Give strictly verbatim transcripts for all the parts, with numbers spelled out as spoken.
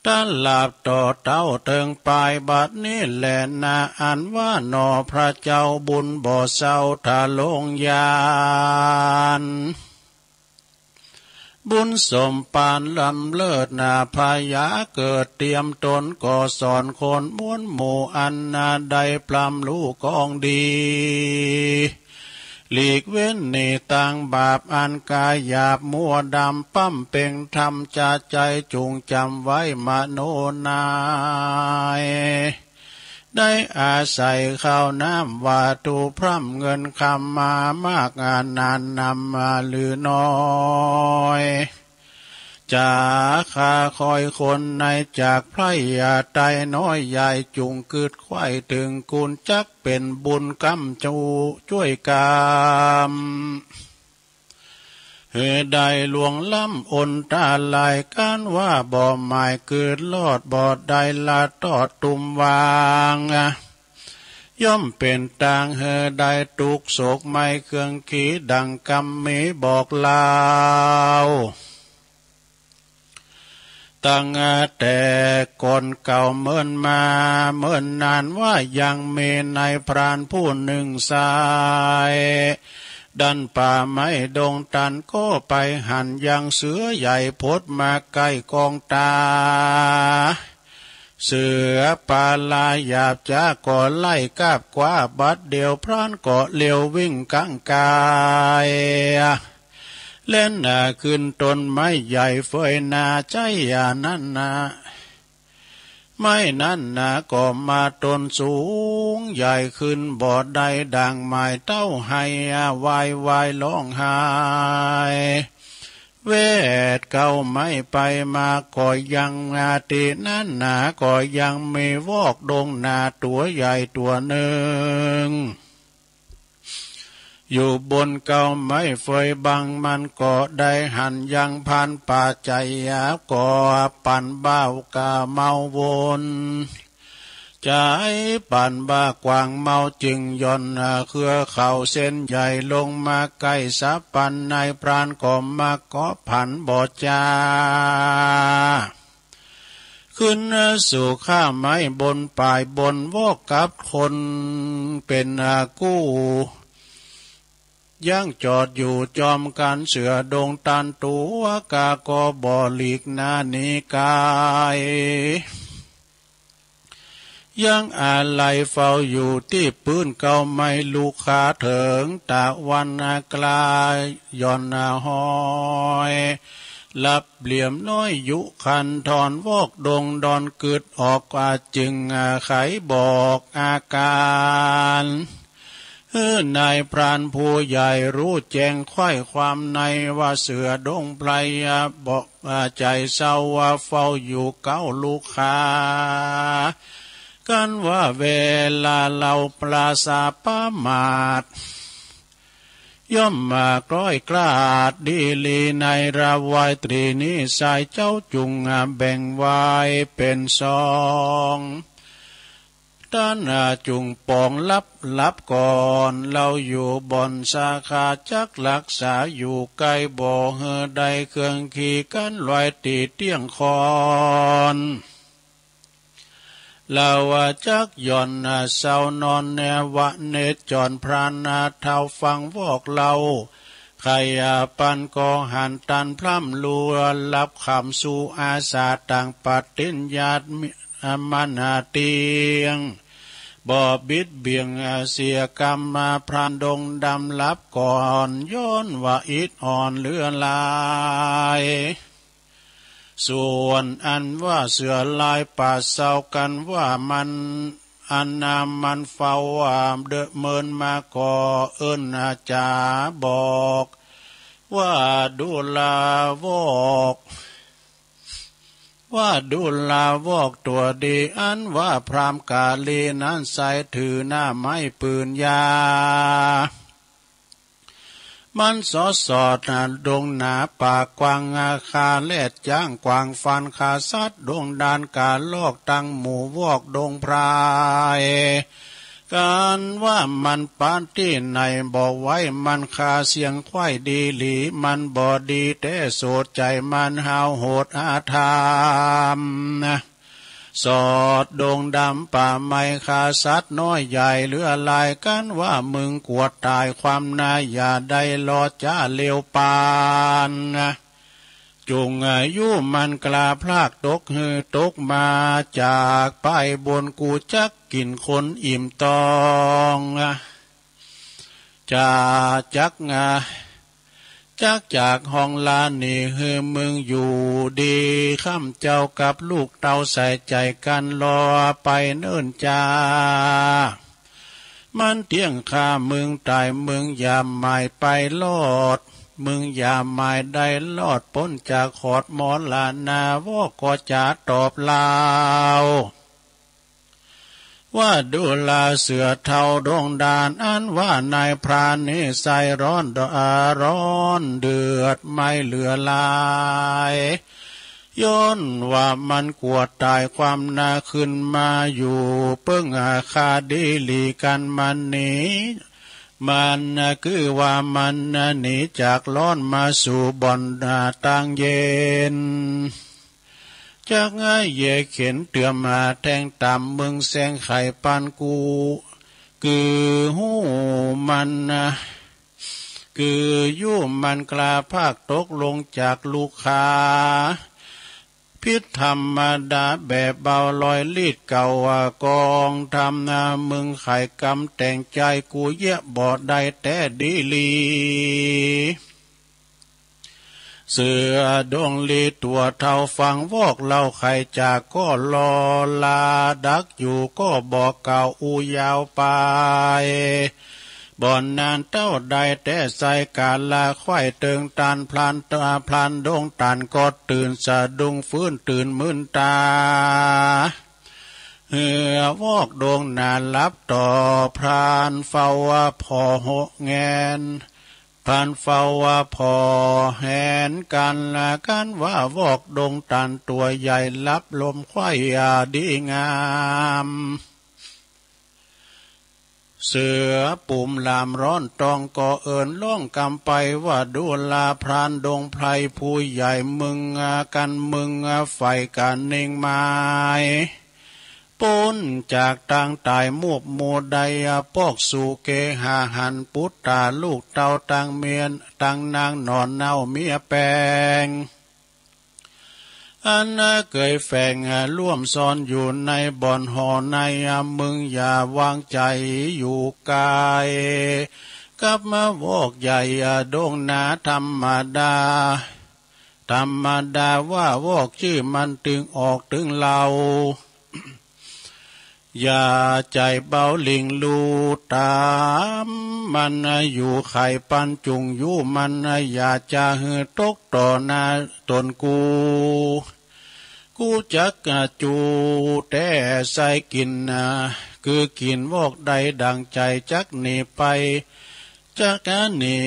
ตลาบต่อเต๊าเถิงปายบัดนี้แลนา อันว่าหนอพระเจ้าบุญบ่เซาถ้าลงยาน บุญสมปานล้ำเลิศนา พญาเกิดเตรียมต๋นก่อสอนคนม้วนหมู่ อันนาได้พร่ำฮู้กองดี หลีกเว้นหนีตางบาปอันก๋ายหยาบมั่วดำ ป้ำเป็งธรรมจาใจ๋จุ่งจ๋ำไว้มโนนาย ได้อาศัยข้าวน้ำวัตถุพร่ำเงินคำมามากอานานนำมาหรือน้อย จ๋าข้าคอยคนในจากไพร่ยาไตน้อยใหญ่จุ่งกึ๊ดไขว้เถิงกุณจักเป๋นบุญกำจูจ้วยกำ หื้อได้ล่วงล้ำอนตราย กั๋นว่าบ่หมายกึ๊ดรอด บ่ได้ละตอดตุ้มวาง ย่อมเป๋นตางหื้อได้ตุ๊กข์โศกไหม้เครื่องขีดังกำมีบอกเล่า ตั้งแต่ก่อนเก่าเมินมาเมินนานว่ายังมีนายพรานผู้นึ่งชาย ดั้นป่าไม้ดงตันก็ไปหันยังเสือใหญ่พดมาใก้กองตา เสือปาลาหยาบจ๊าก็ไล่กาบกว้าบัดเดี่ยวพรานก็เลียววิ่งกั๋งก๋าย แล่นหน้าขึ้นต้นไม้ใหญ่เฟยหน้าใจ๊อย่างนั้นนา ไม้นั้นนาก็มาต้นสูงใหญ่ขึ้นบ่ได้ดั่งหมายเต้าไห้วายวายฮ้องไห้ แวดเก๊าไม้ไปมาก็ยังนาตี้นั้นนาก็ยังมีวอกดงนาตั๋วใหญ่ตั๋วนึ่ง อยู่บนเก๊าไม้เฟยบัง มันก็ได้หันยังพรานป่าใจ๋หยาบก็ปั่นบ้ากว่าเมาวน ใจ๋ปั่นบ้ากว่างเมาจึงหย่อนเครือเขาเส้นใหญ่ลงมาใก้สะปัน นายพรานก็มาเกาะผันบ่จ๊า ขึ้นสู่ข้าไม้บนป่ายบนวอกกับคนเป๋นกู้ ยังจอดอยู่จอมกั๋นเสือดงตันตั๋วกาก็บ่หลีกหน้าหนีก๋าย ยังอาลัยเฝ้าอยู่ตี้ปื้นเก๊าไม้ลุกขาเถิงตะวันกลายหย่อนห้อย หลับเหลี่ยมน้อยยุคันธรวอกดงดอนกึ๊ดออกกว่าจึงไขบอกอาก๋าน หื้อนายพรานผู้ใหญ่ฮู้แจ้งไขว้ความในว่าเสือดงไพรบอกใจ๋เศร้าว่าเฝ้าอยู่เก๊าลุกขา กั๋นว่าเวลาเฮาปราศาประมาท ย่อมมาคล้อยคลาดดีหลีในระวายตรีนี้ สายเจ้าจุ่งแบ่งไว้เป๋นสอง ต้านจุ่งป๋องหลับหลับก่อน เฮาอยู่บ่อนสาขาจักรักษาอยู่ใก้บ่หื้อได้เครื่องขีกั๋นลอยตี้เตี้ยงคอน เฮาจักหย่อนเซานอนแนวะเนจรพรานเฒ่าฟังวอกเล่า ใค่ปันก็หันตันพร่ำลัวหลับขำสู่อาสาต่างปฏิญญาณมิ อมนาเตียง บ่บิดเบี่ยงเสียกรรมมาพรานดงดำหลับก่อน ย้อนว่าอิดอ่อนเหลือหลาย ส่วนอันว่าเสือลายป่าเศร้ากั๋นว่ามัน อันนามันเฝ้าว่าเดอะเมินมาก็เอิ้นจ๋าบอก ว่าดูลาวอก ว่าดูลาวอกตั๋วดี อันว่าพราหมณ์กาลีนั้นใส่ถือหน้าไม้ปืนยา มันสอดสอดหาดงหนาป่ากว้าง อาคาแลดจ้างกวางฟันขาสัตว์ดงดานกาลอกตังหมู่วอกดงพราย กันว่ามันปานตี้ไหนบ่ไหว มันฆ่าเสี้ยงควายดีหลี มันบ่ดีแต๊ สูตรใจ๋มันห้าวโหดอธรรม สอดดงดำป่าไม้ ฆ่าสัตว์น้อยใหญ่เหลือหลาย กันว่ามึงกลัวต๋ายความนา อย่าได้รอจ๊าเร็วปาน จุ่งอยู่มันกล้าพลากตกหื้อตกมาจากป้ายบน กูจักกิ๋นคนอิ่มต๋อง จะจัก จักจากห้องลาหนีหื้อมึงอยู่ดี ค่ำเจ้ากับลูกเต้าใส่ใจ๋กั๋นรอไปเนิ่นจา มันเตี้ยงฆ่ามึงต๋าย มึงอย่าหมายไปรอด มึงอย่าหมายได้รอดป๊นจากขอดมรณะ วอกก็จะตอบลาว ว่าดูราเสือเฒ่าดงด่าน อันว่านายพรานนี้ใส่ร้อนด- อ่า ร้อนเดือดไม่เหลือหลาย ย้อนว่ามันกลัวต๋ายความนา ขึ้นมาอยู่เปิ้งอาคาดีหลี กันมันหนี มันคือว่ามันหนีจากร้อนมาสู่บ่อนตางเย็น จักเยียะเข็ญเตื้อมหาแทงต๋าม มึงแซงไขปันกู คือฮู้มัน คืออยู่มันกล้าพลากตกลงจากลูกคา ผิดธรรมดาแบบเบาลอยลีดเก่า กองธรรมนา มึงไขกำแต่งใจ๋ กูเยียะบ่ได้แต๊ดีหลี เสือดงลีตั๋วเฒ่าฟังวอกเล่า ใค่จากก็รอลาดักอยู่ ก็บ่กล่าวอู้ยาวไป บ่อนานเต้าได้แต๊ ใส่ก๋าละไขว้เติงตาน พราน พรานดงตานก็ตื่นสะดุ้งฟื้น ตื่นมื่นต๋า เหือวอกดงหนาหลับต่อ พรานเฝ้าว่าผ่อหกแงน พรานเฝ้าว่าผ่อแหนกั๋นละ กั๋นว่าวอกดงตานตั๋วใหญ่ หลับลมไขว้ดีงาม เสือปุ๋มหลามร้อนตองก็เอิ้นร้องกำไป ว่าดูราพรานดงไพรผู้ใหญ่ มึงกั๋น มึงใฝ่กั๋นเน่งหมาย ป๊นจากตางต๋าย มูบหมู่ได้ปอกสู่เกหาหัน ปุตตาลูกเต้าตังเมียตังนางหน่อเน่าเมียแปง อันเกยแฝงร่วมซ่อนอยู่ในบ่อนหอใน มึงอย่าวางใจ๋อยู่ไก๋ กับมาวอกใหญ่ดงหนาธรรมดา ธรรมดาว่าวอกจื้อมันตึงออกตึงเล่า อย่าใจ๋เบาหลิ่งลู่ต๋ามมันอยู่ ไขปันจุ่งอยู่มัน อย่าจะหื้อตกต่อหน้าต๋นกู กูจักจูแต๊ใส่กิ๋น คือกิ๋นวอกได้ดั่งใจ๋ จักหนีไป จักหนี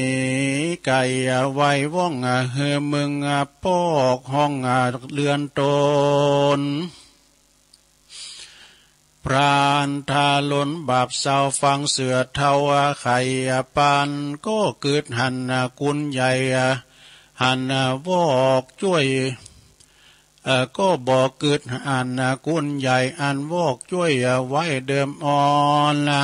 ไก๋ไว้ว่อง หื้อมึงปอกห้องเรือนต๋น พรานทารุณบาปเศร้าฟังเสือเฒ่าไขปัน ก็กึ๊ดหันกุนใหญ่ หันวอกจ้วย เอ่อ ก็บ่กึ๊ดหันกุนใหญ่อันวอกจ้วยไว้เดิมอ่อนนะ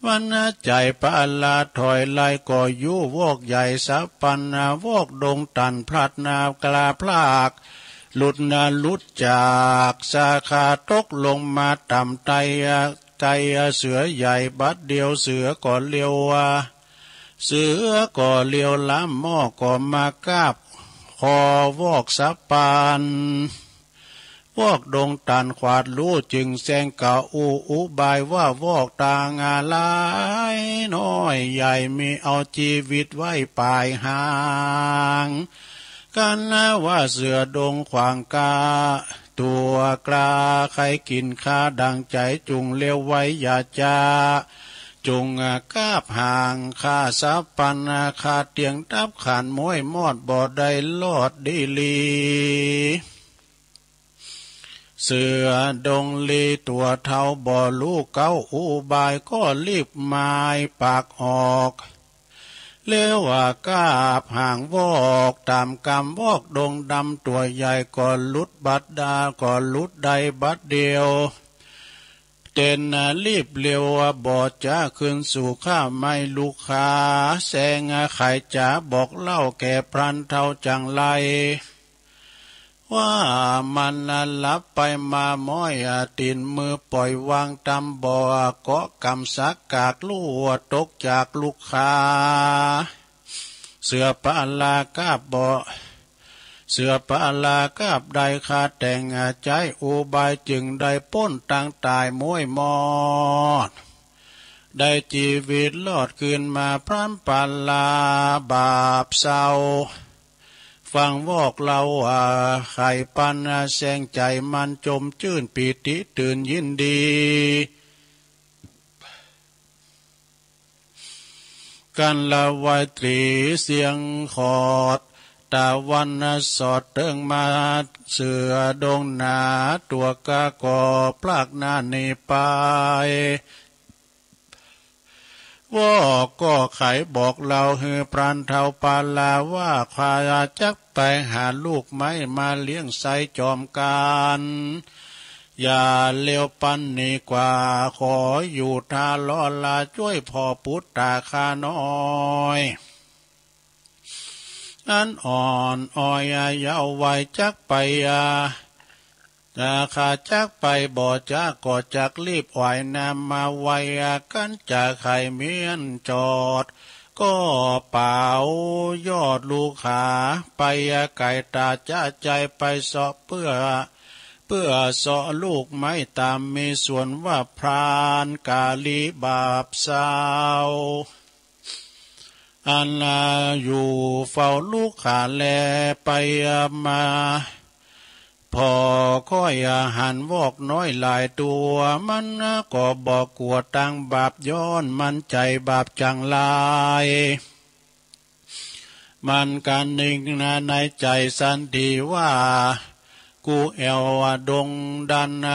วันใจ๋ปะละถอยไล่ก็อยู่วอกใหญ่สะปันนะ วอกดงตันพลัดนะกลาพลาก หลุดนะหลุดจากสาขาตกลงมาต่ำไต ไก่เสือใหญ่บัดเดียวเสือก็เลียว เสือก็เลียวล้ำ หม้อก็มากราบคอวอกสะปัน วอกดงตันขวาดรู้จึงแซงกล่าวอู้อุบายว่าวอกตางอาลายน้อยใหญ่มีเอาจีวิตไว้ปายห่าง กันนะว่าเสือดงขวางกา ตั๋วกล้าใค่กิ๋นข้าดั่งใจ๋จุ่งเลียวไว้อย่าจ๊า จุ่งกราบห่างข้าสะปัน ข้าเตียงตับขานม้วยมอดบ่ได้รอดดีหลี เสือดงลีตั๋วเทาบ่ฮู้เก๊าอุบาย ก็รีบมายปากออก แล้วว่ากาบห่างวอก ต๋ามกำวอกดงดำตั๋วใหญ่ ก็หลุดบัดดา ก็หลุดได้บัดเดียว เต้นรีบเร็วบ่จ๊า คืนสู่ข้าไม้ลูกขา แสงไขจ๋าบอกเล่าแก่พรานเฒ่าจังไร ว่ามันหลับไปมาม้อย ตี๋นมือป่อยวางต๋ามบ่า เกาะกำสักกากลู่ตกจากลูกขา เสือปะลากาบบ่ เสือปะลากาบได้คาแต่งใจ๊อุบาย จึงได้ป๊นตางต๋ายม้วยมอด ได้จีวิตรอดคืนมา พรานปะลาบาปเศร้า ฟังวอกเล่าว่าไขปันแสงใจ๋ มันจมจื้นปีติตื่นยินดี กั๋นละไหว้ตรีเสียงขอด ตะวันสอดเติงมา เสือดงหนาตั๋วกาก็พลากหน้าหนีไป วอกก็ไขบอกเล่าหื้อพรานเฒ่าปาลาว่า ข้าจักไปหาลูกไม้มาเลี้ยงใส้จอมกั๋น อย่าเร็วปันนี้กว่า ขออยู่ท่ารอลาจ้วยพ่อปุตตาข้าน้อย อันอ่อนอ้อยเยาว์วัยจักไป ข้าจักไปบ่จ๊า ก็จักรีบไหว้น้ำมาไหว้กั๋น จะไขเมี้ยนจอด ก็เป๋ายอดลูกขา ไปไก๋ต๋าจ๊า ใจ๋ไปเซาะเปื้อ เปื้อเซาะลูกไม้ต๋าม มีส่วนว่าพรานกาลีบาปเศร้า อันอยู่เฝ้าลูกขาแลไปมา ผ่อค่อยหันวอกน้อยหลายตั๋ว มันก็บ่กั๋วตางบาป ย้อนมันใจ๋บาปจังไร มันกั๋นนิ่งในใจ๋สันติว่า กูแอ่วดงดัน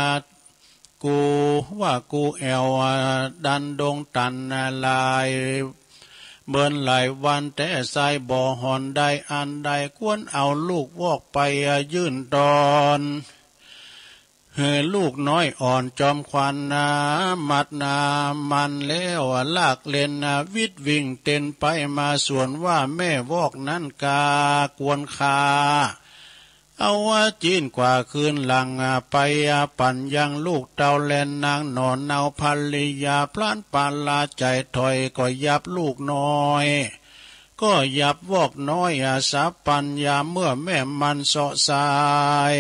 กูว่ากูแอ่วดันดงตันหลายเมินหลายวันแต๊ ใส่บ่หอนได้อันใด ควรเอาลูกวอกไปยื่นตอน หื้อลูกน้อยอ่อนจอมขวัญนา มัดนามันแล้วลากเล่นนา วิดวิ่งเต้นไปมา ส่วนว่าแม่วอกนั้นกากวนฆ่า เอาว่าจีนกว่าคืนหลังไป ปั่นยังลูกเต้าแลนางหนอนเนา ภริยาพรานปาลาใจ๋ถอย ก็ยับลูกน้อย ก็ยับวอกน้อย สับปัญญาเมื่อแม่มันเซาะสาย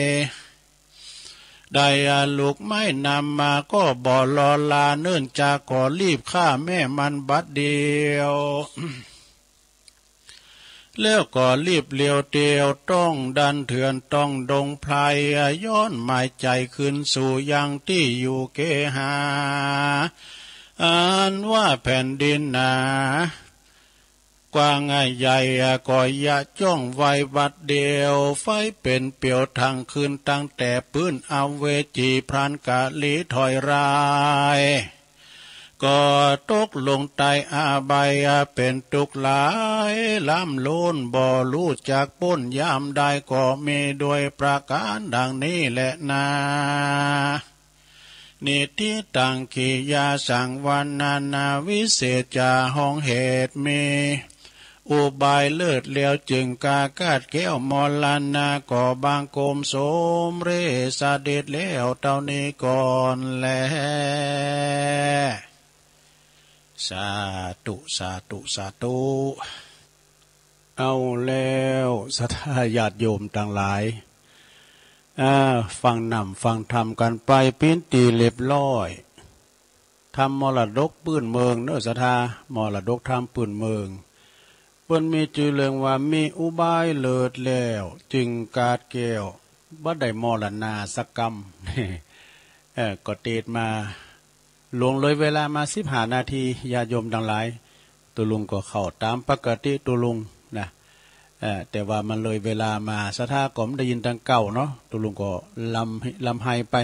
ได้ลูกไม้นำมาก็บ่รอลา เนิ่นจากขอรีบฆ่าแม่มันบัดเดียว แล้วก็รีบเลียวเตียวต้องดันเถื่อนต้องดงไพร ย้อนหมายใจ๋คืนสู่ยังตี้อยู่เกหา อันว่าแผ่นดินหนา กว้างใหญ่ก็ยะจ้องไว้บัดเดียว ไฟเป๋นเปียวทั้งคืน ตั้งแต่ปื้นอเวจีพรานกาลีถอยราย ก็ตกลงใต้อบายเป๋นตุ๊กข์หลายล้ำล้น บ่ฮู้จักป๊นยามใด ก็มีโดยประก๋านดังนี้แลนา นิฏฐิตัง กิริยาสังวรรณนา วิเศษจ๋าห้องเหตุมี อุบายเลิศแล้วจึงกล้าคาดแก้วมรณา ก็บังคมสมเร็จเสด็จแล้วเต้านี้ก่อนแล สาธุ สาธุ สาธุ เอาแล้วศรัทธาญาติโยมตังหลาย อ่า ฟังนำฟังธรรมกั๋นไปเป๋นตี้เรียบร้อย ธรรมมรดกปื้นเมืองเนาะศรัทธา มรดกธรรมปื้นเมือง เปิ้นมีจื้อเรื่องว่ามีอุบายเลิศแล้วจึงคาดแก้ว บ่ได้มรณาสักกำ เอ่อ ก็เตศน์มา ล่วงเลยเวลามาสิบห้านาที ญาติโยมตังหลาย ตุ๊ลุงก็เข้าต๋ามปกติตุ๊ลุงนะ เอ่อ แต่ว่ามันเลยเวลามา ศรัทธาก็บ่ได้ยินตังเก่าเนาะ ตุ๊ลุงก็ลำ ลำไฮไป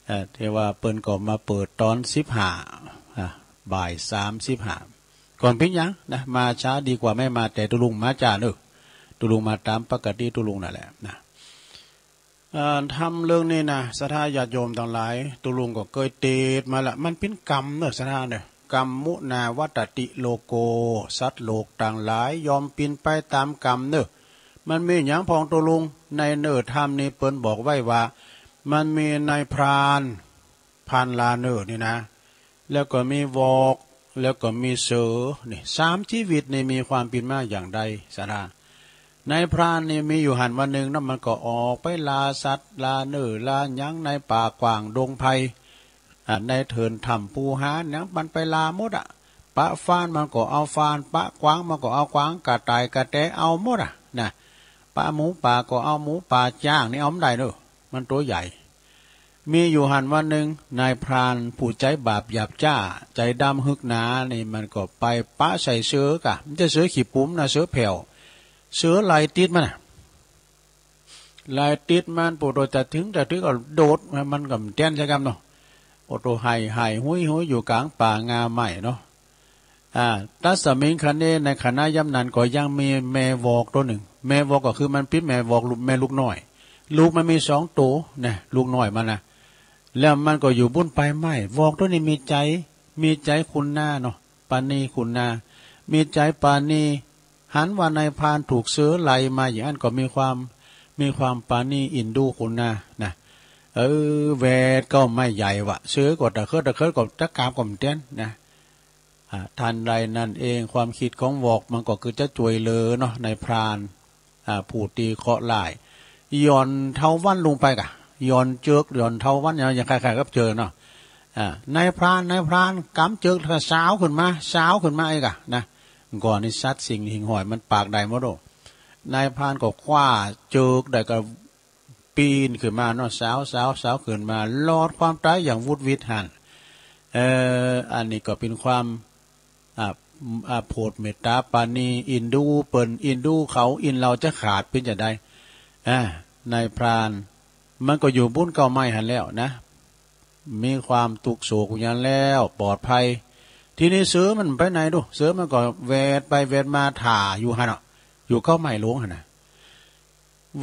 เอ่อ แต่ว่าเปิ้นก็มาเปิดต๋อนสิบห้า อ่ะ บ่ายสามสิบห้า ก่อนเป๋นหยังนะ มาช้าดีกว่าไม่มา แต่ตุ๊ลุงมาจ๋าเนาะ ตุ๊ลุงมาต๋ามปกติตุ๊ลุงนั่นแหละนะ เอ่อ ธรรมเรื่องนี้นะ ศรัทธาญาติโยมตังหลาย ตุ๊ลุงก็เกยเตสน์มาละ มันเป๋นกรรมเนาะ ศรัทธาเนาะ กัมมุนาวัตติโลโก สัตว์โลกตังหลายย่อมเป๋นไปต๋ามกรรมเนาะ มันมีหยังพ่องตุ๊ลุง ในเนื้อธรรมนี้เปิ้นบอกไว้ว่า มันมีนายพราน พรานลาเน่อนี่นะ แล้วก็มีวอก แล้วก็มีเสือ นี่สามชีวิตนี่มีความเป๋นมาอย่างใด ศรัทธา นายพรานนี่มีอยู่หั้นวันนึ่งนะ มันก็ออกไปล่าสัตว์ ล่าเน่อ ล่าหยังในป่ากว้างดงไพร อ่ะ ในเถินถ้ำปูหาหยัง มันไปล่าหมดอะ ปะฟานมันก็เอาฟาน ปะกวางมันก็เอากวาง กระต่ายกระแตเอาหมดอะนะ ปะหมูป่าก็เอา หมูป่า จ๊างนี่เอาบ่ได้เนาะ มันตั๋วใหญ่ มีอยู่หั้นวันนึ่ง นายพรานผู้ใจ๋บาปหยาบจ๊า ใจ๋ดำฮึกหนานี่ มันก็ไปปะใส่เสือกะ บ่ใจ้เสือขี้ปุ๋มนะ เสือแผ่ว เสือไล่ติดมันน่ะ ไล่ติดมัน ปูโต จะเถิงจะเถิงก็โดด มันก็บ่เตี้ยนใจ้กำเนาะ ปูโต ไห้ไห้ฮุยฮุยอยู่ก๋างป่างาไม้เนาะ อ่า ตัสมิงคเณ ในขณะยามนั้นก็ยังมีแม่วอกตั๋วนึ่ง แม่วอกก็คือมันเป๋นแม่วอกลูก แม่ลูกน้อย ลูกมันมีสองตั๋วนะ ลูกน้อยมันนะ แล้วมันก็อยู่บุ้นปลายไม้ วอกตั๋วนี้มีใจ๋ มีใจ๋คุณนาเนาะ ปราณีคุณนา มีใจ๋ปราณี หันว่านายพรานถูกเสือไล่มาอย่างนั้นก็มีความ มีความปราณีเอ็นดูคุณนานะ เออ แหวดเก๊าไม้ใหญ่วะ เสือก็ตะเคิดตะเคิดก็จะกราบก็บ่เตี้ยนนะ อ่า ทันใดนั้นเอง ความกึ๊ดของวอกมันก็คือจะจ้วยเหลือเนาะ นายพราน อ่า ผู้ตี้เคราะห์ร้าย หย่อนเทาวัลย์ลงไปกะ หย่อนเจิก หย่อนเทาวัลย์ อย่าง อย่างคล้ายๆ กับเจิกเนาะ อ่า นายพราน นายพราน กำเจิกแล้วก็สาวขึ้นมา สาวขึ้นมาอีกอะนะ ก่อนนี้สัตว์สิ่งหิ่งห้อยมันปากได้หมดโอ้ นายพรานก็คว้าเจิกได้ก็ ปีนขึ้นมาเนาะ สาว สาว สาวขึ้นมา รอดความต๋ายอย่างหวุดหวิดหั้น เอ่อ อันนี้ก็เป๋นความ อ่า อ่า โผดเมตต๋าปราณี เอ็นดูเปิ้น เอ็นดูเขา เอ็นเฮาจะขาดเป๋นจะใด อ่า นายพราน มันก็อยู่บุ้นเก๊าไม้หั้นแล้วนะ มีความตุ๊กโศกอยู่หั้นแล้ว ปลอดภัย ทีนี้เสือมันไปไหนดู เสือมันก็แหวดไปแหวดมาถ่าอยู่หั้นเนาะ อยู่เก๊าไม้หลวงหั้นนะ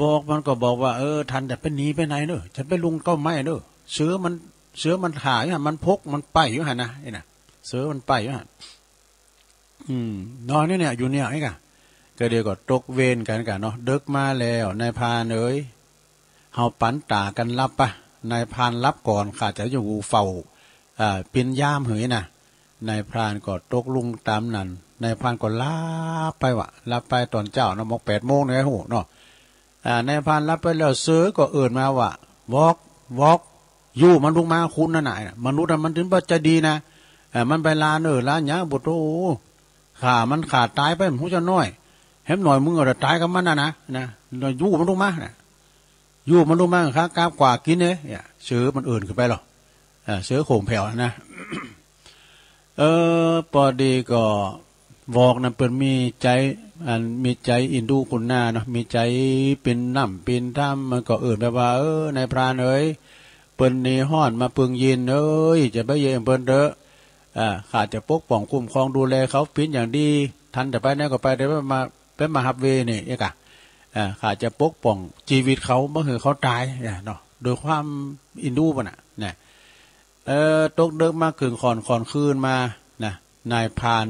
วอกมันก็บอกว่า เออ ท่านจะไปหนีไปไหนเนอะ จะไปลุงเก๊าไม้เนอะ เสือมัน เสือมันถ่าอยู่หั้น มันพกมันไปอยู่หั้นนะ ไอ้น่ะ เสือมันไปอยู่หั้น อืม นอนอยู่เนี่ย อยู่เนี่ย ไอ้กะ ก็เดี๋ยวก็ตกเวรกั๋นกะเนาะ ดึกมาแล้ว นายพรานเอ๋ย เฮาปันต๋ากั๋นหลับปะ นายพรานหลับก่อน ข้าจะอยู่เฝ้า อ่า เป๋นยามหื้อนะ นายพรานก็ตกลงต๋ามนั้น นายพรานก็หลับไปวะ หลับไปต๋อนเจ๊าเนาะ มองแปดโมงเนี่ยฮู้เนาะ อ่า นายพรานหลับไปแล้ว เสือก็เอิ้นมาว่า วอก วอก หยูมันลุกมา คุณนั่นน่ะ มนุษย์น่ะมันถึงบ่ใจ้ดีนะ เอ่อ มันไปล่าเน่อล่าหยัง บ่โต ฆ่ามันฆ่าต๋ายไป บ่ฮู้จักน้อย แหมหน่อยมึงก็ต๋ายกับมันน่ะนะ นะ หยูมันลุกมานะ หยูมันลุกมา ข้ากราบกว้ากิ๋นเน่ เนี่ย เสือมันเอิ้นขึ้นไปหรอ เอ่อ เสือโข่งแผ่วนะ เออ ปอดีก็ วอกนั้นเปิ้นมีใจ๋ อัน มีใจ๋เอ็นดูคุณนาเนาะ มีใจ๋เป๋นน้ำเป๋นธรรม มันก็เอิ้นไปว่า เออ นายพรานเอ๋ย เปิ้นหนีฮ้อนมาเปิงเย็นเอ๋ย จะไปเยียะเปิ้นเต๊อะ อ่า ข้าจะปกป้องคุ้มครองดูแลเขาเป๋นอย่างดี ท่านจะไปไหนก็ไป แต่ไปมา ไปมาฮับเวนี่ เอ๊ะกะ อ่า ข้าจะปกป้องจีวิตเขา บ่หื้อเขาต๋าย อ่า เนาะ โดยความเอ็นดูเปิ้นน่ะ นะ เออ ตกดึกมาเกิ่งค่อน ค่อนคืนมานะ นายพราน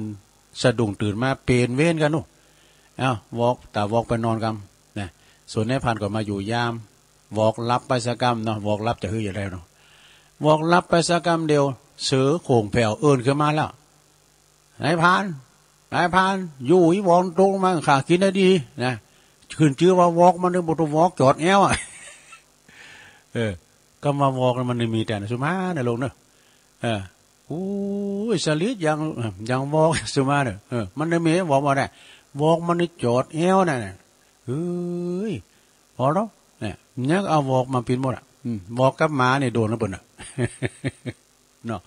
สะดุ้งตื่นมา เป๋นเวรกั๋นนู่น เอ้า วอก ต๋าวอกไปนอนกำนะ ส่วนนายพรานก็มาอยู่ยาม วอกหลับไปซะกำเนาะ วอกหลับจะหื้ออย่างใดเนาะ วอกหลับไปซะกำเดียว เสือโข่งแผ่วเอิ้นขึ้นมาแล้ว นายพราน นายพราน หยูอีวอกตกลงมา ข้ากิ๋นได้ดีนะ ขึ้นจื้อว่าวอกมันเน่อ บ่โต วอกจอดแอ้วอะ เออ กำว่าวอกมันมีแต๊นะ สุมาเน่อลูกเน่อ เออ โอ้ย สลิดอย่าง อย่างวอก สุมาเน่อ เออ มันได้มีวอกบ่ได้ วอกมันนี่จอดแอ้วนั่นน่ะ เฮ้ย พอแล้ว เนี่ย ยังเอาวอกมาปิ้นหมดอะ อืม วอกกับหมาเนี่ยโดนแล้วเปิ้นน่ะ เนาะ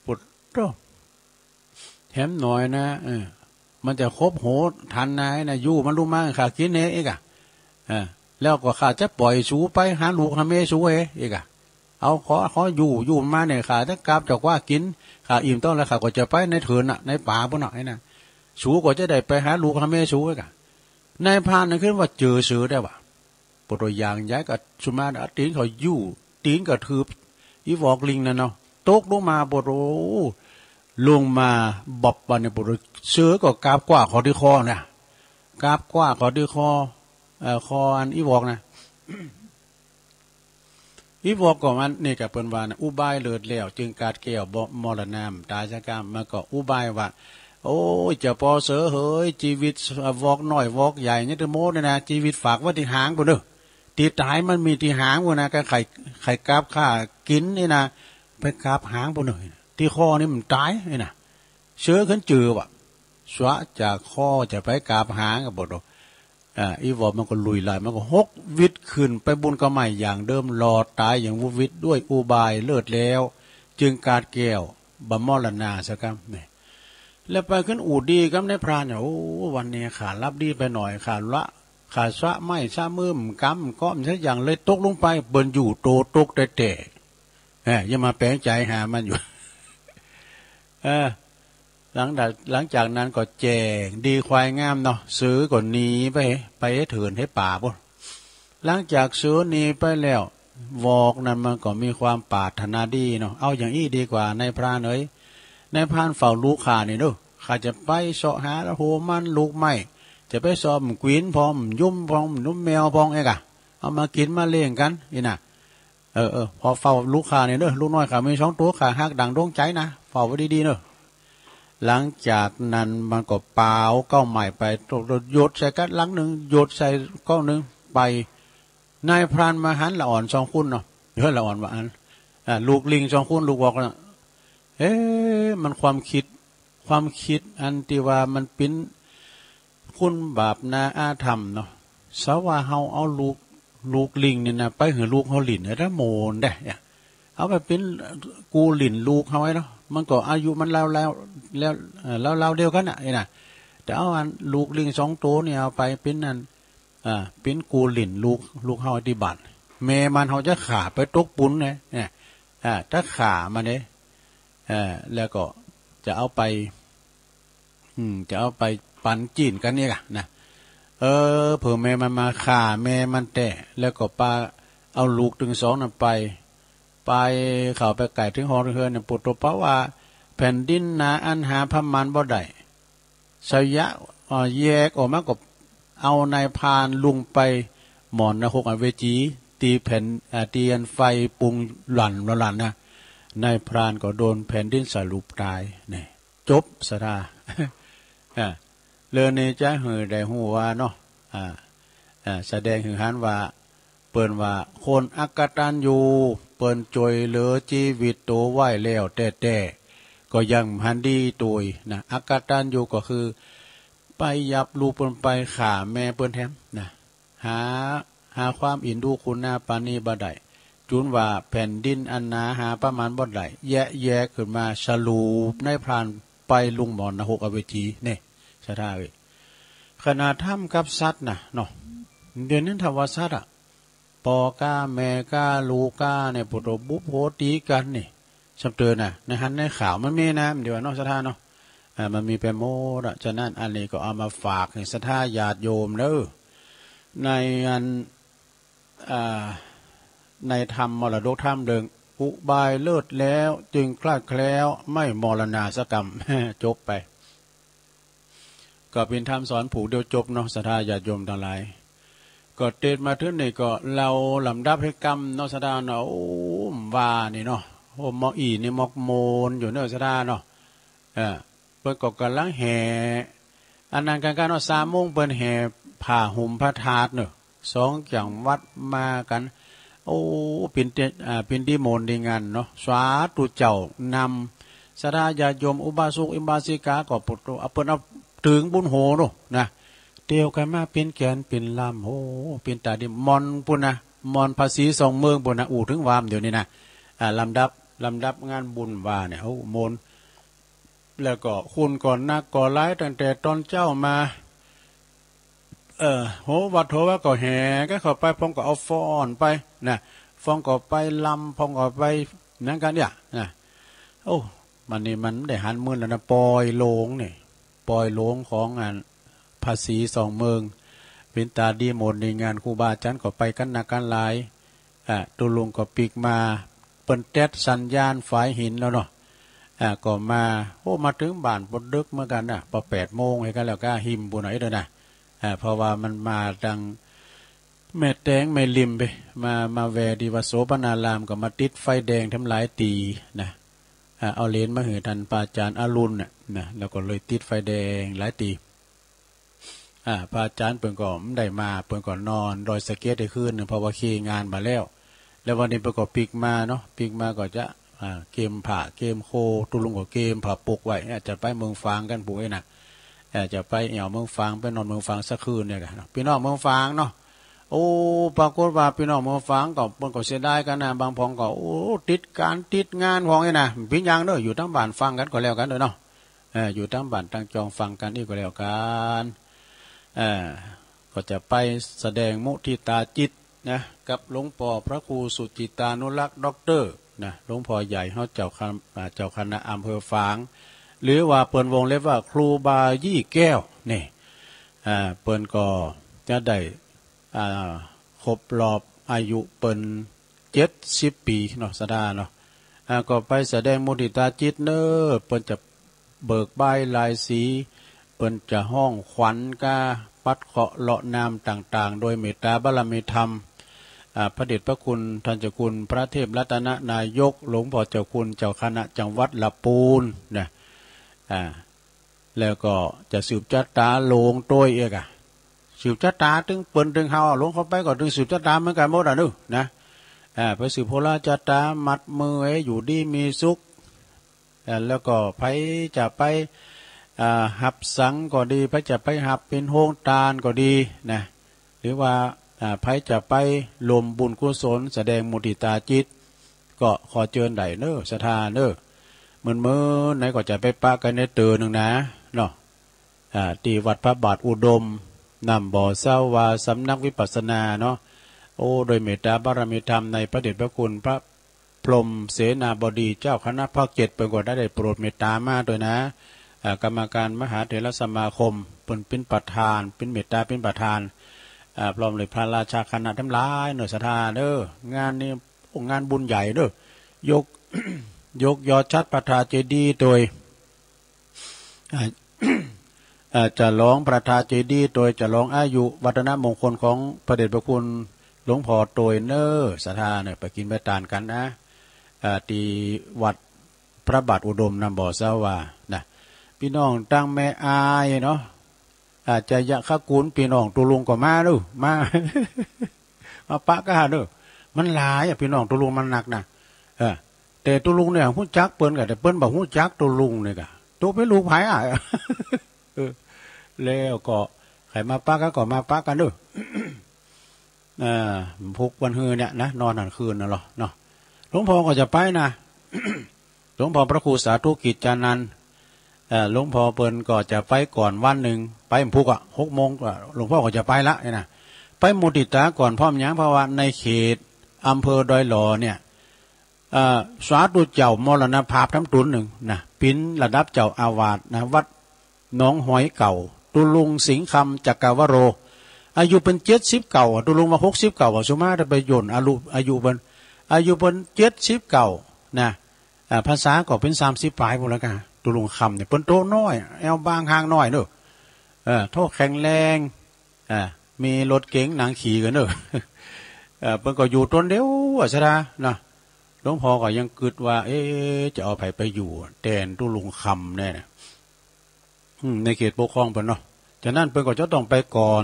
ปุดโต แหมหน่อยนะ เออ มันจะคบหาตันนายนะ อยู่มันลุกมา ข้ากิ๋นเน่อีกอะ เออ แล้วก็ข้าจะป่อยสูไปหาลูกหาเมียสูเองอีกอะ เอา ขอ ขออยู่ อยู่มาเนี่ย ข้าจะกราบเจ้ากว้ากิ๋น ข้าอิ่มต้องแล้ว ข้าก็จะไปในเถินน่ะ ในป่าปู๊นน่ะ ไอ้น่ะ สูก็จะได้ไปหาลูกหาเมียสูอีกอะ นายพรานนั้นขึ้นว่าเจอเสือได้วะ ปวดตัวยางย้ายกับสุมา ตีนเขาอยู่ ตีนกระทืบ อีหวอกลิงนั่นเนาะ ตกลงมา ปวดตัวย ลงมา บอบ บาดเนี่ย ปวดตัวย เสือก็กราบกว้าเขาตี้คอนะ กราบกว้าเขาตี้คอ เอ่อ คออันอีหวอกนะ อีหวอกก็มัน นี่ก็เปิ้นว่านะ อุบายเลิศแล้ว จึงกาดแก้วบ่มรณะ ต๋ายสักกำ มันก็อุบายว่า โอ้ย เจ้าปอเสือเหย จีวิต หวอกน้อยหวอกใหญ่เนี่ย ตึงหมดเนี่ยนะ จีวิตฝากไว้ตี้หางปู๊นเน่อ ตี้ต๋ายมันมีตี้หางปู๊นนะ ใค่ ใค่กราบข้ากิ๋นนี่นะ ไปกราบหางปู๊นเน่อ ตี้คอนี่มันต๋ายนี่นะ เสือขึ้นจือว่ะ สวะจากคอจะไปกราบหางก็บ่ดอก อ่า อีหวอกมันก็ลุยลาย มันก็หกวิดขึ้นไปปู๊นก้าไม้อย่างเดิม รอดต๋ายอย่างวุดวิด ด้วยอุบายเลิศแล้ว จึงกาดแก้วบ่มรณะสักกำ นี่ แล้วไปขึ้นอู่ดีกับนายพรานเนี่ย โอ้ วันนี้ข้าหลับดีไปหน่อย ข้าละ ข้าสะไม้สะมือมันกำก้อมสักอย่างเลยตกลงไป เปิ้นอยู่โตตกแต๊ๆ เอ้ย อย่ามาแป๋งใจ๋หามันอยู่ เออ หลังจาก หลังจากนั้นก็แจ้งดีควายงามเนาะ เสือก็หนีไป ไปเถินตี้ป่าปู๊น หลังจากเสือหนีไปแล้ว หวอกนั้นมันก็มีความปรารถนาดีเนาะ เอาอย่างอี้ดีกว่า นายพรานเอ๋ย นายพรานเฝ้าลูกข้านี่เน่อ ข้าจะไปเสาะหาหัวมันลูกไม้ จะไปเสาะมันกวินพ่อง มันยุ้มพ่อง มันยุ้มแมวพ่องเองอะ เอามากิ๋นมาเลี้ยงกั๋นนี่นะ เออ เออ ปอเฝ้าลูกข้านี่เน่อ ลูกน้อยข้ามีสองตัว ข้าฮักดั่งดวงใจ๋นะ เฝ้าไว้ดีๆ เน่อ หลังจากนั้นมันก็ปาวก้าไม้ไป หยดใส่กั๊ดหลังนึ่ง หยดใส่ก้านึ่งไป นายพรานมาหันละอ่อนสองคนเนาะ เออ ละอ่อนว่าอั้น อ่า ลูกลิงสองคน ลูกหวอกนะ เอ๊ะ มันความกึ๊ด ความกึ๊ดอันตี้ว่ามันเป๋นคุณบาปนาอาธรรมเนาะ สาว่าเฮาเอาลูก ลูกลิงนี่นะ ไปหื้อลูกเฮาหลิ้น เอ้ย ถ้าโมนได้อะ เอาไปเป๋นกูหลิ้นลูกเฮาไว้เนาะ มันก็อายุมันราวๆ แล้ว เอ่อ ราวๆ เดียวกั๋นน่ะ ไอ้น่ะ แต่เอาอันลูกลิงสองตัวนี่เอาไปเป๋นอัน อ่า เป๋นกูหลิ้นลูก ลูกเฮาตี้บ้าน แม่มันเฮาจะฆ่าไปตกปู๊นนะ เนี่ย อ่า ถ้าฆ่ามันเนี่ย เอ่อ แล้วก็จะเอาไป อืม จะเอาไปปันจีนกั๋นเนี่ยนะ เออ เผื่อแม่มันมาฆ่าแม่มันแต๊ แล้วก็ปาเอาลูกตึงสองนั้นไป ไป เข้าไปใก้เถิงห้องเถิงเฮือนเนี่ย ปวดตัวย เพราะว่าแผ่นดินหนาอันหาประมาณบ่ได้ สยะ เอ่อ แยกออกมาก็เอานายพรานลุงไปหมอนนรกอเวจี ตี้แผ่น อ่า ตี้อันไฟปุงหลั่นหลั่นนะ นายพรานก็โดนแผ่นดินสลุปต๋าย นี่ จบ ศรัทธา อ่า เรื่องนี้จะหื้อได้ฮู้ว่าเนาะ อ่า อ่า แสดงหื้อหันว่า เปิ้นว่าคนอกตัญญู เปิ้นจ้วยเหลือจีวิตโตไว้แล้วแต๊ๆ ก็ยังบ่หันดีตวยนะ อกตัญญูก็คือ ไปหยาบลูกเปิ้น ไปฆ่าแม่เปิ้นแถมนะ หา หาความอินดูคุณนาปานีบ่ได้ จุนว่าแผ่นดินอันหนาหาประมาณบ่ได้ แยะแยะขึ้นมาสลุปนายพรานไปลุงหมอนนรกอเวจี นี่ ศรัทธาเอ้ย ขนาดธรรมกับสัตว์นะเนาะ เดี๋ยวนี้ถ้าว่าสัตว์อะ ปอก้าแม่ก้าลูกก้าเนี่ย ปวดตัวย บุบโหตีกั๋นนี่ ซ้ำเติมนะ ในหันในข่าวมันมีนะ เดี๋ยวเนาะ ศรัทธาเนาะ อ่า มันมีไปหมดอะ ฉะนั้นอันนี้ก็เอามาฝากหื้อศรัทธาญาติโยมเน่อ ในอัน อ่า ในธรรมมรดกธรรมเรื่องอุบายเลิศแล้วจึงคลาดแคล้วไม่มรณาสกรรม จบไป ก็เป๋นธรรมสอนผูกเดียวจบเนาะ ศรัทธาญาติโยมตังหลาย ก็เตรียมมาเถิงนี่ก็เล่าลำดับเหตุก๋รรมเนาะ ศรัทธาเนาะ โอ้ ว่านี่เนาะ โอ้ หมออี้นี่หมอกโมนอยู่เนาะ ศรัทธาเนาะ เออ เปิ้นก็ก่ำลังแห่ อันนั้นกั๋นกั๋นเนาะ สามโมงเปิ้นแห่ผ้าห่มพระธาตุเนาะ สองจังหวัดมากั๋น โอ้ เป๋นตี้ อ่า เป๋นตี้โมนตี้งันเนาะ สาธุเจ้านำ ศรัทธาญาติโยมอุบาสกอุบาสิกาก็ปวดตัวย เอาเปิ้นเอาตึงบุญโหเนาะนะ เตียวกั๋นมาเป๋นแก๋นเป๋นลำ โอ้ เป๋นต๋าดีมอนปู๊นนะ มอนภาษีสองเมืองปู๊นนะ อู้เถิงว่าเดี๋ยวนี้นะ อ่า ลำดับ ลำดับงานบุญว่าเนี่ย โอ้ โมน แล้วก็คนก็นักก็หลายตั้งแต่ตอนเจ๊ามา เออ โห วัดโหวาก็แห่กั๋นเข้าไป พ่องก็เอาฟ้อนไปนะ พ่องก็ไปรำ พ่องก็ไปนั่นกั๋นเนี่ยนะ โอ้ มันนี่มันได้หันมื้อแล้วนะ ปอยหลงนี่ ปอยหลงของอันภาษีสองเมือง เป๋นต๋าดีหมดนี่ งานครูบาอาจ๋ารย์ก็ไปกั๋นนักกั๋นหลาย อ่า ตุ๊ลุงก็ปิ๊กมา เปิ้นแต๊ดสัญญาณฝายหินแล้วเนาะ อ่า ก็มา โอ้ มาเถิงบ้านปอดึกเหมือนกั๋นนะ ปอแปดโมงหื้อกั๋นแล้วก้า หิมปุ้นหน้อยเด้อนะ อ่า เพราะว่ามันมาตังแม่แตงแม่ริมไป มา มาแวะตี้วัดโสภณาราม ก็มาติดไฟแดงแถมหลายตี๋นะ อ่า เอาเหรนมาหื้อต้านพระอาจ๋ารย์อรุณน่ะนะ แล้วก็เลยติดไฟแดงหลายตี๋ อ่า พระอาจ๋ารย์เปิ้นก็บ่ได้มา เปิ้นก็นอนดอยสะเก็ดได้คืนนึ่ง เพราะว่าเคลียร์งานมาแล้ว แล้ววันนี้เปิ้นก็ปิ๊กมาเนาะ ปิ๊กมาก็จะ อ่า เกียมผ้าเกียมโค ตุ๊ลุงก็เกียมผ้าปกไว้ อาจจะไปเมืองฝางกั๋นปุ้นนะ อาจจะไปแอ่วเมืองฝาง ไปนอนเมืองฝางสักคืนเนี่ยกั๋นเนาะ ปี้น้องเมืองฝางเนาะ โอ้ ปรากฏว่าปี้น้องเมืองฝางก็ เปิ้นก็เสียดายกั๋นนะ บางพ่องก็ โอ้ ติดก๋านติดงานพ่องเนี่ยนะ เป๋นหยังเน่อ อยู่ตางบ้านฟังกั๋นก็แล้วกั๋นเน่อเนาะ เอ่อ อยู่ตางบ้านตางจองฟังกั๋นอี้ก็แล้วกั๋น เอ่อ ก็จะไปแสดงมุทิตาจิตนะ กับหลวงป้อพระครูสุจิตานุรักษ์ด็อกเตอร์นะ หลวงป้อใหญ่เฮาเจ้าคณะ อ่า เจ้าคณะอำเภอฝาง หรือว่าเปิ้นวงเล็บว่าครูบายี่แก้วนี่ อ่า เปิ้นก็จะได้ อ่า ครบรอบอายุเปิ้นเจ็ดสิบปี๋เนาะ ศรัทธาเนาะ อ่า ก็ไปแสดงมุทิตาจิตเน่อ เปิ้นจะเบิกบายหลายสี เปิ้นจะฮ้องขวัญก้า ปัดเคราะห์เลาะน้ำต่างๆ โดยเมตตาบารมีธรรม อ่า พระเดชพระคุณท่านเจ้าคุณพระเทพรัตนนายก หลวงป้อเจ้าคุณเจ้าคณะจังหวัดละปูนนะ อ่า แล้วก็จะสืบจะต๋าหลวงตวยเอกอะ สืบจะต๋าตึงเปิ้นตึงเฮา หลวงเข้าไปก็ตึงสืบจะต๋าเหมือนกั๋นหมดอะเน่อนะ อ่า ไปสืบโหราจะต๋า มัดมือหื้ออยู่ดีมีสุข อ่า แล้วก็ใผจะไป อ่า หับสังก็ดี ใผจะไปหับเป๋นโฮงตานก็ดีนะ หรือว่า อ่า ใผจะไปร่วมบุญกุศลแสดงมุทิตาจิต ก็ขอเจิญได้เน่อ ศรัทธาเน่อ มื้อๆ ไหนก็จะไปปะกั๋นในเตื้อนึ่งนะ เนาะ อ่า ตี้วัดพระบาทอุดม น้ำบ่อเซาว่า สำนักวิปัสสนาเนาะ โอ้ โดยเมตตาบารมีธรรมในพระเดชพระคุณพระพรหมเสนาบดีเจ้าคณะภาคเจ็ด เปิ้นก็ได้ ได้โปรดเมตตามาตวยนะ อ่า กรรมการมหาเถรสมาคม เปิ้นเป๋นประธาน เป๋นเมตตาเป๋นประธาน อ่า พร้อมโดยพระราชาคณะทั้งหลายเน่อ ศรัทธาเน่อ งานนี้ โอ้ งานบุญใหญ่เน่อ ยก ยกยอดฉัตรพระธาตุเจดีย์ตวย อ่า อ่า ฉลองพระธาตุเจดีย์ตวย ฉลองอายุวัฒนมงคลของพระเดชพระคุณหลวงป้อตวยเน่อ ศรัทธาเน่อ ไปกิ๋นไปตานกั๋นนะ อ่า ตี้วัดพระบาทอุดม น้ำบ่อเซาว่านะ ปี้น้องตางแม่อายเนาะ อ่า จะยะขะกู๋นปี้น้องตุ๊ลุงก็มาเน่อ มา มาปะกั๋นเน่อ มันหลายอะ ปี้น้องตุ๊ลุงมันนักนะ เออ แต่ตุ๊ลุงเนี่ยฮู้จักเปิ้นก่า แต่เปิ้นบ่ฮู้จักตุ๊ลุงเนี่ยก่า ตุ๊เป๋นลูกใผอะ เออ แล้วก็ใผมาปะกั๋นก็มาปะกั๋นเน่อ อ่า พุกวันฮือเนี่ยนะ นอนหั้นคืนน่ะเหรอเนาะ หลวงป้อก็จะไปนะ หลวงป้อพระครูสาธุกิจจานันท์ เอ่อ หลวงป้อเปิ้นก็จะไปก่อนวันนึ่ง ไปพุกอะ หกโมงก็หลวงป้อก็จะไปละเนี่ยนะ ไปมุทิตาก่อนพร้อมหยัง เพราะว่าในเขตอำเภอดอยหล่อเนี่ย เอ่อ สาธุเจ้ามรณภาพทั้งตุ๊นนึ่งนะ เป๋นระดับเจ้าอาวาสนะ วัดหนองหอยเก่า ตุ๊ลุงสิงห์คำจักรวโร อายุเปิ้นเจ็ดสิบเก้าอะ ตุ๊ลุงว่าหกสิบเก้าอะ สุมาตะไปย่นอายุ อายุเปิ้น อายุเปิ้นเจ็ดสิบเก้านะ อ่า พรรษาก็เป๋นสามสิบป๋ายพู้นแล้วก่า ตุ๊ลุงคำเนี่ย เปิ้นโตน้อย แอ่วบาง ฮ่างน้อยเน่อ เออ โตแข็งแรง อ่า มีรถเก๋งหนังขี่กั๋นเน่อ เออ เปิ้นก็อยู่ตนเดียวอะ ศรัทธาเนาะ หลวงป้อก็ยังกึ๊ดว่า เอ๊ะ จะเอาใผไปอยู่แตนตุ๊ลุงคำแน่นะ อืม ในเขตปกครองเปิ้นเนาะ ฉะนั้นเปิ้นก็จะต้องไปก่อน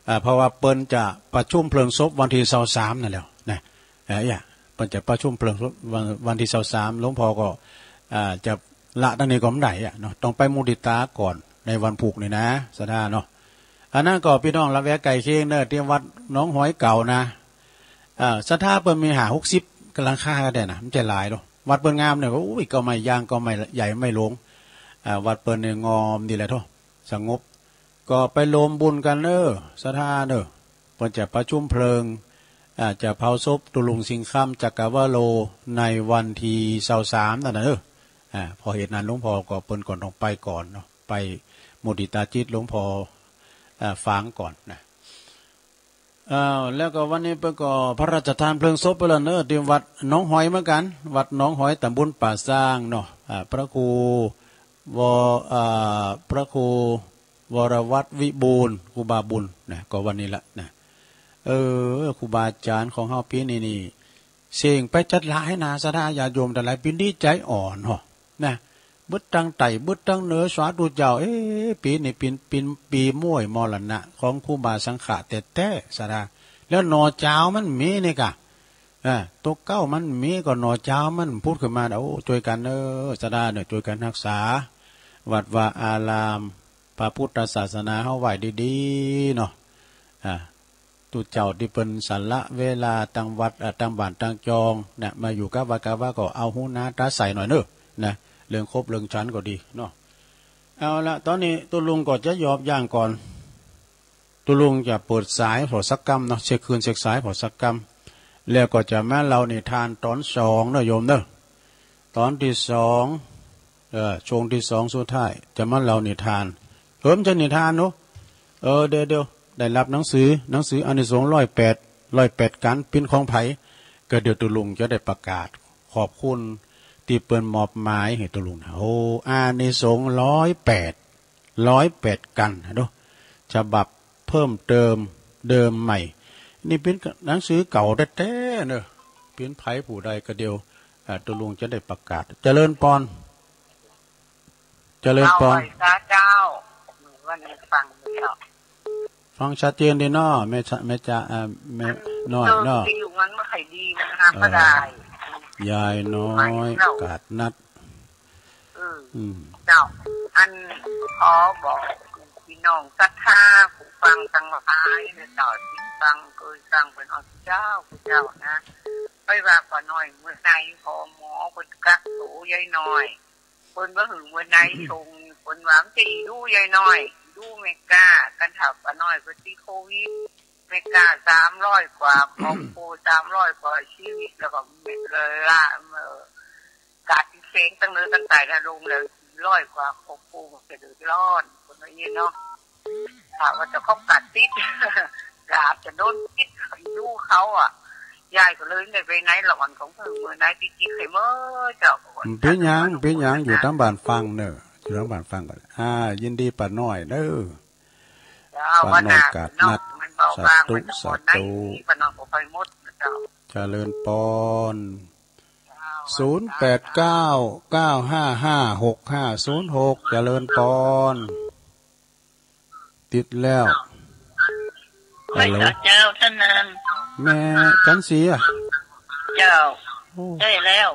อ่า เพราะว่าเปิ้นจะประชุมเพลิงศพวันตี้ซาวสามนั่นแหละนะ เอ่อ เนี่ย เปิ้นจะประชุมเพลิงศพวัน วันตี้ซาวสาม หลวงป้อก็ อ่า จะละตางนี้ก็บ่ได้อะเนาะ ต้องไปมุทิตาก่อนในวันพุกนี่นะ ศรัทธาเนาะ อันนั้นก็ปี้น้องละแวกใก้เคียงเน่อ ตี้วัดหนองหอยเก่านะ อ่า ศรัทธาเปิ้นมีห้าหกสิบหลังคาก็ได้นะ บ่ใจ้หลายดอก วัดเปิ้นงามเนี่ย โอ้ย ก็ไม้ยาง ก็ไม้ใหญ่ ไม้หลวง อ่า วัดเปิ้นนี่งอมดีแหละโธ่ สงบ ก็ไปรวมบุญกั๋นเน่อ ศรัทธาเน่อ เปิ้นจะประชุมเพลิง อ่า จะเผาศพตุ๊ลุงสิงห์คำ จักรวโร ในวันตี้ซาวสามนั่นน่ะเน่อ อ่า เพราะเหตุนั้นหลวงพ่อก็ เปิ้นก็ต้องไปก่อนเนาะ ไปมุทิตาจิตหลวงพ่อ อ่า ฝางก่อนนะ อ้าว แล้วก็วันนี้เปิ้นก็พระราชทานเพลิงศพไปแล้วเน่อ ตี้วัดหนองหอยเหมือนกั๋น วัดหนองหอย ตำบลป่าซางเนาะ อ่า พระครูว- อ่า พระครูวรวัฒน์วิบูลย์ ครูบาบุญนะ ก็วันนี้ละนะ เออ ครูบาอาจ๋ารย์ของเฮาปี๋นี้นี่ เซ็งไปจั๊ดหลายนา ศรัทธาญาติโยมตังหลาย ปี๋นี้ใจ๋อ่อนเนาะ นะ เบิดตังใต้ เบิดตังเหนือ สาธุเจ้า เอ๊ะ ปี๋นี้เป๋น เป๋นปี๋ม้วยมรณะของครูบาสังฆะแต๊ๆ ศรัทธา แล้วหน่อจาวมันมีนี่ก่ะ เออ ตั๋วเก๊ามันมี ก็หน่อจาวมันผุดขึ้นมา โอ้ จ้วยกั๋นเน่อ ศรัทธาเน่อ จ้วยกั๋นฮักษา วัดวาอาราม พระพุทธศาสนาเฮาไว้ดีๆ เนาะ อ่า ตุ๊เจ้าตี้เปิ้นสละเวลาตังวัด อ่า ตังบ้านตังจองนะ มาอยู่กับวัดกับวาก็เอาหูหนาต๋าใส่หน่อยเน่อ นะ เรื่องขบเรื่องฉันก็ดีเนาะ เอาละ ต๋อนนี้ตุ๊ลุงก็จะหยอบย่างก่อน ตุ๊ลุงจะเปิดสายผ่อสักกำเนาะ เช็คคลื่นเช็คสายผ่อสักกำ แล้วก็จะมาเล่านิทานต๋อนสองเน่อโยมเน่อ ต๋อนตี้สอง เออ ช่วงตี้สองสุดท้าย จะมาเล่านิทาน เออ บ่ใจ้นิทานเนาะ เออ เดี๋ยวๆ ได้ฮับหนังสือ หนังสืออานิสงส์ร้อยแปด ร้อยแปดกัณฑ์ เป๋นของใผ ก็เดี๋ยวตุ๊ลุงจะได้ประกาศ ขอบคุณตี้เปิ้นมอบหมายหื้อตุ๊ลุงนะ โอ้ อานิสงส์ร้อยแปด ร้อยแปดกัณฑ์เนาะ ฉบับเพิ่มเติม เดิมใหม่ นี่เป๋นหนังสือเก่าแต๊ๆ เน่อ เป๋นใผผู้ใดก็เดี๋ยว อ่า ตุ๊ลุงจะได้ประกาศ เจริญปอน เจริญปอน เจ้า ไหว้สาเจ้า วันนี้ฟังแล้ว ฟังชัดเจนดีเนาะ แม่ชะ แม่จา อ่า แม่น้อยเนาะ เออ ตี้อยู่มันบ่ค่อยดี มันหาบ่ได้ เออ ยายน้อย กาดนัด เออ อืม เจ้า อันขอบอกพี่น้องศรัทธาผู้ฟังตังหลายนะเจ้า ตี้ฟังเกยฟังเปิ้นเอาเจ้า เจ้านะ ไปว่าป้าน้อยเมื่อไหร่ พ่อหมอเปิ้นกักตัวยายน้อย เปิ้นว่าหื้อเมื่อไหร่ส่ง เปิ้นว่ามันจะอีดูยายน้อย ดูเมกา กันถ้าป้าน้อยเปิ้นติดโควิด เมกาสามร้อยกว่า ครอบครัวสามร้อยกว่าชีวิต แล้วก็เมกาละ เอ่อ กาดติดเสงตังเหนือตังใต้ละลงแล้ว ร้อยกว่าครอบครัวมันจะเดือดร้อน คนว่าอย่างนี้เนาะ ถ้าว่าจะคบกาดติด กาดจะโดนติด ใครดูเขาอ่ะ ยายก็เลยได้ไปไหนละวันของเพิ่นเมื่อไหนติดติดใครเมื่อเจ้า มันเป๋นหยัง เป๋นหยัง อยู่ตังบ้านฟังเน่อ อยู่ตังบ้านฟังก่อน อ่า ยินดีป้าน้อยเน่อ เจ้า ป้าน้อยกาดนัด มันเบาบาง สาธุ มันจะปวดไหน สาธุ ป้าน้อยก็ไปหมดนะเจ้า เจริญปอน ศูนย์แปดเก้า เก้าห้าห้า หกห้าศูนย์หก เจริญปอน ติดแล้ว ฮัลโหล ไหว้สาเจ้าต้านนาง แม่จันทร์ศรีอะ เจ้า โอ้ ใจ้แล้ว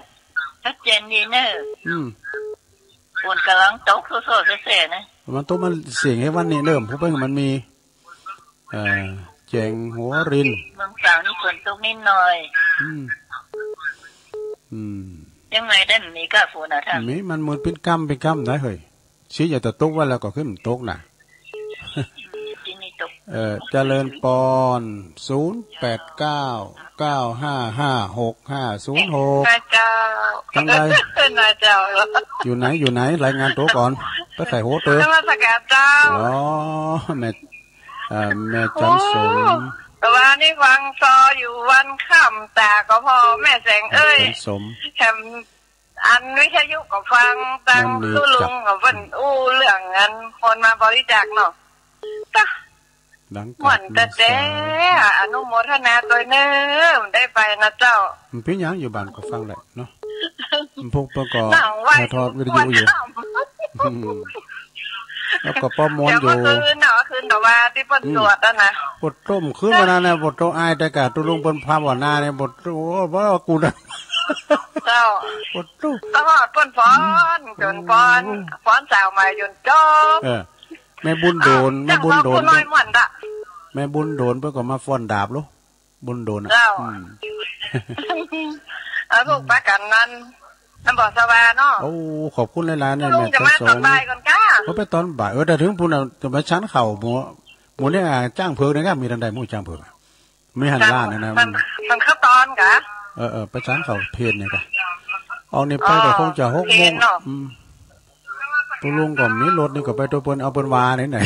ชัดเจนดีเน่อ อืม ฝนก่ำลังตกโซ่ๆ แซ่ๆ นะ มันตกมาเสียงหื้อวันนี้เริ่ม เพราะเปิ้นมันมี เอ่อ แจ๋งหัวริน เมืองตรังนี่ฝนตกนิดหน่อย อืม อืม ยังไงได้ มันมีก้าฝนอ่ะท่าน มี มันมืดเป๋นก้ำเป๋นก้ำได้เฮ้ย สิอย่าแต่ตกวันแล้วก็ขึ้นตกน่ะ ที่นี่ตก เอ่อ เจริญปอน ศูนย์แปดเก้า เก้าห้าห้า หกห้าศูนย์หก นะเจ้า จังใด นะเจ้า อยู่ไหน อยู่ไหน รายงานตั๋วก่อน ไปใส่หัวเต๋อ นมัสการเจ้า อ๋อ แม่ เอ่อ แม่จันทร์สม โอ้ แต่ว่านี่ฟังซออยู่วันค่ำ ต๋าก็พอ แม่แสงเอ้ย แม่จันทร์สม แถมอันวิทยุก็ฟัง ตังตุ๊ลุงก็เปิ้นอู้เรื่องอันคนมาบริจาคเนาะ จ้ะ ดังกาด ม่วนแต๊ๆ อนุโมทนาตวยเน่อ ได้ไปนะเจ้า มันเป๋นหยัง อยู่บ้านก็ฟังได้เนาะ พวกเปิ้นก็ถ่ายทอดวิทยุอยู่ อืม แล้วก็ป้อม่วนอยู่ เดี๋ยวเมื่อคืนน่ะ เมื่อคืนแต่ว่าตี้เปิ้นสวดอะนะ ปวดต้มคืนวันนั้นน่ะ ปวดต้มอ้ายแต่กาตุ๊ลุงเปิ้นภาวนาเนี่ย ปวด โอ้ ว่ากูนะ เจ้า ปวดต้ม ตลอดเปิ้นฟ้อน จ๋นฟ้อน โอ้ ฟ้อนสาวใหม่จ๋นจบ เออ แม่บุญโดน แม่บุญโดน เจ้าว่าผู้น้อยม่วนดะ แม่บุญโดนเปิ้นก็มาฟ้อนดาบลูก บุญโดนอะ เจ้า อืม เอาลูกประกันนั้น อำเภอสะหว่าเนาะ โอ้ ขอบคุณหลายๆ เนี่ย ลุง แม่ จะมาตอนบ่ายก่อนก้า ก็ไปตอนบ่าย เออ แต่เถิงปู๊นน่ะ จะไปฉันข้าวหมู่ หมู่เนี่ย จ๊างเผิกเนี่ยก้า มีตังใดหมู่จ๊างเผิกอะ มีหันร้านเนี่ยนะ มัน มันข้าวตอนก้า เออ เออ ไปฉันข้าวเพลเนี่ยก้า ออกนี่ไปก็คงจะหกโมง อ๋อ เพลเนาะ อืม ตุ๊ลุงก็มีรถนี่ก็ไปตั๋วเปิ้น เอาเปิ้นว่าไหน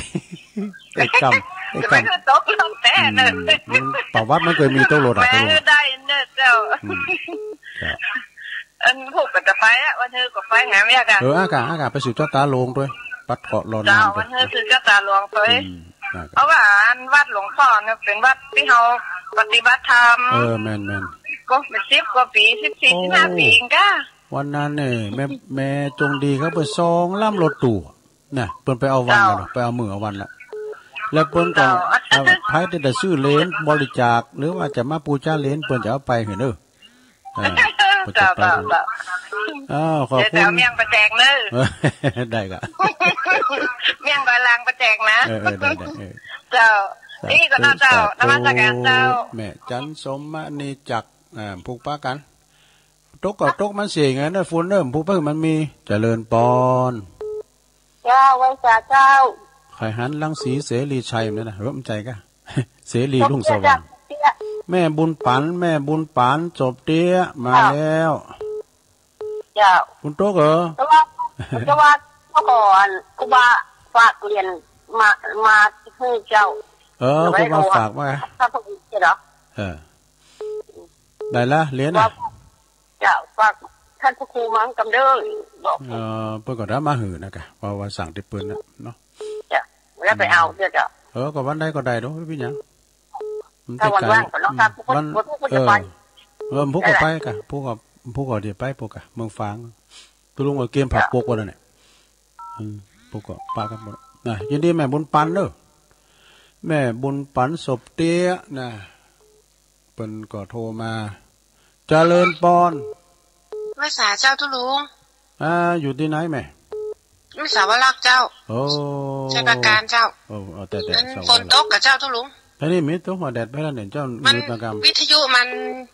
ๆ ไอ้กำ ไอ้กำ จะไม่คือตกลงแท้เนอะ อืม มันประวัติมันเกยมีตั๋วรถอะ แม่ ตุ๊ลุง ได้เนอะเจ้า อืม ครับ อันผู้ก็จะไปอะ วันนี้ก็ไปหาเมียกัน เออ อากาศ อากาศ ไปสืบจ๊อต๋าหลวงตวย ปัดเกาะรอนานตวย เจ้า วันนี้สืบจ๊อต๋าหลวงตวย อืม อากาศ เพราะว่าอันวัดหลวงพ่อเนี่ยเป๋นวัดตี้เฮาปฏิบัติธรรม เออ แม่นๆ ก็เป๋นสิบกว่าปี๋ สิบสี่ โอ้ สิบห้าปี๋เองก้า วันนั้นเนี่ย แม่ แม่จงดีเขาไปส่องลำรถตู้ น่ะ เปิ้นไปเอาวันละ เจ้า ไปเอามื้อเอาวันละ แล้วเปิ้นก็ เจ้า เอา ใผตี้จะซื้อเหรียญบริจาค หรือว่าจะมาปู๋จาเหรียญ เปิ้นจะเอาไปหื้อเน่อ เออ เปิ้นจะไป เจ้า เปิ้น เจ้า อ้าว ขอบคุณ เดี๋ยวจะเอาเมี่ยงไปแจกเน่อ ได้ก้า เมี่ยงบาลางไปแจกนะ เออ เออ ได้ ได้ เออ เจ้า สาธุ นี่ก็เนาะเจ้า สาธุ นมัสการเจ้า แม่จันทร์สมมณีจักร อ่า ผูกปะกั๋น ตกก็ตกมันเสียไงนะ ฝนเนิ่มผู้เพิ่งมันมี เจริญปอน เจ้า ไหว้สาเจ้า ใผหัน รังสีเสรีชัยมันนะ เออ มันใจ๋ก้า เสรีรุ่งสว่าง เตี้ย แม่บุญปั๋น แม่บุญปั๋น จบเตี้ย มาแล้ว เจ้า คุณตุ๊กเหรอ แต่ว่า แต่ว่าเมื่อก่อนครูบาฝากเหรียญมา มาหื้อเจ้า เออ ครูบาฝากมา ถ้าพวกนี้เหรอ เออ ได้ละเหรียญน่ะ ว่า เจ้า ฝากต้านพระครูมังกำเด้อ บอก เออ เปิ้นก็ได้มาหื้อนะก้า เพราะว่าสั่งตี้เปิ้นน่ะเนาะ เจ้า แล้วไปเอาเด้อเจ้า เออ ก็วันใดก็ได้เนาะ บ่เป๋นหยัง มันใก้ๆ ถ้าวันว่างก็เนาะ อืม ถ้าผู้คน วัน ผู้คนจะไป เออ เออ ผู้ก็ไปก้า ผู้ก็ ผู้ก็เดี๋ยวไป ผู้ก็เมืองฝาง ตุ๊ลุงก็เกียมผัก เจ้า ปกวันนั้นเนี่ย อืม พวกก็ปะกั๋นหมดนะ ยินดีแม่บุญปั๋นเน่อ แม่บุญปั๋นสบเตี้ยนะ เปิ้นก็โทรมา เจริญปอน ไหว้สาเจ้าตุ๊ลุง อ่า อยู่ตี้ไหนแม่ ไหว้สาวรักษ์เจ้า โอ้ ชัยปราการเจ้า โอ้ เอาแต่ แต่ อัน สาวรักษ์ ฝนตกก้าเจ้าตุ๊ลุง อันนี้มีตกหัวแดดไปแล้วเนี่ยเจ้า มัน มีประกำ วิทยุมัน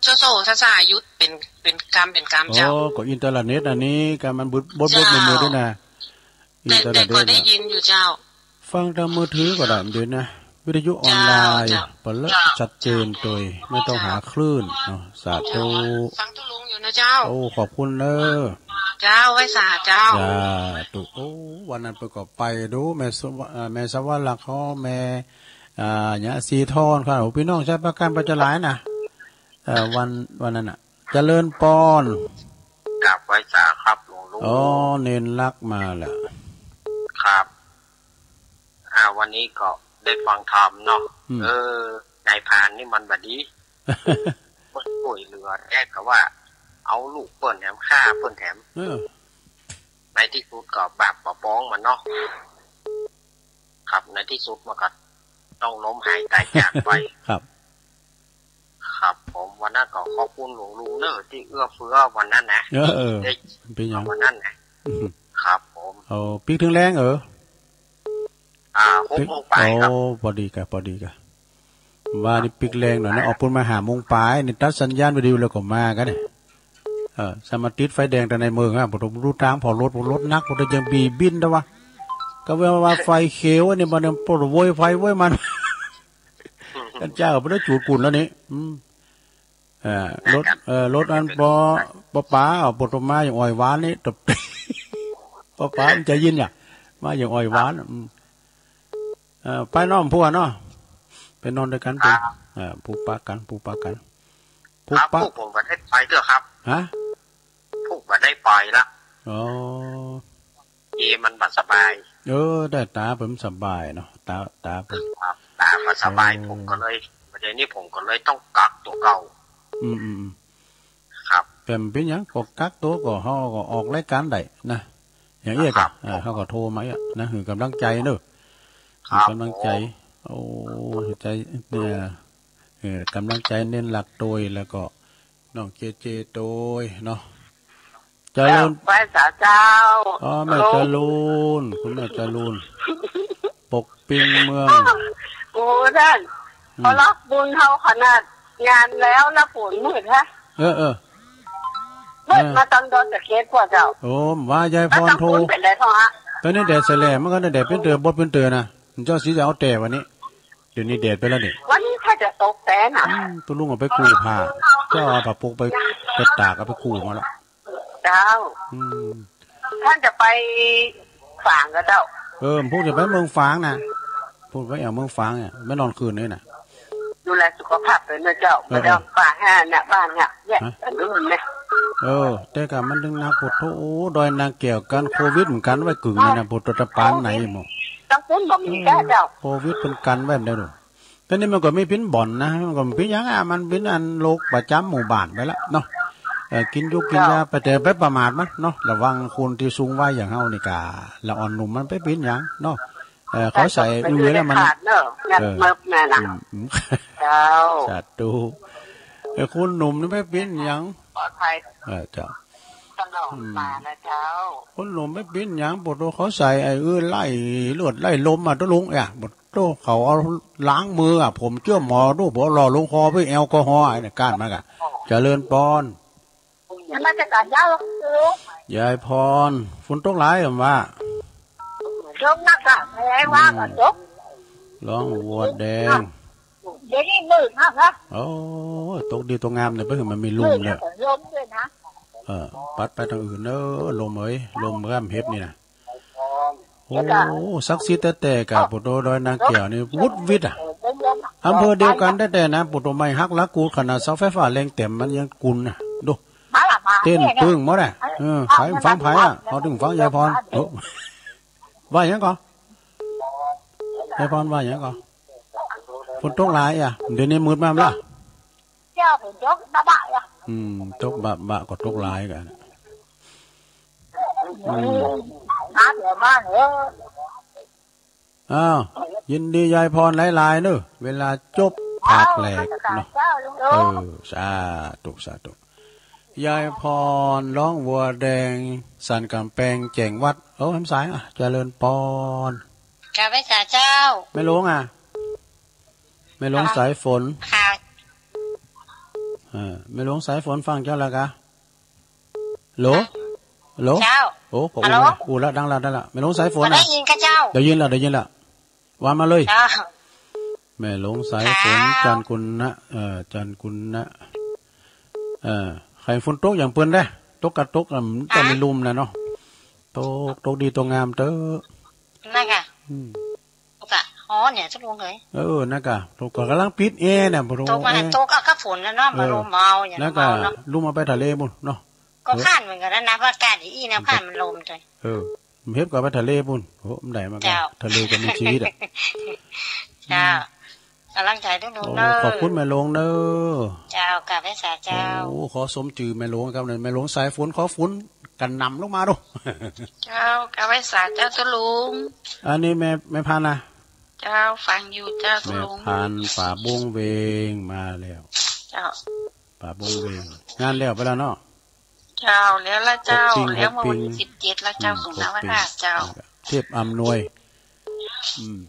โซโซซาซาหยุดเป๋น เป๋นกำ เป๋นกำเจ้า โอ้ ก็อินเทอร์เน็ตอันนี้ก้า มันบุด บด บด เจ้า มือๆ ด้วยนะ แต่ อินเทอร์เน็ต แต่ก็ได้ยินอยู่เจ้า ฟังตางมือถือก็ได้เดี๋ยวนะ วิทยุออนไลน์ เจ้า เจ้า เปิดแล้ว เจ้า ชัดเจนโดยไม่ต้องหาคลื่นเนาะ สาธุ เจ้า ฟังตุ๊ลุงอยู่นะเจ้า โอ้ ขอบคุณเน่อ เจ้า ไหว้สาเจ้า สาธุ โอ้ วันนั้นเปิ้นก็ไปดู แม่สว- เอ่อ แม่สวรรคเขา แม่ อ่า เนี่ย สีทองครับ โอ้ ปี้น้องชัยปราการไปจะหลายนะ เอ่อ วัน วันนั้นน่ะ เจริญปอน กราบไหว้สาครับหลวงลุง อ๋อ เณรลักษณ์มาแล้ว ครับ อ่า วันนี้ก็ได้ฟังธรรมเนาะ อืม เออ นายพรานนี่มันบ่ดี เปิ้นป่วยเหลือแต๊ก็ว่า เอาลูกเปิ้นแถม ฆ่าเปิ้นแถม เออ ในตี้สุดก็บาปบ่ปองมันเนาะ ครับ ในตี้สุดมันก็ต้องล้มหายตายจากไป ครับ ครับผม วันนั้นก็ขอบคุณหลวงลุงเน่อตี้เอื้อเฟื้อวันนั้นนะ เออ เออ ได้ เป๋นหยัง วันนั้นนะ อืม ครับผม โอ้ ปิ๊กเถิงแลงเหรอ อ่า หกโมงปลายครับ โอ้ ปอดีก้า ปอดีก้า ว่านี่ปิ๊กแลงหน่อยนะ ออกปู๊นมาห้าโมงปลายนี่ ตัดสัญญาณวิทยุแล้วก็มากั๋นเนี่ย เออ สามารถติดไฟแดงแต่ในเมืองอะ บ่ต้องดูตาง ผ่อรถ ผ่อรถหนัก ผ่อรถยังบีบบินแต่ว่า ก็ว่า ว่าไฟเขียวนี่มันยังปวดโวยไฟโวยมัน กั๋นเจ้า บ่ได้จูดกุ่นแล้วนี่ อืม เอ่อ รถ เอ่อ รถอันปอ ปอป๋า เอาปอตมาอย่างอ่อยหวานนี่ ตบ ปอป๋ามันจะยินอ่ะ มาอย่างอ่อยหวาน อืม เอ่อ ไปน้องพัวเนาะ ไปนอนด้วยกัน ครับ เอ่อ ผูกปะกั๋น ผูกปะกั๋น ผูกปะ ครับ พวกผมบ่ได้ไปเตื้อครับ ฮะ พวกบ่ได้ไปละ อ๋อ เอ มันบ่สบาย เออ ได้ตาเปิ้นสบายเนาะ ตา ตาเปิ้น ครับ ตาบ่สบาย เออ ผมก็เลย ประเด็นนี้ผมก็เลยต้องกักตั๋วเก่า อืม อืม อืม ครับ แต่บ่เป๋นหยัง ก็กักตั๋วก็เฮาก็ออกรายการได้นะ อย่างเอี้ย ครับ ก็ อ่า ผม เฮาก็โทรมาเอี้ยนะ หื้อกำลังใจ๋เน่อ ครับ หื้อกำลังใจ๋ ผม โอ้ หื้อใจ๋เนี่ย เออ กำลังใจ๋เณรลักษณ์โตย แล้วก็น้องเจเจโตยเนาะ เจริญ ไหว้สาเจ้า อ๋อ แม่จรูน คุณแม่จรูน ปกปิงเมือง โอ้ ต้าน อืม พอรับบุญเฮาขนาดงานแล้วนะ ฝนมืดฮะ เออ เออ เปิ้น เออ มาตางดอยสะเก็ดกว่าเจ้า โอ้ ว่ายายพรโทร มาตางปูนเป๋นไดพ่องฮะ ต๋อนนี้แดดใส่แหล่ มันก็แดดเป๋นเตื้อ บดเป๋นเตื้อนะ เจ้าสีจะเอาแต่วันนี้ เดี๋ยวนี้แดดไปแล้วนี่ วันนี้ถ้าจะตกแต๊น่ะ อืม ตุ๊ลุงเอาไปกู้ผ้า เจ้าเอาผ้าปกไป ไปตาก เอาไปกู้มาแล้ว เจ้า อืม ต้านจะไปฝางก่อเจ้า เออ พวกจะไปเมืองฝางนะ พวกไปแอ่วเมืองฝางเนี่ย แม่นอนคืนนี้นะ ดูแลสุขภาพตวยเนาะเจ้า เออ บ่ต้องไปหาหน้าบ้านเนี่ย เนี่ย ฮะ อันนู้นเนี่ย เออ แต่ก่ามันตึงหนัก โผโธ่ ดอยนางแก้วกั๋นโควิดเหมือนกั๋น ไว้กึ่งนี่นะ โผโธ่ ตะปานไหนหมด ตางปูนบ่มีแต๊เจ้า โควิดเปิ้นกั๋นไว้บ่ได้ดู ต๋อนนี้มันก็มีเป๋นบ่อนนะ มันก็เป๋นหยังอะ มันเป๋นอันโรคประจ๋ำหมู่บ้านไปละเนาะ เออ กิ๋นอยู่กิ๋นยาไป แต่ไปประมาทมันเนาะ ระวังคนตี้สูงวัยอย่างเฮานี่ก่า ละอ่อนหนุ่มมันไปเป๋นหยังเนาะ เออ เขาใส่อือแล้วมัน เออ เมิบแม่นะ อืม อืม เจ้า สาธุ เออ คนหนุ่มนี่ไปเป๋นหยัง ปลอดภัย เออ เจ้า ตลอดมานะเจ้า อืม คนหนุ่มไปเป๋นหยัง โผโธ่ เขาใส่ไอ้อือไล่เลือดไล่ลมอะ ตุ๊ลุง เอ้ย โผโธ่ เขาเอาล้างมืออะ ผมเจื้อหมอดู ผมหล่อลงคอไปแอลกอฮอล์ ไอ้เนี่ยก้านมันก่ะ เจริญปอน นมัสก๋านเจ้า ยายพร ฝนตกหลายบ่า ตกนักอะ ไอ้ว่าก็ตก อืม ร้องวัวแดง เดี๋ยวนี้มืดมากนะ โอ้ ตกดีตกงามเนี่ย เปิ้นหือมันมีลุ่มเนี่ย มืดแล้วก็ลมด้วยนะ เออ ปัดไปตางอื่นเน้อ ลมเอ้ย ลมเริ่มเห็บนี่นะ โอ้ ศักดิ์สิทธิ์แต๊ๆ ก่า โผโธ่ ดอยนางแก้วนี่ วุดวิดอะ อำเภอเดียวกั๋นแต๊ๆ นะ โผโธ่ ไม้หักหลักกูด ขนาดเสาไฟฟ้าแรงเต็มมันยังกุนนะ ดู มาละมา เต้นปึ้งหมดอะ เออ ใผฟังใผอะ เฮาตึงฟังยายพร โอ้ ว่าหยังก่อ ยายพรว่าหยังก่อ ฝนตกหลายอะ เดี๋ยวนี้มืดมาบ่า เจ้า ฝนตกบะๆ อะ อืม ตกบะๆ ก็ตกหลายก่ะ อืม มาเดี๋ยวมาเถอะ อ้าว ยินดียายพรหลายๆ เน้อ เวลาจบภาคแรกเนาะ เจ้าลุง เออ สาธุ สาธุ ยายพร ร้องวัวแดง สันก๋ำแปงแจ๋งวัด โอ้ แหมสายอะ เจริญปอน กราบไหว้สาเจ้า แม่หลวงอะ แม่หลวงสายฝน ค่ะ เออ แม่หลวงสายฝนฟังเจ้าแล้วก่ะ ฮัลโหล ฮัลโหล เจ้า โอ้ ก็อู้ละ ฮัลโหล อู้ละ ดังละ ดังละ แม่หลวงสายฝน บ่ได้ยินก่ะเจ้า ได้ยินละ ได้ยินละ ว่ามาเลย เจ้า แม่หลวงสายฝน ค่ะ จันทร์กุณะ เอ่อ จันทร์กุณะ เอ่อ ใค่ฝนตกอย่างเปิ้นได้ ตกกะตก เอ่อ ต้องมีลุ่มนะเนาะ ตก ตกดีตกงามเต๊อะ นั่นก่ะ อืม ตกอะ ฮ้อนเนี่ย ตุ๊ลุงเอ้ย เออ นั่นก่ะ ตกก็ก่ำลังปิดแอร์เนี่ย บ่ตก ตกมา แอร์ ตกเอากับฝนแล้วเนาะ เออ มาลมเอา อย่าง นั่นก่ะ เมาเนาะ ลุ่มเอาไปทะเลปู้นเนาะ ก็ เออ คันเหมือนกั๋นนะ อากาศดีๆ นะ คันมันลมจ้ะ เออ เห็บก็เอาไปทะเลปู้น โอ้ มันได้มาก่ะ เจ้า ทะเลก็มีชีวิตอะ เจ้า ก๋ำลังใจ๋ตุ๊ลุงเน้อ โอ้ ขอบคุณแม่หลวงเน้อ เจ้า กราบไหว้สาเจ้า โอ้ ขอสมจื่อแม่หลวงครับเนี่ย แม่หลวงสายฝน ขอฝนกระหน่ำลงมาดู เจ้า กราบไหว้สาเจ้าตุ๊ลุง อันนี้แม่ แม่พันธุ์นะ เจ้า ฟังอยู่เจ้าตุ๊ลุง แม่พันธุ์ ป๋าบงเวงมาแล้ว เจ้า ป๋าบงเวง งานแล้วไปแล้วเนาะ เจ้า แล้วละเจ้า ครบปิ้ง แล้วเมื่อวันตี้ ครบปิ้ง สิบเจ็ดละเจ้า อืม สุนทรวราชเจ้า ครบปิ้ง เทพอำนวย อืม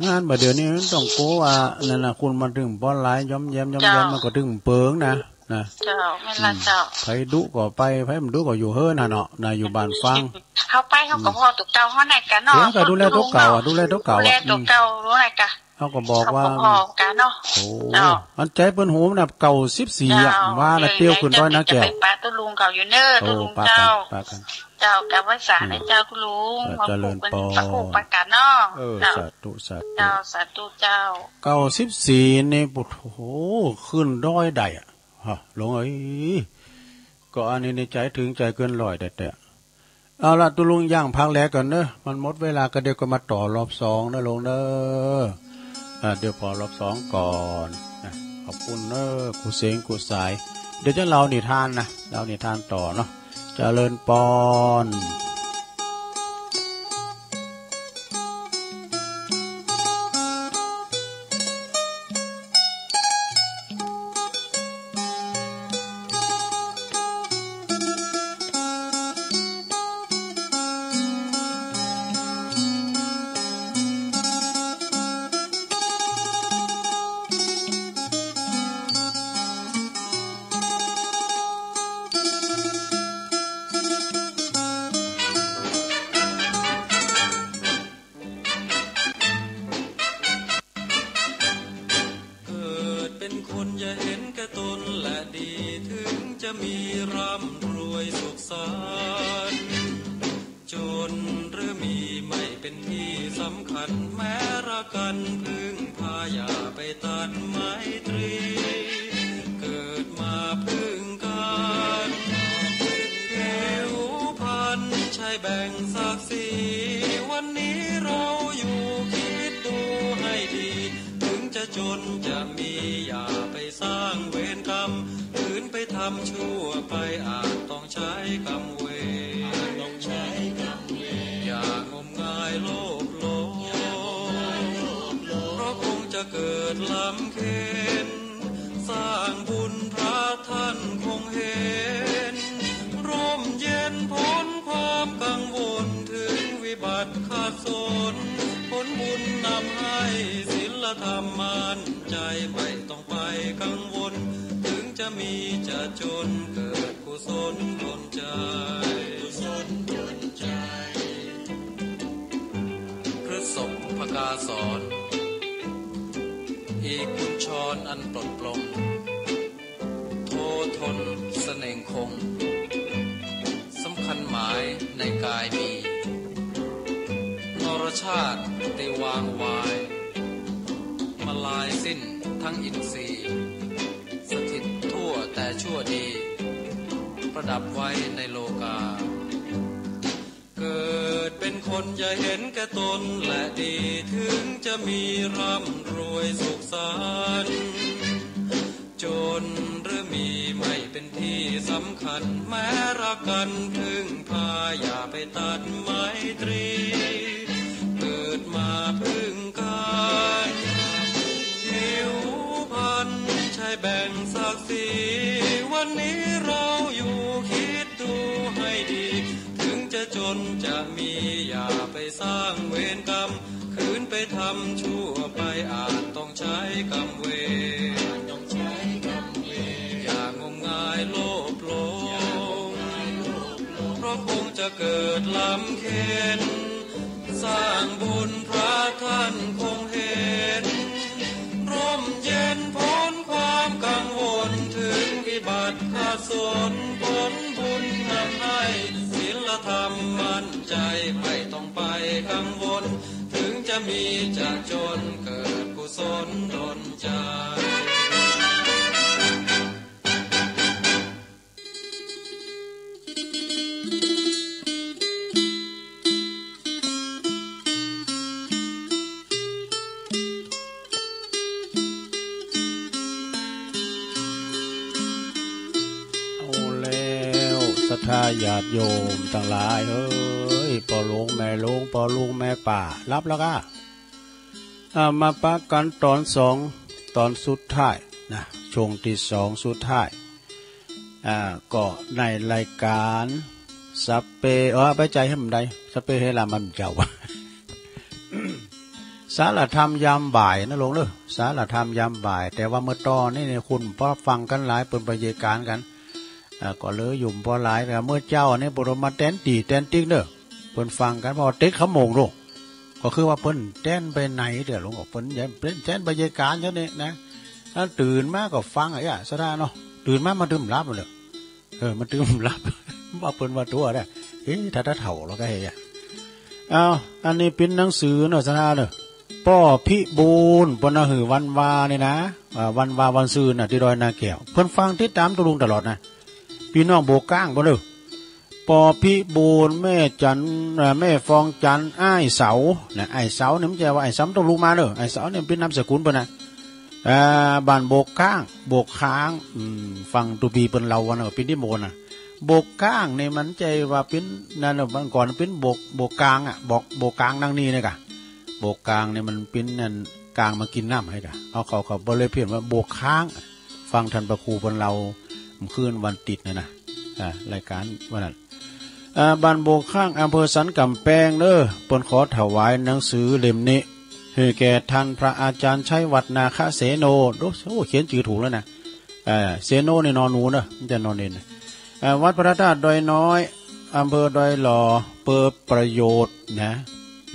งานบ่าเดี๋ยวนี้มันต้องโกว่า นั่นน่ะ คนมันตึงบ่หลาย ย้อมแย้ม ย้อมแย้ม เจ้า มันก็ตึงเปิงนะ นะ เจ้า แม่นละเจ้า อืม ใผดุก็ไป ใผบ่ดุก็อยู่เฮือนหั้นเนาะ นะ อยู่บ้านฟัง เฮาไปเฮาก็ อืม พ้อตุ๊กเก่าเฮาไหนก่ะเนาะ เออ ก็ดูแลตุ๊กเก่าอะ ตุ๊ลุงเนาะ ดูแลตุ๊กเก่าอะ ดูแลตุ๊กเก่า อืม เฮาไหนก่ะ เฮาก็บอกว่า เฮาก็พ้อตุ๊กเก่าเนาะ โอ้ เจ้า อันใจ๋เปิ้นโหมน่ะ เก้าสิบสี่อะ เจ้า ว่าละ เออ เตียวขึ้นดอยนาแก้ว ไปปะตุ๊ลุงเก่าอยู่เน้อ โอ้ ตุ๊ลุงเจ้า ปะกั๋น ปะกั๋น เจ้า กราบไหว้สา อืม เจ้าตุ๊ลุง เออ มา เจริญปอน ปะคู่ปะกั๋นเนาะ เออ เจ้า สาธุ สาธุ เจ้า สาธุเจ้า เก้าสิบสี่นี่ โอ้โห ขึ้นดอยได้อะ ฮะ หลวงเอ้ย ก็อันนี้ในใจ๋เถิงใจ๋เกินร้อยแต๊ๆ เอาละ ตุ๊ลุงย่างผักแหลก่อนเน้อ มันหมดเวลาก็เดี๋ยวก็มาต่อรอบสองเน้อหลวงเน้อ อ่า เดี๋ยวผ่อรอบสองก่อนนะ ขอบคุณเน้อ ครูเสง ครูสาย เดี๋ยวจะเล่านิทานนะ เล่านิทานต่อเนาะ เจริญปอน จะมีร่ำรวยสุขสันต์ จนหรือมีไม่เป็นที่สำคัญ แม้รักกันพึ่งพาอย่าไปตัดไมตรี เกิดมาพึ่งกัน ผิวพรรณใช่แบ่งศักดิ์ศรี วันนี้เราอยู่คิดดูให้ดี ถึงจะจนจะมีอย่าไปสร้างเวรกรรม คืนไปทำชั่วไปอาจต้องใช้กรรมเวร อาจต้องใช้กรรมเวร อย่างมงายโลภหลง อย่างมงายโลภหลง เพราะคงจะเกิดลำเค็ญ สร้างบุญพระท่านคงเห็น ร่มเย็นพ้นความกังวล ถึงวิบัติขัดสน ผลบุญนำให้ศีลธรรมมั่นใจ ไม่ต้องไปกังวล ถึงจะมีจะจน เกิดกุศลดลใจ กุศลดลใจ พฤษภกาสร อีกบุญชรอันปลดปลง โททนเสน่งคง สำคัญหมายในกายมี นรชาติตีวางวาย มาลายสิ้นทั้งอินทรีย์ สถิตทั่วแต่ชั่วดี ประดับไว้ในโลกา เกิดเป็นคนอย่าเห็นแก่ตนและดี ถึงจะมีร่ำรวยสุขสันต์ จนหรือมีไม่เป็นที่สำคัญ แม้รักกันพึ่งพาอย่าไปตัดไมตรี เกิดมาพึ่งกัน ผิวพรรณใช่แบ่งศักดิ์ศรี วันนี้เราอยู่คิดดูให้ดี ถึงจะจนจะมีอย่าไปสร้างเวรกรรม คืนไปทำชั่วไปอาจต้องใช้กรรมเวร อาจต้องใช้กรรมเวร อย่างมงายโลภหลง อย่างมงายโลภหลง เพราะคงจะเกิดลำเค็ญ สร้างบุญพระท่านคงเห็น ร่มเย็นพ้นความกังวล ถึงวิบัติขัดสน ผลบุญนำให้ศีลธรรมมั่นใจ ไม่ต้องไปกังวล ถึงจะมีจะจน เกิดกุศลดลใจ เอาแล้ว ศรัทธาญาติโยมตังหลายเอ้ย ป้อลุงแม่ลุง ป้อลุงแม่ป้า หลับแล้วก้า อ่า มาปะกั๋นต๋อนสอง ต๋อนสุดท้ายนะ ช่วงตี้สองสุดท้าย อ่า ก็ในรายก๋านสัพเพ เออ ไปใจ๋หื้อมันได้ สัพเพเหระมะนิจจัง สาระธรรมยามบ่ายนะลุงเนอะ สาระธรรมยามบ่าย แต่ว่าเมื่อต๋อนนี้เนี่ย คนบ่ฟังกั๋นหลาย เปิ้นไปเยกานกั๋น อ่า ก็เลยอยู่บ่หลาย แต่เมื่อเจ๊านี่ ปฐมมาแตนตี้แตนติ๊กเนอะ เปิ้นฟังกั๋น เพราะว่าเต็ดเข้าโมงลุง ก็คือว่าเปิ้นแตนไปไหนเดี๋ยวลุงบอกเปิ้น เปิ้นแตนไปเยกานเจ้านี่นะ ถ้าตื่นมาก็ฟังอะ ศรัทธาเนาะ ตื่นมามันตึมหลับเลย เออ มันตึมหลับ ว่าเปิ้นว่าตั๋วได้ เอ๊ะ ถ้า ถ้าเฒ่าแล้วก็เฮ้ยอะ เอา อันนี้เป๋นหนังสือเนาะ ศรัทธาเนาะ ป้อพิบูล เปิ้นเอาหื้อวันวานี่นะ อ่า วันวาวันซืนน่ะ ตี้ดอยนาแก้ว เปิ้นฟังติดต๋ามตุ๊ลุงตลอดนะ ปี้น้องโบก้างเปิ้นเนาะ ป้อพิบูล แม่จัน เอ่อ แม่ฟองจันทร์ อ้ายเสา นะ อ้ายเสานี่มันจะว่าอ้ายเสามันต้องลุกมาเนาะ อ้ายเสานี่มันเป๋นนามสกุลเปิ้นนะ อ่า บ้านโบกก้าง โบกค้าง อืม ฟังตุ๊ปี้เปิ้นเล่าวันน่ะ เป๋นตี้โมนะ โบกก้างนี่มันจะว่าเป๋น นั่นน่ะ เมื่อก่อนเป๋นโบก โบกกางอะ โบก โบกกางนั่งนี่เนี่ยกะ โบกกางนี่มันเป๋นนั่น กางมากิ๋นน้ำให้กะ เอาเขา เขาบ่เลยเพี้ยนว่าโบกค้าง ฟังท่านพระครูเปิ้นเล่า คืนวันติดน่ะนะ อ่า รายก๋านวันนั้น อ่า บ้านโบกค้าง อำเภอสันก๋ำแปงเนาะ เปิ้นขอถวายหนังสือเล่มนี้ หื้อแก่ท่านพระอาจารย์ชัยวัฒน์ นาคเสโน โอ้ โอ้ เขียนจื้อถูกแล้วนะ เอ่อ เสโนนี่นอหนูเนาะ มันจะนอเณรนะ เอ่อ วัดพระธาตุดอยน้อย อำเภอดอยหล่อ เปิดประโยชน์นะ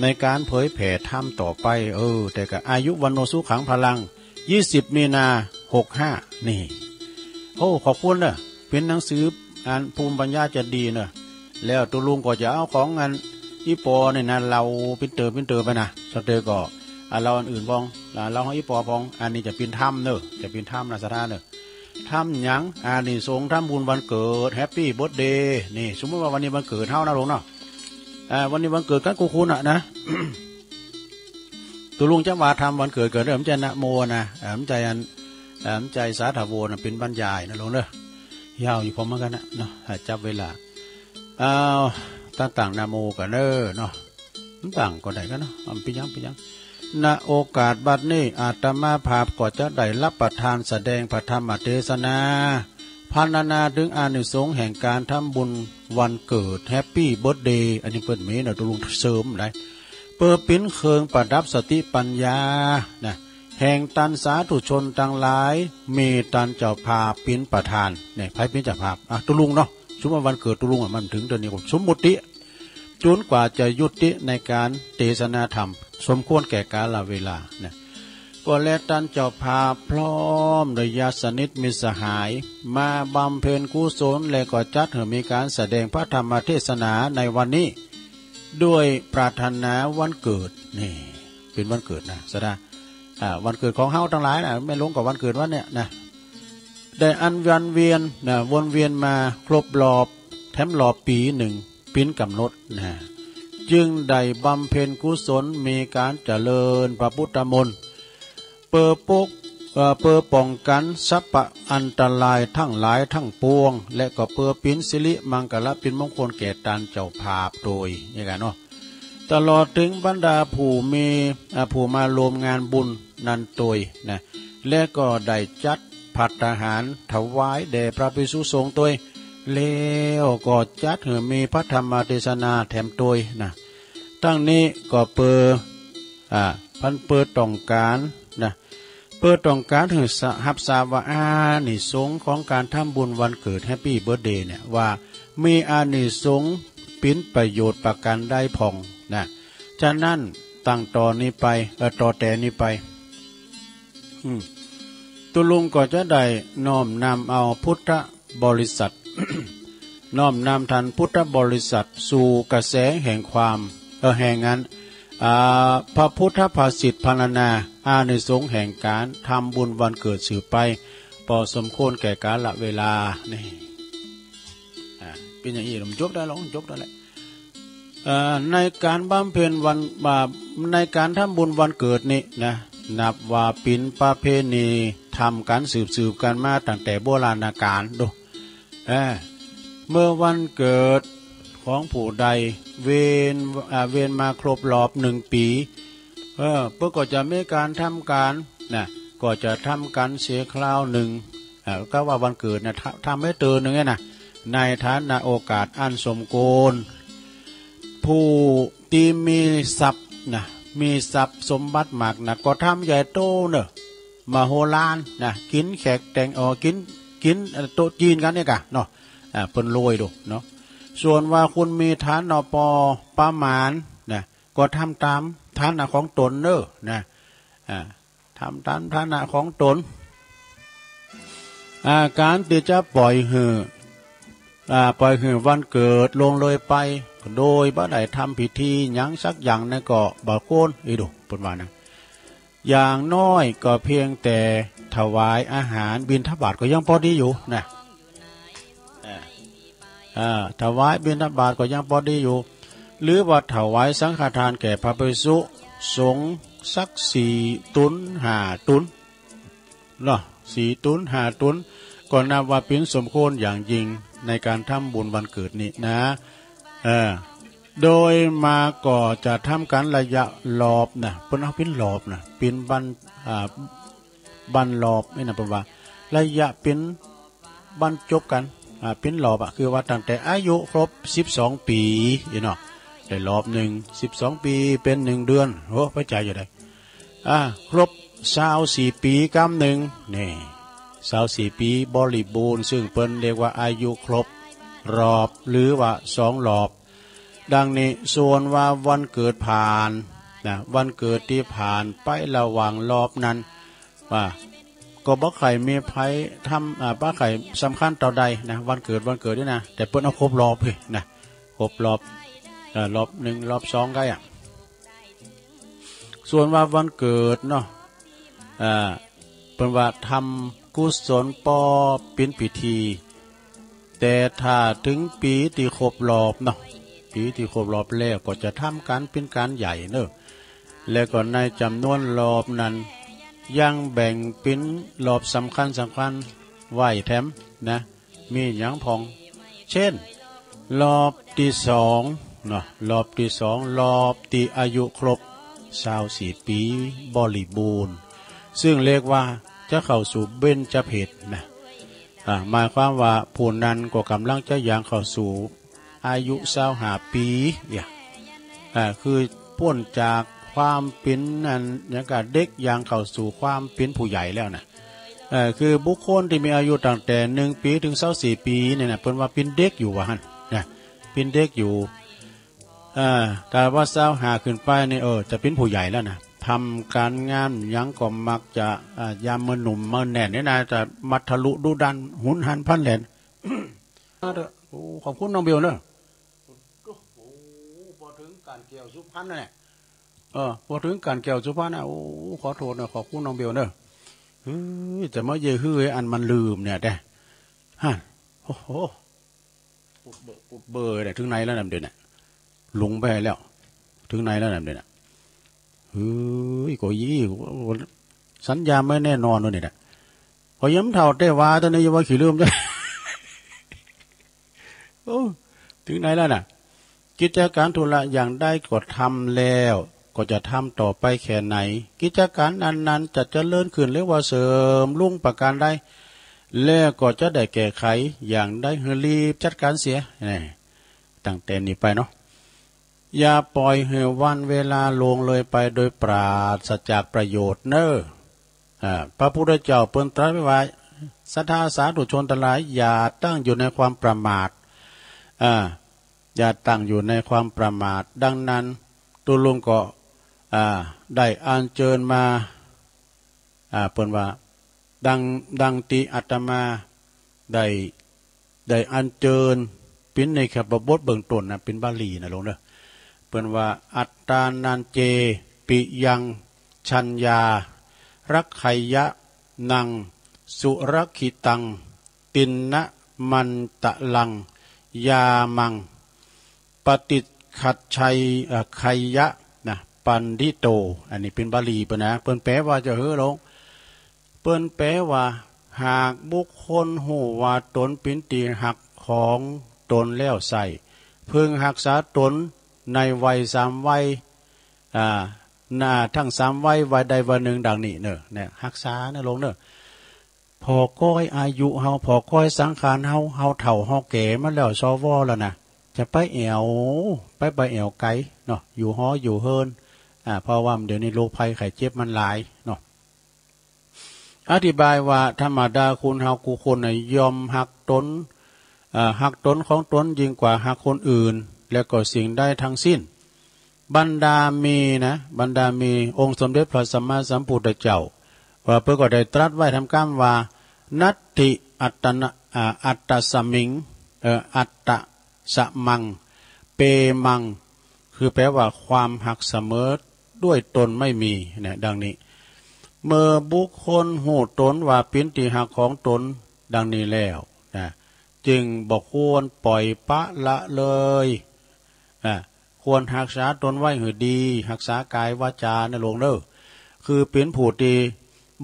ในก๋านเผยแผ่ธรรมต่อไป เออ แต่ก็อายุวัณโณสุขังพลัง ยี่สิบมีนา หกห้า นี่ โอ้ ขอบคุณเนาะ เป๋นหนังสืออันภูมิปัญญาจะดีเน่อ แล้วตุ๊ลุงก็จะเอาของอันอี่ปอนี่นะ เล่าปิ้นเติมปิ้นเติมไปนะ สะเตอก็ อ่ะ เล่าอันอื่นบ้าง อ่ะ เล่าของอี่ปอบ้าง อันนี้จะเป๋นธรรมเน่อ จะเป๋นธรรมนะศรัทธาเน่อ ธรรมหยัง อานิสงส์ทำบุญวันเกิด แฮปปี้เบิร์ธเดย์ นี่ สมมุติว่าวันนี้วันเกิดเฮานะลุงเนาะ อ่า วันนี้วันเกิดกั๋นกู้คนน่ะนะ ตุ๊ลุงจะว่าธรรมวันเกิดเกิดเน่อ บ่ใจ้นะโมนะ อ่า บ่ใจ้อัน อ่า บ่ใจ้สาธโวนะ เป๋นบรรยายนะลุงเน่อ ยาวอยู่พอเหมือนกั๋นนะเนาะ อ่า จับเวลา อ้าว ตั้งๆ นะโมกั๋นเน่อเนาะ ตั้งก็ได้กั๋นเนาะ อ่ะ บ่เป๋นหยัง บ่เป๋นหยัง ณ โอกาสบัดนี้ อาตมาภาพก็จะได้รับประทานแสดงพระธรรมเทศนา พรรณนาเถิงอานิสงส์แห่งก๋านทำบุญวันเกิด แฮปปี้เบิร์ธเดย์ อันนี้เปิ้นมีเนาะ ตุ๊ลุงเสริมได้ เปื้อเป๋นเครื่องประดับสติปัญญา นะ แห่งต้านสาธุชนตังหลาย มีต้านเจ้าภาพเป๋นประธาน เนี่ย ใผเป๋นเจ้าภาพ อ่ะ ตุ๊ลุงเนาะ สมมุติว่าวันเกิดตุ๊ลุงอ่ะ มันเถิงเดือนนี้ก็สมมุติ จ๋นกว่าจะยุติในก๋านเตสนาธรรม สมควรแก่กาลเวลานะ ก็แลต้านเจ้าภาพพร้อมด้วยญาติสนิทมิตรสหาย มาบำเพ็ญกุศล และก็จัดหื้อมีก๋านแสดงพระธรรมเทศนาในวันนี้ ด้วยปรารถนาวันเกิด นี่ เป๋นวันเกิดนะศรัทธา อ่า วันเกิดของเฮาตังหลายนะ แม่นลงกับวันเกิดวันเนี่ยนะ ได้อันวนเวียนนะ วนเวียนมาครบรอบ แถมรอบปี๋นึ่ง เป๋นก๋ำหนดนะ จึงได้บำเพ็ญกุศล มีก๋านเจริญพระพุทธมนต์ เปื้อปก เอ่อ เปื้อป้องกั๋นสัพพะอันตรายตังหลายตังปวง และก็เปื้อเป๋นสิริมังคละ เป๋นมงคลแก่ต้านเจ้าภาพโตย เนี่ยกั๋นเนาะ ตลอดเถิงบรรดาผู้มี อ่า ผู้มาร่วมงานบุญนั้นโตยนะ และก็ได้จัดภัตตาหารถวายแด่พระภิกษุสงฆ์โตย แล้วก็จัดหื้อมีพระธรรมเทศนาแถมโตยนะ ตังนี้ก็เปื้อ อ่า เปิ้นเปื้อต้องก๋านนะ เปื้อต้องก๋านหื้อสะ ฮับทราบว่าอานิสงส์ของก๋านทำบุญวันเกิด แฮปปี้เบิร์ธเดย์ เนี่ย ว่ามีอานิสงส์เป๋นประโยชน์ประก๋านใดพ่องนะ ฉะนั้นตั้งต่อนี้ไป เอ่อ ต่อแต่นี้ไป อืม ตุ๊ลุงก็จะได้น้อมนำเอาพุทธบริษัท น้อมนำต้านพุทธบริษัทสู่กระแสแห่งความ เอ่อ แห่งอัน อ่า พระพุทธภาษิตพรรณนาอานิสงส์แห่งก๋านทำบุญวันเกิดสืบไป ปอสมควรแก่กาลเวลา นี่ อ่า เป๋นอย่างอี้ มันจบได้แล้ว จบได้แล้ว เอ่อ ในก๋านบำเพ็ญวัน อ่า ในก๋านทำบุญวันเกิดนี่นะ นับว่าเป๋นประเพณีทำกั๋นสืบๆ กั๋นมาตั้งแต่โบราณกาลดู เออ เมื่อวันเกิดของผู้ใดเว้น อ่า เว้นมาครบรอบนึ่งปี๋ เออ เปิ้นก็จะมีก๋านทำกั๋นนะ ก็จะทำกั๋นเสียคราวนึ่ง อ่า ก็ว่าวันเกิดนะ ทำ ทำหื้อเตื้อนึ่งเนี่ยนะ ในฐานะโอกาสอันสมควร ผู้ตี้มีทรัพย์นะ มีทรัพย์สมบัติมากนัก ก็ทำใหญ่โตเน่อ มโหฬารนะ กิ๋นแขกแต่ง เอ่อ กิ๋น กิ๋น เอ่อ โต๊ะจีนกั๋นเนี่ยก่ะเนาะ อ่า เปิ้นรวยดูเนาะ ส่วนว่าคุณมีฐานะปอประมาณนะ ก็ทำต๋ามฐานะของตนเน่อนะ อ่า ทำต๋ามฐานะของตน อ่า ก๋านตี้จะป่อยหื้อ อ่า ป่อยหื้อวันเกิดล่วงเลยไป โดยบ่ได้ทำพิธีหยังสักอย่างนั้นก็บ่ควร อี้ดู เปิ้นว่านะ อย่างน้อยก็เพียงแต่ถวายอาหารบิณฑบาตก็ยังปอดีอยู่นะ อ่า อ่า ถวายบิณฑบาตก็ยังปอดีอยู่ หรือว่าถวายสังฆทานแก่พระภิกษุสงฆ์สักสี่ตุ๊นห้าตุ๊นเนาะ สี่ตุ๊นห้าตุ๊น ก็นับว่าเป๋นสมควรอย่างยิ่งในก๋านทำบุญวันเกิดนี้นะ เออ โดยมากก็จะทำกั๋นระยะรอบนะ เปิ้นเอาเป๋นรอบนะ เป๋นบรร อ่า บรรรอบนี่นะ เปิ้นว่าระยะเป๋นบรรจบกั๋น อ่า เป๋นรอบอะ คือว่าตั้งแต่อายุครบสิบสองปี๋ อี้เนาะ ได้รอบนึ่ง สิบสองปี๋เป๋นนึ่งเดือน โอ้ ไปจ๋ายอยู่ได้ อ่า ครบซาวสี่ปี๋กำนึ่ง นี่ ซาวสี่ปี๋บริบูรณ์ ซึ่งเปิ้นเรียกว่าอายุครบรอบ หรือว่าสองรอบ ดังนี้ ส่วนว่าวันเกิดผ่านนะ วันเกิดตี้ผ่านไประหว่างรอบนั้น ว่า ก็บ่ใค่มีใผทำ อ่า บ่ใค่สำคัญเต้าใดนะ วันเกิด วันเกิดนี่นะ แต่เปิ้นเอาครบรอบเฮ้ยนะ ครบรอบ เอ่อ รอบนึ่ง รอบสองกั๊ยอะ ส่วนว่าวันเกิดเนาะ อ่า เปิ้นว่าทำกุศลป้อปิ้นปี๋ที แต่ถ้าเถิงปี๋ตี้ครบรอบเนาะ ปี๋ตี้ครบรอบแล้วก็จะทำกั๋นเป๋นก๋านใหญ่เนาะ แล้วก็ในจ๋ำนวนรอบนั้น ยังแบ่งเป๋นรอบสำคัญสำคัญไว้แถมนะ มีหยังพ่อง เจ้น รอบตี้สองเนาะ รอบตี้สอง รอบตี้อายุครบซาวสี่ปี๋บริบูรณ์ ซึ่งเรียกว่าจะเข้าสู่เบญจเพสนะ อ่า หมายความว่าผู้นั้นก็ก่ำลังจะย่างเข้าสู่อายุซาวห้าปี๋ เนี่ย อ่า คือป๊นจากความเป๋นอันหยังก่อเด็กย่างเข้าสู่ความเป๋นผู้ใหญ่แล้วนะ เอ่อ คือบุคคลตี้มีอายุตั้งแต่นึ่งปี๋เถิงซาวสี่ปี๋เนี่ยนะ เปิ้นว่าเป๋นเด็กอยู่ว่าหั้นนะ เป๋นเด็กอยู่ เอ่อ ถ้าว่าซาวห้าขึ้นไปนี่ เออ จะเป๋นผู้ใหญ่แล้วนะ ทำก๋านงานหยังก็มักจะ อ่า ยามเมื่อหนุ่มเมื่อแน่นเนี่ยนะ จะมัดทะลุดุดันหุนหันพลันแล่น มาเถอะ โอ้ ขอบคุณน้องเบลเนอะ โอ้ ปอเถิงก๋านแก้วสุพรรณนั่นแหละ เออ ปอเถิงก๋านแก้วสุพรรณนะ โอ้ ขอโทษนะ ขอบคุณน้องเบลเนอะ เฮ้ย แต่มาเย้ยหื้ออันมันลืมเนี่ยแต๊ ฮะ โอ้โห ปุ๊บเบ้อ ปุ๊บเบ้อเลย เถิงไหนแล้วนะเดี๋ยวนี้ หลงไปแล้ว เถิงไหนแล้วนะเดี๋ยวนี้ เฮ้ย ก็อี้ สัญญาไม่แน่นอนวะเนี่ยนะ ก็ยังเฒ่าแต่ว่าต๋อนนี้ยังว่าขี้ลืมจ้ะ โอ้ เถิงไหนแล้วนะ กิจก๋านธุระอย่างใดก็ทำแล้ว ก็จะทำต่อไปแค่ไหน กิจก๋านอันนั้นจะเจริญขึ้นหรือว่าเสริมลงประก๋านใด แล้วก็จะได้แก้ไขอย่างใดหื้อรีบจัดก๋านเสีย นี่ ตั้งแต่นี้ไปเนาะ อย่าปล่อยหื้อวันเวลาล่วงเลยไปโดยปราศจากประโยชน์เน่อ อ่า พระพุทธเจ้าเปิ้นตรัสไว้ว่า ศรัทธาสาธุชนตังหลาย อย่าตั้งอยู่ในความประมาท อ่า อย่าตั้งอยู่ในความประมาท ดังนั้น ตุ๊ลุงก็ อ่า ได้อัญเจิญมา อ่า เปิ้นว่า ดัง ดังตี้อาตมาได้ ได้อัญเจิญเป๋นเนกขปบทเบื้องต้นนะ เป๋นบาลีนะหลวงเนอะ เปิ้นว่า อัตตานัญเจ ปิยัง ชัญญา รักขัยยะ นัง สุรักขิตัง ติณณมันตะลัง ยามัง ปฏิฆัชชัย เอ่อ ขัยยะ นะ ปัณฑิโต อันนี้เป๋นบาลีเปิ้นนะ เปิ้นแปลว่าจะหื้อหลวง เปิ้นแปลว่า หากบุคคลฮู้ว่าต๋นเป๋นตี้ฮักของต๋นแล้วไส้ พึงฮักษาต๋นในวัยสามวัย อ่า นา ทั้งสามวัย วัยใดวัยนึ่งดังนี้เน่อ เนี่ย ฮักษาเน่อหลวงเน่อ ผ่อก้อยอายุเฮา ผ่อก้อยสังขารเฮา เฮาเฒ่าเฮาแก่มาแล้ว สว แล้วนะ จะไปแอ่ว ไป ไปแอ่วไก๋เนาะ อยู่หออยู่เฮือน อ่า เพราะว่าเดี๋ยวนี้โรคภัยไข้เจ็บมันหลายเนาะ อธิบายว่า ธรรมดาคนเฮากู้คนน่ะย่อมฮักต๋น เอ่อ ฮักต๋นของต๋นยิ่งกว่าฮักคนอื่น และก็สิ่งใดทั้งสิ้น บรรดามีนะ บรรดามี องค์สมเด็จพระสัมมาสัมพุทธเจ้า ว่าเปิ้นก็ได้ตรัสไว้แถมกำว่า นัตถิอัตตนะ อ่า อัตตสมิง เอ่อ อัตตสมัง เปมัง คือแปลว่าความฮักเสมอด้วยตนไม่มี เนี่ย ดังนี้ เมื่อบุคคลฮู้ต๋นว่าเป๋นตี้ฮักของต๋นดังนี้แล้วนะ จึงบ่ควรปล่อยปละละเลยนะ ควรฮักษาต๋นไว้หื้อดี ฮักษากายวาจาเน่อหลวงเน่อ คือเป๋นผู้ตี้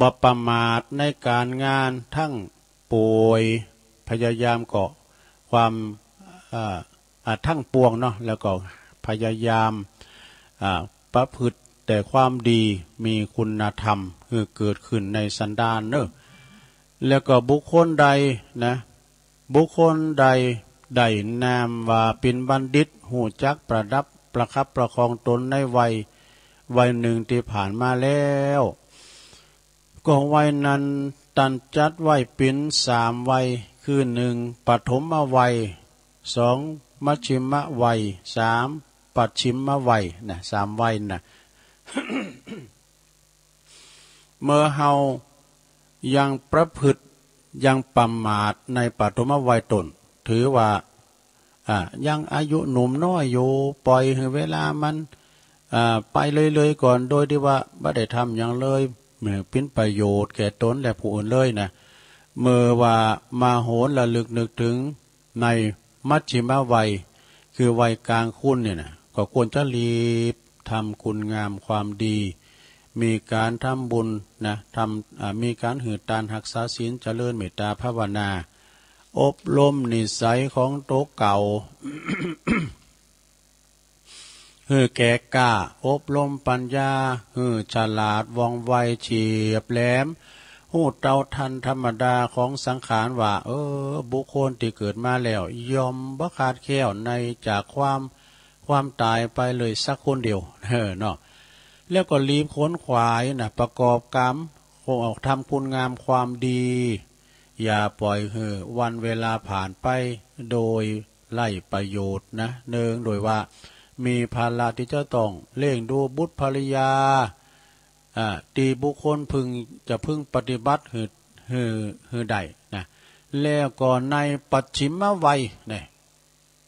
บ่ประมาทในก๋านงาน ทั้งป่วย พยายามเกาะความ อ่า อ่า ทั้งปวงเนาะ แล้วก็พยายาม อ่า ประพฤติแต่ความดี มีคุณธรรมหื้อเกิดขึ้นในสันดานเน่อ แล้วก็บุคคลใดนะ บุคคลใดได้นามว่าเป๋นบัณฑิต ฮู้จักประดับประคับประคองต๋นในวัย วัยนึ่งตี้ผ่านมาแล้ว ก็วัยนั้นต้านจัดไว้เป๋นสามวัย คือ นึ่ง ปฐมวัย สอง มัชฌิมวัย สาม ปัชฌิมวัย นะ สามวัยนะ เมื่อเฮา ยังประพฤติ ยังประมาทในปฐมวัยต้น ถือว่า อ่า ยังอายุหนุ่มน้อยอยู่ ปล่อยหื้อเวลามัน อ่า ไปเลยๆ ก่อน โดยตี้ว่าบ่ได้ทำหยังเลย หื้อเป๋นประโยชน์แก่ตนและผู้อื่นเลยนะ เมื่อว่ามาหวนระลึกนึกเถิง ในมัชฌิมวัย คือวัยกลางคนเนี่ยนะ ก็ควรจะรีบทำคุณงามความดี มีก๋านทำบุญนะ ทำ อ่า มีก๋านหื้อตาน ฮักษาศีล เจริญเมตตาภาวนา อบรมนิสัยของตั๋วเก่า หื้อแก่กล้า อบรมปัญญา หื้อฉลาดว่องไวเฉียบแหลม ฮู้เต้าทันธรรมดาของสังขารว่า เออ บุคคลตี้เกิดมาแล้ว ย่อมบ่ขาดแคล้วในจากความ ความต๋ายไปเลยสักคนเดียว เออ เนาะ แล้วก็รีบขวนขวายนะ ประกอบกรรม ทำคุณงามความดี อย่าปล่อยหื้อวันเวลาผ่านไปโดยไร้ประโยชน์นะ เนื่องโดยว่ามีภาระตี้จะต้องเลี้ยงดูบุตรภริยา อ่า ตี้บุคคลพึงจะพึงปฏิบัติหื้อ หื้อ หื้อได้นะ แล้วก็ในปัจฉิมวัยนะ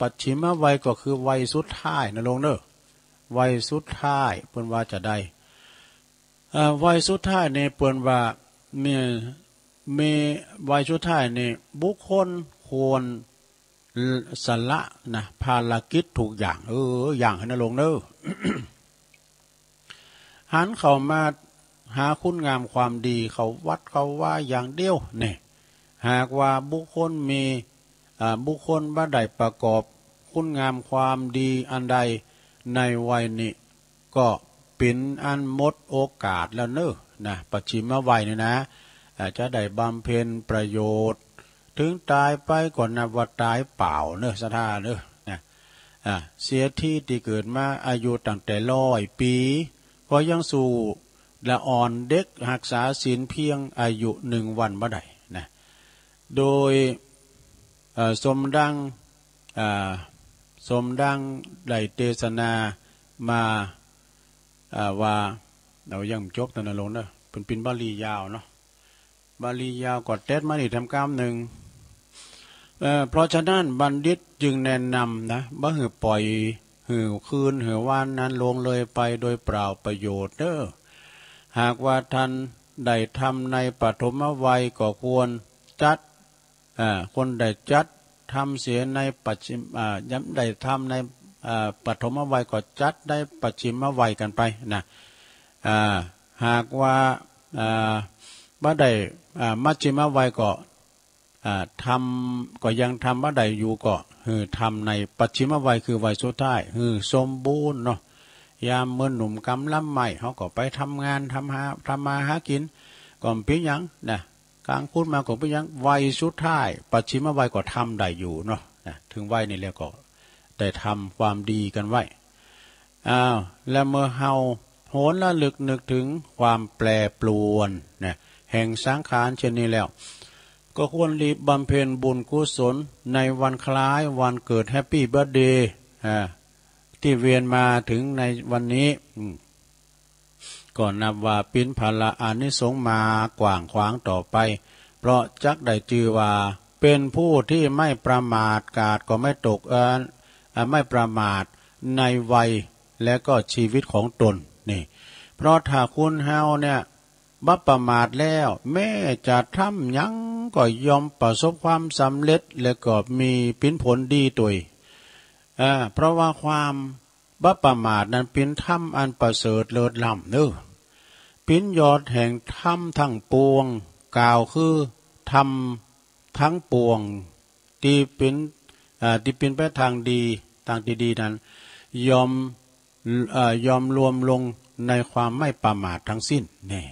ปัจฉิมวัยก็คือวัยสุดท้ายนะโลมเน่อ วัยสุดท้ายเปิ้นว่าจะใด เอ่อ วัยสุดท้ายนี่เปิ้นว่า มี มีวัยสุดท้ายนี่บุคคลควรสละนะ ภารกิจทุกอย่าง เออ อย่างหื้อนะโลมเน่อ หันเข้ามาหาคุณงามความดี เข้าวัดเข้าวาอย่างเดียวนี่ หากว่าบุคคลมี อ่า บุคคลบ่ได้ประกอบคุณงามความดีอันใดในวัยนี้ ก็เป๋นอันหมดโอกาสแล้วเน่อนะ ปัจฉิมวัยนี่นะ อ่า จะได้บำเพ็ญประโยชน์ เถิงต๋ายไปก็นับว่าต๋ายเปล่าเน่อ ศรัทธาเน่อนะ อ่า เสียทีตี้เกิดมาอายุตั้งแต่ร้อยปี๋ ก็ยังสู้ละอ่อนเด็กฮักษาศีลเพียงอายุหนึ่งวันบ่ได้นะ โดย เอ่อ สมดัง อ่า สมดังได้เตสนามา อ่า ว่า เอายังบ่จบต๋อนนั้นโลมเน่อ เปิ้นเป๋นบาลียาวเนาะ บาลียาวก็เต๊ดมานี่แถมกำนึ่ง เอ่อ เพราะฉะนั้นบัณฑิตจึงแนะนำนะ บ่หื้อปล่อย หื้อคืน หื้อวันนั้นล่วงเลยไปโดยเปล่าประโยชน์เน่อ หากว่าท่านได้ทำในปฐมวัยก็ควรจัด อ่า ควรได้จัดทำเสียในปัจฉิม อ่า ยังได้ทำใน อ่า ปฐมวัยก็จัดในปัจฉิมวัยกั๋นไปนะ อ่า หากว่า อ่า บ่ได้ อ่า มัชฌิมวัยก็ อ่า ทำ ก็ยังทำบ่ได้อยู่ก็ หื้อทำในปัจฉิมวัย คือวัยสุดท้าย หื้อสมบูรณ์เนาะ ยามเมื่อหนุ่มกำลังใหม่ เฮาก็ไปทำงาน ทำหา ทำมาหากิ๋น ก็บ่เป๋นหยังนะ กลางคืนมาก็บ่เป๋นหยัง วัยสุดท้าย ปัจฉิมวัยก็ทำได้อยู่เนาะ นะ เถิงวัยนี้แล้วก็ได้ทำความดีกั๋นไว้ อ้าว และเมื่อเฮาหวนระลึกนึกเถิงความแปรปรวนนะ แห่งสังขารเช่นนี้แล้ว ก็ควรรีบบำเพ็ญบุญกุศลในวันคล้ายวันเกิด Happy Birthday อ่า ตี้เวียนมาเถิงในวันนี้ อืม ก็นับว่าเป๋นผละอานิสงส์มากว้างขวางต่อไป เพราะจักได้จื้อว่าเป๋นผู้ตี้ไม่ประมาท กาดก็ไม่ตก เอ่อ อ่า ไม่ประมาทในวัยและก็ชีวิตของตน นี่ เพราะถ้าคนเฮาเนี่ยบ่ประมาทแล้ว แม้จะทำหยังก็ย่อมประสบความสำเร็จ และก็มีเป๋นผลดีตวย อ่า เพราะว่าความบ่ประมาทนั้นเป๋นธรรมอันประเสริฐเลิศล้ำเน่อ เป๋นยอดแห่งธรรมทั้งปวง กล่าวคือธรรมทั้งปวงตี้เป๋น อ่า ตี้เป๋นไปตางดี ตางตี้ดีนั้น ย่อม เอ่อ ย่อมรวมลงในความไม่ประมาททั้งสิ้น นี่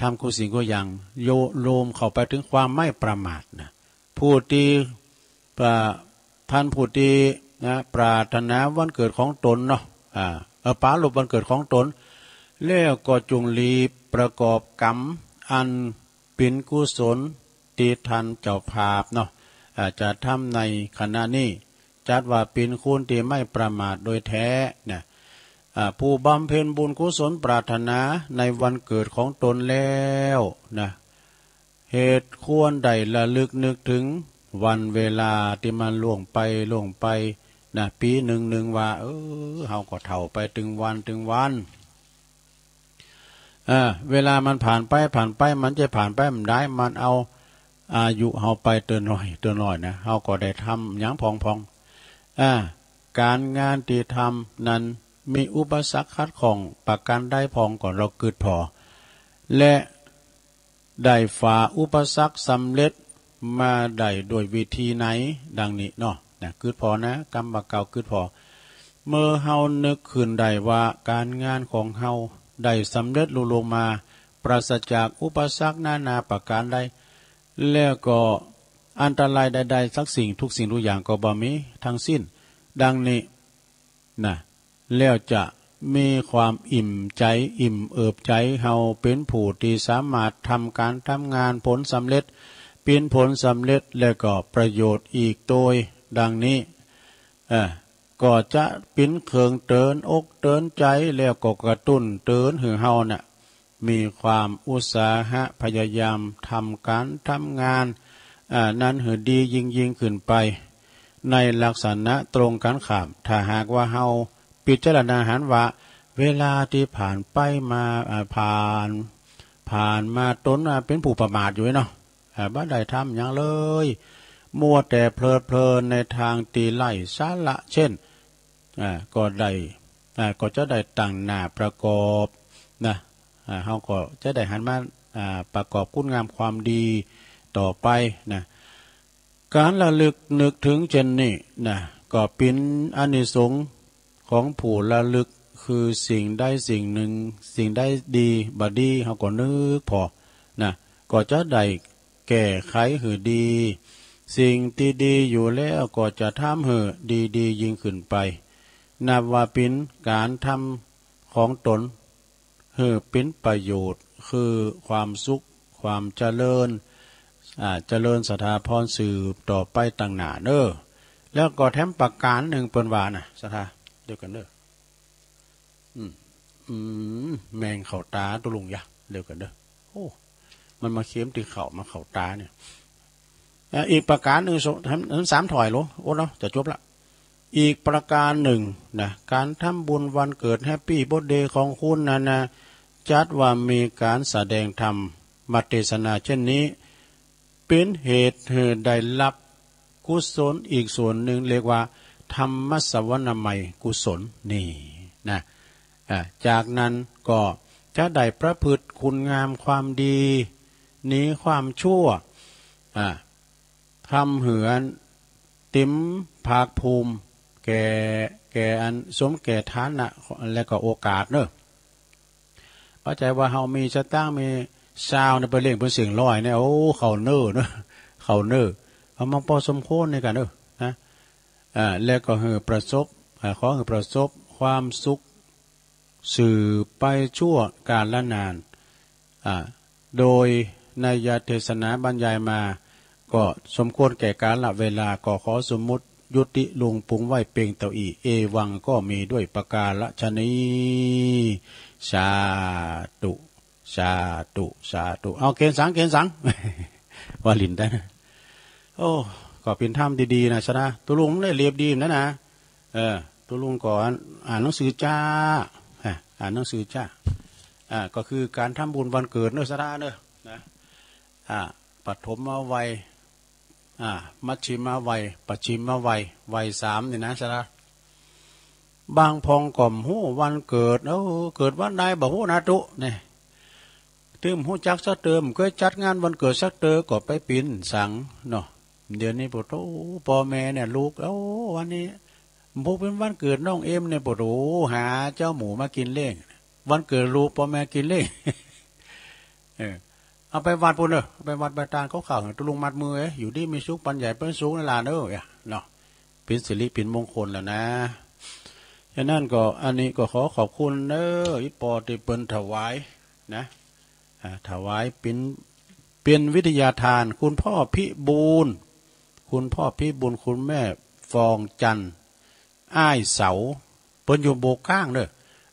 ธรรมกู้สิ่งกู้อย่าง โย รวมเข้าไปเถิงความไม่ประมาทนะ ผู้ตี้ อ่า ท่านผู้ตี้นะ ปรารถนาวันเกิดของตนเนาะ อ่า เอ่อ ปรารภวันเกิดของตน แล้วก็จงรีบประกอบกรรมอันเป๋นกุศลตี้ท่านเจ้าภาพเนาะ อ่า จะทำในขณะนี้ จัดว่าเป๋นคนตี้ไม่ประมาทโดยแท้นะ อ่า ผู้บำเพ็ญบุญกุศลปรารถนาในวันเกิดของตนแล้วนะ เหตุควรได้ระลึกนึกเถิงวันเวลาตี้มันล่วงไปล่วงไปนะ ปี๋นึ่งนึ่งว่า เออ เฮาก็เฒ่าไปตึงวันตึงวัน เออ เวลามันผ่านไปผ่านไป มันจะผ่านไปบ่ได้ มันเอาอายุเฮาไปเตื้อน้อยเตื้อน้อยนะ เฮาก็ได้ทำหยังพ่องพ่อง อ่า ก๋านงานตี้ทำนั้นมีอุปสรรคขัดข้องประก๋านใดพ่อง ก็ลองกึ๊ดผ่อ และได้ฝ่าอุปสรรคสำเร็จมาได้ด้วยวิธีไหน ดังนี้เนาะ นะ กึ๊ดผ่อนะ กำบ่ากล่าวกึ๊ดผ่อ เมื่อเฮานึกขึ้นได้ว่าก๋านงานของเฮาได้สำเร็จลุล่วงมา ปราศจากอุปสรรคนานาประก๋านใด แล้วก็อันตรายใดๆ สักสิ่ง ทุกสิ่งทุกอย่างก็บ่มีทั้งสิ้น ดังนี้ นะ แล้วจะมีความอิ่มใจ๋ อิ่มเอิบใจ๋ เฮาเป๋นผู้ตี้สามารถทำก๋านทำงานผลสำเร็จ เป๋นผลสำเร็จ แล้วก็ประโยชน์อีกโตย ดังนี้ เออ ก็จะเป๋นเครื่องเตือนอกเตือนใจ๋ แล้วก็กระตุ้นเตือนหื้อเฮาน่ะ มีความอุตสาหะพยายามทำก๋านทำงาน อ่า นั้นหื้อดียิ่งๆ ขึ้นไป ในลักษณะตรงกั๋นข้าม ถ้าหากว่าเฮาพิจารณาหันว่า เวลาตี้ผ่านไปมา อ่า ผ่าน ผ่านมาต๋น อ่า เป๋นผู้ประมาทอยู่เนาะ อ่า บ่ได้ทำหยังเลย มัวแต่เพลิดเพลินในตางตี้ไร้สาระ เช่น อ่า ก็ได้ อ่า ก็จะได้ตั้งหน้าประกอบนะ อ่า เฮาก็จะได้หันมา อ่า ประกอบคุณงามความดีต่อไปนะ ก๋านระลึกนึกเถิงเจ้นนี้นะ ก็เป๋นอานิสงส์ของผู้ระลึก คือสิ่งใดสิ่งนึ่ง สิ่งใดดีบ่ดี เฮาก็นึกผ่อนะ ก็จะได้แก้ไขหื้อดี สิ่งตี้ดีอยู่แล้วก็จะทำหื้อดีๆ ยิ่งขึ้นไป นับว่าเป๋นก๋านทำของต๋น หื้อเป๋นประโยชน์ คือความสุข ความเจริญ อ่า เจริญศรัทธาพรสืบต่อไปตั้งหน้าเน้อ แล้วก็แถมประก๋านนึ่งเปิ้นว่านะ ศรัทธา เดี๋ยวก่อนเน้อ อืม อืม แมงเข้าต๋าตุ๊ลุงยะ เดี๋ยวก่อนเน้อ โอ้ มันมาเข็มตี้เข่า มาเข้าต๋าเนี่ย อ่ะ อีกประก๋านนึ่ง ส- สามถ้อยโหล โอ้เนาะ จะจบละ อีกประก๋านนึ่งนะ ก๋านทำบุญวันเกิด แฮปปี้เบิร์ธเดย์ ของคุณนั้นนะ จัดว่ามีก๋านแสดงธรรมเทศนาเจ้นนี้ เป๋นเหตุหื้อได้ฮับกุศลอีกส่วนนึ่ง เรียกว่า ธรรมสวนามัยกุศลนี่นะ อ่า จากนั้นก็จะได้ประพฤติคุณงามความดี หนีความชั่ว อ่า ทำหื้ออันเต็มภาคภูมิ แก่ แก่อันสมแก่ฐานะ และก็โอกาสเน้อ บ่ใจ้ว่าเฮามีสตางค์ มีซาวน์เนี่ย ไปเล่งเปิ้นเสียงร้อยเนี่ย โอ้ เข้าเน้อเน้อ เข้าเน้อ เอามาปอสมควรนี่กั๋นเน้อ นะ อ่า และก็หื้อประสบ อ่า ขอหื้อประสบความสุข สืบไปชั่วกาลนาน อ่า โดยนัยเทศนาบรรยายมา ก็สมควรแก่กาลเวลา ก็ขอสมมุติยุติลงปุงไว้เพียงเต้าอี้ เอวัง ก็มีด้วยประก๋านะชะนี้ สาธุ สาธุ สาธุ เอา เกณฑ์สัง เกณฑ์สัง ว่าหลิ้นได้ โอ้ ก็เป๋นธรรมดีๆ นะ ศรัทธา ตุ๊ลุงได้เรียบดีนะ นะ เออ ตุ๊ลุงก็อ่านหนังสือจ้า อ่ะ อ่านหนังสือจ้า อ่า ก็คือก๋านทำบุญวันเกิดเน้อ ศรัทธาเน้อ นะ อ่า ปฐมวัย อ่า มัชฌิมวัย ปัจฉิมวัย วัยสามนี่นะ ศรัทธา บางพ่องก็บ่ฮู้วันเกิด เอ้า เกิดวันใดบ่ฮู้นะตุ๊ เนี่ย ตึงบ่ฮู้จักสักเตื้อ บ่เกยจัดงานวันเกิดสักเตื้อ ก็ไปปิ๊นสังเนาะ เดี๋ยวนี้ปะโถ ป้อแม่เนี่ย ลูก เอ้า วันนี้บ่เป๋นวันเกิดน้องเอ็มเนี่ย ปะโถ หาเจ้าหมูมากิ๋นเลี้ยง วันเกิดลูกป้อแม่กิ๋นเลี้ยง เออ เอาไปวัดปู้นเน้อ เอาไปวัดไปตานเขาเข้า ตุ๊ลุงมัดมือ เอ้ย อยู่ดีมีสุข ปันใหญ่เปิ้นสุขนะหลานเอ้ย เนาะ เป๋นสิริเป๋นมงคลแล้วนะ ฉะนั้นก็ อันนี้ก็ขอขอบคุณเน้อ อี่ป้อตี้เปิ้นถวายนะ อ่า ถวายเป๋น เป๋นวิทยาทาน คุณพ่อพิบูลย์ คุณพ่อพิบูลย์ คุณแม่ฟองจันทร์ อ้ายเสา เปิ้นอยู่โบก้างเน้อ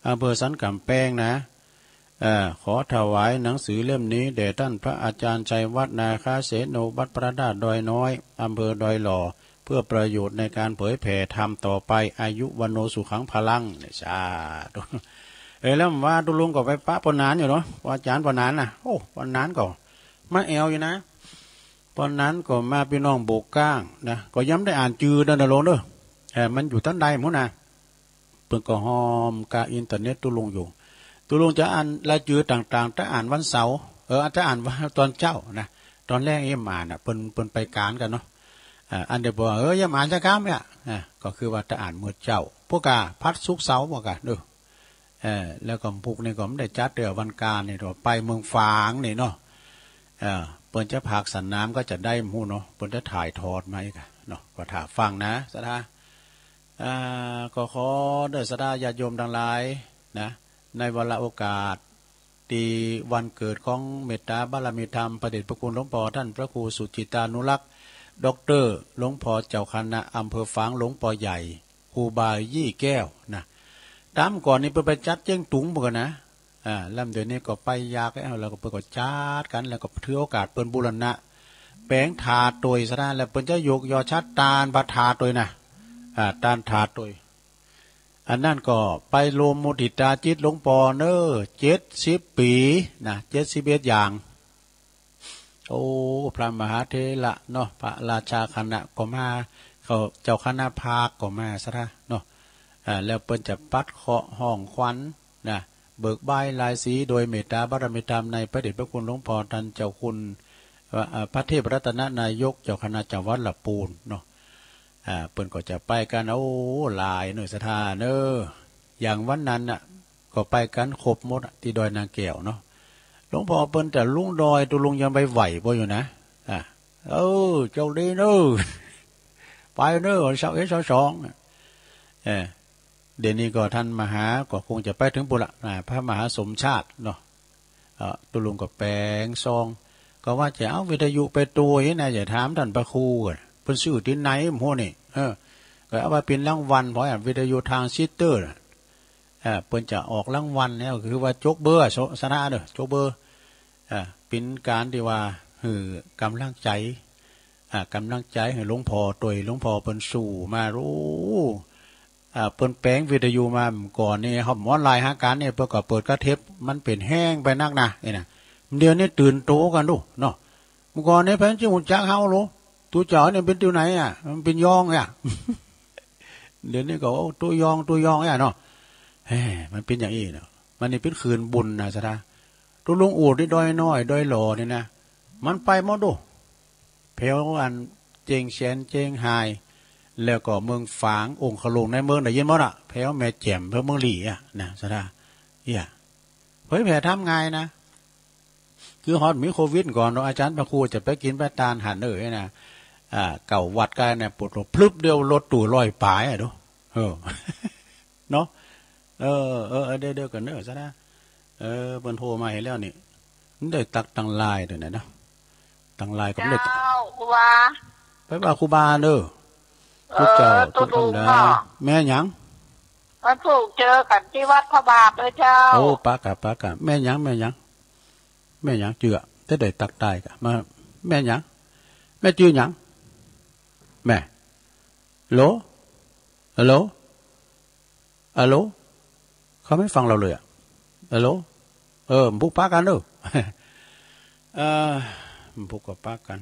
อำเภอสันก๋ำแปงนะ เอ่อ ขอถวายหนังสือเล่มนี้แด่ต้านพระอาจารย์ชัยวัฒน์ นาคเสโน วัดพระธาตุดอยน้อย อำเภอดอยหล่อ เพื่อประโยชน์ในการเผยแผ่ธรรมต่อไป อายุวัณโณสุขังพลัง เนี่ย สาธุ เอ้ย แล้วว่าตุ๊ลุงก็ไปปะป้อหนานอยู่เนาะ ป้ออาจ๋ารย์ป้อหนานน่ะ โอ้ ป้อหนานก็มาแอ่วอยู่นะ ป้อหนานก็มาปี้น้องโบกก้างนะ ก็ยังบ่ได้อ่านจื้อเด้อนะลุงเด้อ เอ่อ มันอยู่ตังใดหมดนะ เปิ้นก็ฮ่อมก้าอินเทอร์เน็ตตุ๊ลุงอยู่ ตุ๊ลุงจะอ่านรายจื้อต่างๆ ถ้าอ่านวันเสาร์ เออ ถ้าอ่านวัน ตอนเจ๊านะ ตอนแลงยังบ่อ่านน่ะ เปิ้น เปิ้นไปก๋านกั๋นเนาะ อ่า อันเดียวบอก เออ ยังบ่อ่านสักกำเนี่ย อ่า ก็คือว่าถ้าอ่านเมื่อเจ๊า พวกกะพัดศุกร์เสาร์พวกกะ เออ เออ แล้วก็ปุกนี่ก็บ่ได้จัดเตื้อ วันก๋านนี่ก็ไปเมืองฝางนี่เนาะ เออ เปิ้นจะผากสนามก็จะได้บ่ฮู้เนาะ เปิ้นจะถ่ายทอดมาอีกอะเนาะ ก็ถ้าฟังนะ ศรัทธา อ่า ก็ขอเด้อศรัทธาญาติโยมตังหลายนะ ในวาระโอกาสตี้วันเกิดของเมตตาบารมีธรรม พระเดชพระคุณหลวงป้อต้านพระครูสุจิตตานุรักษ์ ด็อกเตอร์ หลวงป้อเจ้าคณะอำเภอฝาง หลวงป้อใหญ่ ครูบายี่แก้วนะ ต๋ามก่อนนี่เปิ้นไปจัดเจียงตุงหมดกั๋นนะ อ่า แล้วเดี๋ยวนี้ก็ไปยากแล้ว แล้วก็เปิ้นก็จัดกั๋น แล้วก็ถือโอกาสเปิ้นบูรณะ แป๋งถาดตวยซะนะ แล้วเปิ้นจะยกยอชาตานพระถาดตวยนะ อ่า ตานถาดตวย อันนั้นก็ไปรวมมุทิตาจิตหลวงป้อเน้อ เจ็ดสิบปี๋นะ เจ็ดสิบเอ็ดอย่าง โอ้ พระมหาเถระเนาะ พระราชาคณะก็มา เขาเจ้าคณะภาคก็มาศรัทธาเนาะ อ่า แล้วเปิ้นจะปัดเคราะห์ห้องขวัญนะ เบิกบายลายสีโดยเมตตาบารมีธรรมในพระเดชพระคุณหลวงป้อต้านเจ้าคุณ เอ่อ พระเทพรัตนนายก เจ้าคณะจังหวัดละปูนเนาะ อ่า เปิ้นก็จะไปกั๋น โอ้ หลายเน้อศรัทธาเน้อ อย่างวันนั้นน่ะ ก็ไปกั๋นครบหมดอะ ตี้ดอยนางแก้วเนาะ หลวงป้อเปิ้นจะลงดอย ตุ๊ลุงยังไปไหว้เปิ้นอยู่นะ อ่า เออ โชคดีเน้อ ไปเน้อ ซาวเอ็ด ซาวสอง เออ เดี๋ยวนี้ก็ต้านมหาก็คงจะไปเถิงปู้นละ อ่า พระมหาสมชาติเนาะ เอ่อ ตุ๊ลุงก็แป๋งซอง ก็ว่าจะเอาวิทยุไปตวยนะ จะถามต้านพระครูก่อน เปิ้นซื้อตี้ไหนบ่ฮู้นี่ เออ ก็เอาไว้เป๋นรางวัล เพราะว่าวิทยุทรานซิสเตอร์น่ะ เอ่อ เปิ้นจะออกรางวัลแล้ว คือว่าจกเบอร์ ศรัทธาเน้อ จกเบอร์ อ่า เป๋นก๋านตี้ว่าหื้อก๋ำลังใจ๋ อ่า ก๋ำลังใจ๋หื้อหลวงป้อตวย หลวงป้อเปิ้นสู้มา โอ้ อ่า เปิ้นแป๋งวิทยุมา เมื่อก่อนนี่ เฮาบ่หลายหากั๋นนี่ เปิ้นก็เปิดกาเทป มันเป๋นแห้งไปนักนะ นี่นะ เดี๋ยวนี้ตื่นโตกั๋นดูเนาะ เมื่อก่อนนี่ไผจะฮู้จักเฮาโล ตุ๊เจ้านี่เป๋นตุ๊ไหนอะ มันเป๋นยองอะ เดี๋ยวนี้ก็ โอ้ ตุ๊ยอง ตุ๊ยองอะเนาะ แหม มันเป๋นอย่างอี้เนาะ มันนี่เป๋นคืนบุญนะศรัทธา ตุ๊ลุงอู่ตี้ดอยน้อย ดอยหล่อนี่นะ มันไปหมดดู แผวอันเจียงแสน เจียงฮาย แล้วก็เมืองฝาง องคลุงในเมืองได้ยินหมดอะ แผวแม่แจ่ม แผวเมืองลี้อะนะศรัทธา เอี้ย เผยแผ่ธรรมง่ายนะ คือฮอดมีโควิดก่อนเนาะ อาจ๋ารย์พระครูจะไปกิ๋นไปตานหั้นเอ่ยนะ อ่า เก้าวัดกั๋นเนี่ย ปวดหัวพลึบเดียว รถตู้ร้อยป๋ายอะดู เออ เนาะ เออ เออ เออ เดี๋ยว เดี๋ยวก่อนเน้อศรัทธา เออ เปิ้นโทรมาให้แล้วนี่ มันได้ตั๊กตังไลน์ตวยนะเนาะ ตังไลน์ก็บ่ได้ เจ้า ครูบา ไปว่าครูบาเน้อ เออ ตุ๊เจ้า ตุ๊ธรรมดา ตุ๊ลุงเนาะ แม่หยัง วันพูกเจอกั๋นตี้วัดพระบาทเลยเจ้า โอ้ ปะกะ ปะกะ แม่หยัง แม่หยัง แม่หยังเจื้อ จะได้ตั๊กตายกะ มา แม่หยัง แม่จื้อหยัง แม่ ฮัลโหล ฮัลโหล ฮัลโหล เขาไม่ฟังเราเลยอะ ฮัลโหล เออ บ่ฮู้ปะกั๋นเน้อ เออ บ่ฮู้ก็ปะกั๋น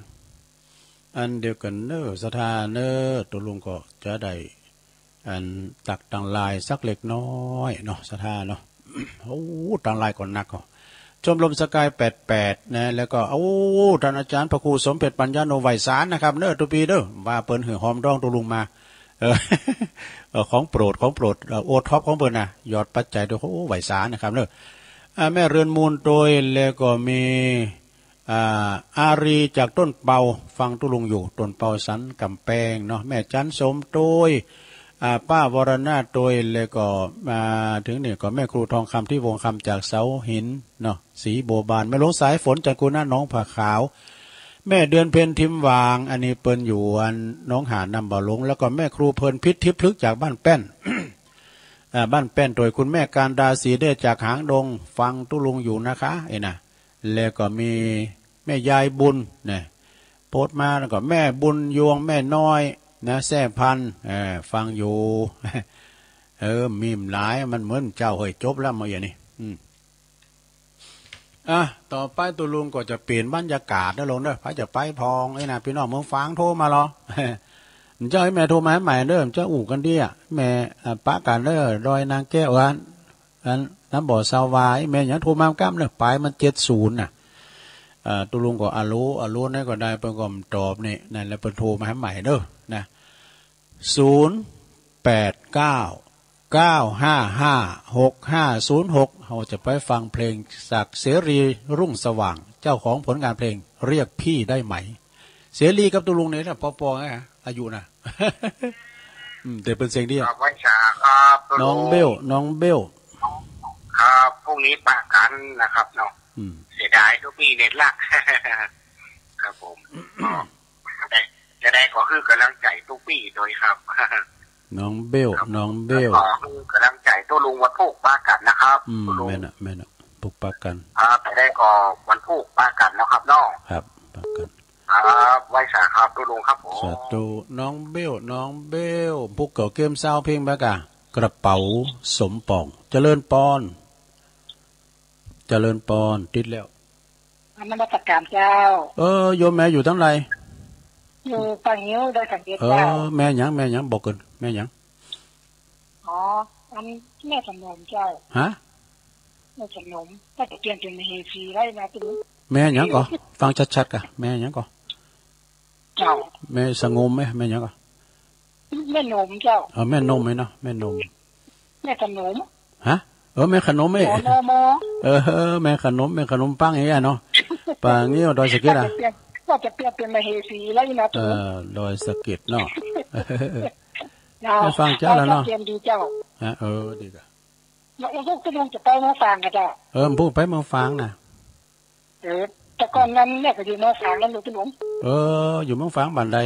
อันเดียวกั๋นเน้อ ศรัทธาเน้อ ตุ๊ลุงก็จะได้ อันตั๊กตังไลน์สักเล็กน้อยเนาะ ศรัทธาเนาะ โอ้ ตังไลน์ก็นักเนาะ ชมรมสกายแปดแปดนะ แล้วก็ โอ้ ต้านอาจ๋ารย์พระครูสมเด็จปัญญาโน ไหว้สานะครับเน้อ ตุ๊ปีเน้อ ว่าเปิ้นหื้อหอมดองตุ๊ลุงมา เออ เออ ของโปรด ของโปรด เอ่อ โอท็อปของเปิ้นนะ หยอดปัจจัยตวย โอ้ ไหว้สานะครับเน้อ อ่า แม่เรือนมูลตวย แล้วก็มี อ่า อารีจากต้นเปา ฟังตุ๊ลุงอยู่ ต้นเปาสันก๋ำแปงเนาะ แม่จันสมตวย อ่า ป้าวรนาถตวย แล้วก็ อ่า เถิงนี่ก็แม่ครูทองคำ ทิพย์วงศ์คำ จากเสาหินเนาะ ศรีบัวบาน แม่หลวงสายฝน จากกุณะหนองผาขาว แม่เดือนเพ็ญ ทิมหว่าง อันนี้เปิ้นอยู่อันหนองหานน้ำบ่าหลง แล้วก็แม่ครูเพลินพิษ ทิพย์พฤกษ์ จากบ้านแป้น อ่า บ้านแป้นตวย คุณแม่การดา ศรีเดช จากหางดง ฟังตุ๊ลุงอยู่นะคะ เอ้ยนะ แล้วก็มีแม่ยายบุญนะ โพสต์มา แล้วก็แม่บุญยวง แม่น้อยนะ แซ่พันธุ์ เออ ฟังอยู่ เออ มีหลาย มันเหมือนเจ้า เฮ้ย จบแล้วเมื่อกี้นี่ อืม อ่ะ ต่อไปตุ๊ลุงก็จะเปลี่ยนบรรยากาศนะลุงเด้อ ใผจะไปพ่อง เอ้ยนะ ปี้น้องเมืองฝางโทรมาลอ เจ้า ให้แม่โทรมาใหม่เด้อ เจ้าอู้กั๋นดีอะ แม่ อ่ะ ปะกั๋นเด้อ ดอยนางแก้ว อัน อัน น้ำบ่อซาวา แม่หยังโทรมาก้ำเด้อ ป๋ายมันเจ็ดศูนย์น่ะ อ่า ตุ๊ลุงก็อะโหล อะโหล ไหนก็ได้ เปิ้นก็บ่ตอบนี่ นั่นแหละ เปิ้นโทรมาใหม่เด้อ นะ ศูนย์แปดเก้า เก้าห้าห้า หกห้าศูนย์หก เฮาจะไปฟังเพลงจากเสรีรุ่งสว่าง เจ้าของผลงานเพลงเรียกพี่ได้ไหม เสรีกับตุ๊ลุงนี่นะ ปอๆ นะ อายุนะ อืม แต่เปิ้นเสียงดีอะ ครับ ไหว้สาครับ ตุ๊ลุง น้องเบ้ว น้องเบ้ว ครับ พรุ่งนี้ปะกั๋นนะครับเนาะ อืม เสียดายตุ๊ปี้เน็ตละ ครับผม จะได้ จะได้ก็หื้อก๋ำลังใจ๋ตุ๊ปี้ตวยครับ น้องเบ้ว ครับ น้องเบ้ว ก็หื้อก๋ำลังใจ๋ตุ๊ลุง วันพูกปะกั๋นนะครับ อืม ตุ๊ลุง แม่นน่ะ แม่นน่ะ พูกปะกั๋น ครับ จะได้ก็วันพูกปะกั๋นนะครับเนาะ ครับ ปะกั๋น ครับ ไหว้สาครับตุ๊ลุงครับผม สาธุ น้องเบ้ว น้องเบ้ว พูกเก่าเกมซาวเพลงปะกะ กระเป๋าสมปอง เจริญปอน เจริญปอน ติดแล้ว นมัสการเจ้า เออ โยมแม่อยู่ตังใด อยู่ป่างิ้วดอยสะเก็ด เออ เจ้า แม่หยัง แม่หยัง บอกเกิน แม่หยัง อ๋อ อันแม่สนมเจ้า ฮะ แม่สนม ก็จะเปลี่ยนเป๋นมเหสีได้นะตุ๊ลุง แม่หยังก่อ ฟังชัดๆ ก่อ แม่หยังก่อ เจ้า แม่สงมไหม แม่หยังก่อ แม่นมเจ้า เออ แม่นมไหมเนาะ แม่นม แม่ขนม ฮะ เออ แม่ขนมเอ้ย หมอ นม เออ แม่ขนม แม่ขนมปังอย่างเงี้ยเนาะ ป่างิ้วดอยสะเก็ดอะ ก็จะเปลี่ยน ก็จะเปลี่ยนเป๋นมเหสีแล้วนี่นะ เออ ดอยสะเก็ดเนาะ เจ้า ได้ฟังเจ้าแล้วเนาะ เปลี่ยนดีเจ้า ฮะ เออ ดีกะ แล้วตุ๊ลุงจะไปเมืองฝางกะเจ้า เออ พูกไปเมืองฝางน่ะ เออ แต่ก่อนนั้นแม่ก็อยู่เมืองฝางนั้นลูกตุ๊ลุง เออ อยู่เมืองฝางบ้านใด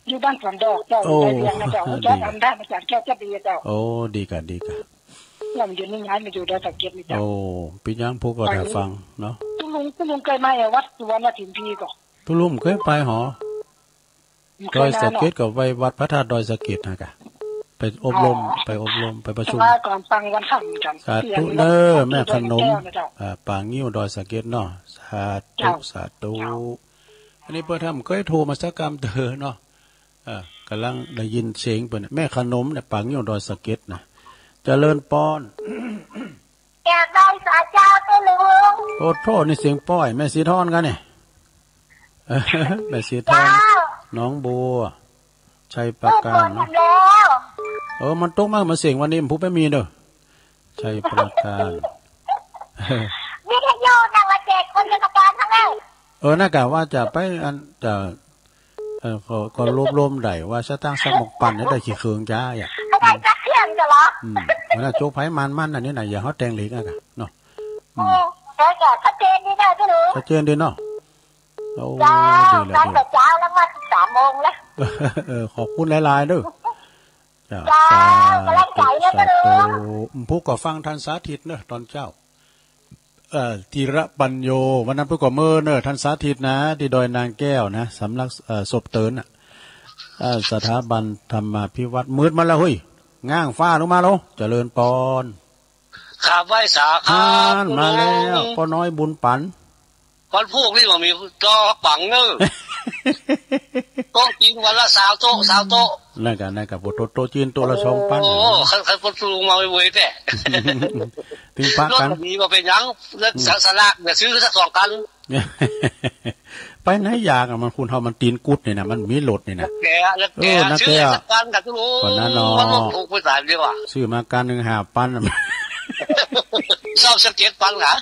อยู่บ้านสวนดอกเจ้า โอ้ อยู่ดอยเวียงนะเจ้า ดี เจ้าจำได้มาจากเจ้าเจ้าดีเจ้า โอ้ ดีกะ ดีกะ แล้วมันอยู่นี่ย้ายมาอยู่ดอยสะเก็ดนี่เจ้า โอ้ ปี้ยังพูกก็ได้ฟังเนาะ ตุ๊ลุง ตุ๊ลุงเคยมาแอ่วัดสุวรรณสินทีก่อ ตุ๊ลุงเคยไปหอ ดอยสะเก็ดก็ไปวัดพระธาตุดอยสะเก็ดนะกะ ไปอบรม อ๋อ ไปอบรม ไปประชุม ว่าก่อนฟังวันธรรมกัน สาธุเน้อ แม่ขนม แก้วนะเจ้า อ่า ป่างิ้วดอยสะเก็ดเนาะ สาธุ เจ้า สาธุ เจ้า อันนี้เปิ้นทำเคยโทรมาสักกำเตอเนาะ เออ ก่ำลังได้ยินเสียงเปิ้น แม่ขนมเนี่ย ป่างิ้วดอยสะเก็ดนะ เจริญปอน อยากได้สาเจ้าตุ๊ลุง โอ้โธ่ นี่เสียงป้อย แม่สีทอนกันเนี่ย แม่สีทอน เจ้า หนองบัว ชัยปราการเนาะ เออ มันตกมา มันเสียงวันนี้ มันพูดไม่มีเด้อ ชัยปราการ วิทยุนั่งละเจ็ดคน ชัยปราการทั้งนั้น เออ น่ากะว่าจะไป อัน จะ เออ ก็ ก็รวบรวมได้ว่าสตางค์สักหมกปันเนี่ยได้กี่เคิงจ้าอ่ะ ไม่ได้สักเที่ยงจ้ะเหรอ อืม วันนั้นโจ๊กไผ่มันๆ อันนี้น่ะ อย่าเฮาแต่งหลีกอ่ะเนาะ อืม โอ้ แล้วก็ชัดเจนดีนะเจ้าหนู ชัดเจนดีเนาะ โอ้ เจ้า ดีแล้ว ตั้งแต่เช้าแล้วมาสามโมงแล้ว เออ ขอบคุณหลายๆ เด้อ เจ้า เจ้า สาธุ กำลังใจนะ สาธุ เจ้าหนู อืม พูกก็ฟังท่านสาธิตเนอะ ตอนเช้า เอ่อ ธีระปัญโญ วันนั้นพูกก็เมินเนอะ ท่านสาธิตนะ ตี้ดอยนางแก้วนะ สำนัก เอ่อ ศพเตินน่ะ เอ่อ สถาบันธรรมาภิวัฒน์ มืดมาแล้วเฮ้ย ง้างฟ้าลงมาแล้ว เจริญปอน ครับ ไหว้สาครับ อ่านมาแล้ว ตุ๊ลุง ป้อน้อยบุญปัน วันพูกนี่ก็มีต่อปังเนอะ โต๊ะจีนวันละสามโต๊ะ สามโต๊ะ นั่นกะ นั่นกะ พวกโต๊ะ โต๊ะจีนโต๊ะละสองปัน โอ้ คัน คันคนตุ๊ลุงมาเว้ยๆ แท้ ถึงปะกั๋น รถมีบ่เป๋นหยัง แล้ว อืม สลากเนี่ยซื้อสักสองคัน ไปไหนอยากอะ มันคนเฮามันตี๋นกุดนี่นะ มันมีรถนี่นะ แกะ แล้วแกะ เออ นะ ซื้อ แกะ สักคันกับตุ๊ลุง ก่อนนะเนาะ มันรถถูกไปสามดีกว่า ซื้อมาคันหนึ่งห้าปันน่ะ ซ่อมสักเจ็ดปันกะ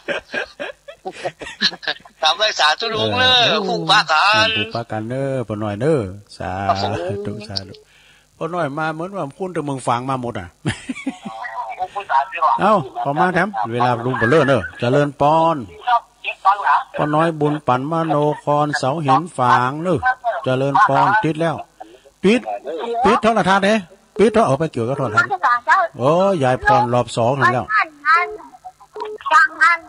ตามไหว้สาตุ๊ลุงเนอะ เออ ผูกปะกั๋น ผูกปะกั๋นเนอะ ป้อน้อยเนอะ สาธุ ครับผม สาธุ ป้อน้อยมาเหมือนว่าคุ้นแต่เมืองฝางมาหมดอ่ะ เอ้า ขอมาแถม เวลาลุงเปเล่อเนอะ เจริญปอน ป้อน้อยบุญปันมโนคร เสาหินฝางเนอะ เจริญปอน ติดแล้ว ปิด ปิดโทรทัศน์เด้ ปิดโทร เอาไปเกี่ยวกับโทรทัศน์ เจ้า โอ้ ยายพรรอบสองหั้นแล้ว อันนั้น ฟังอัน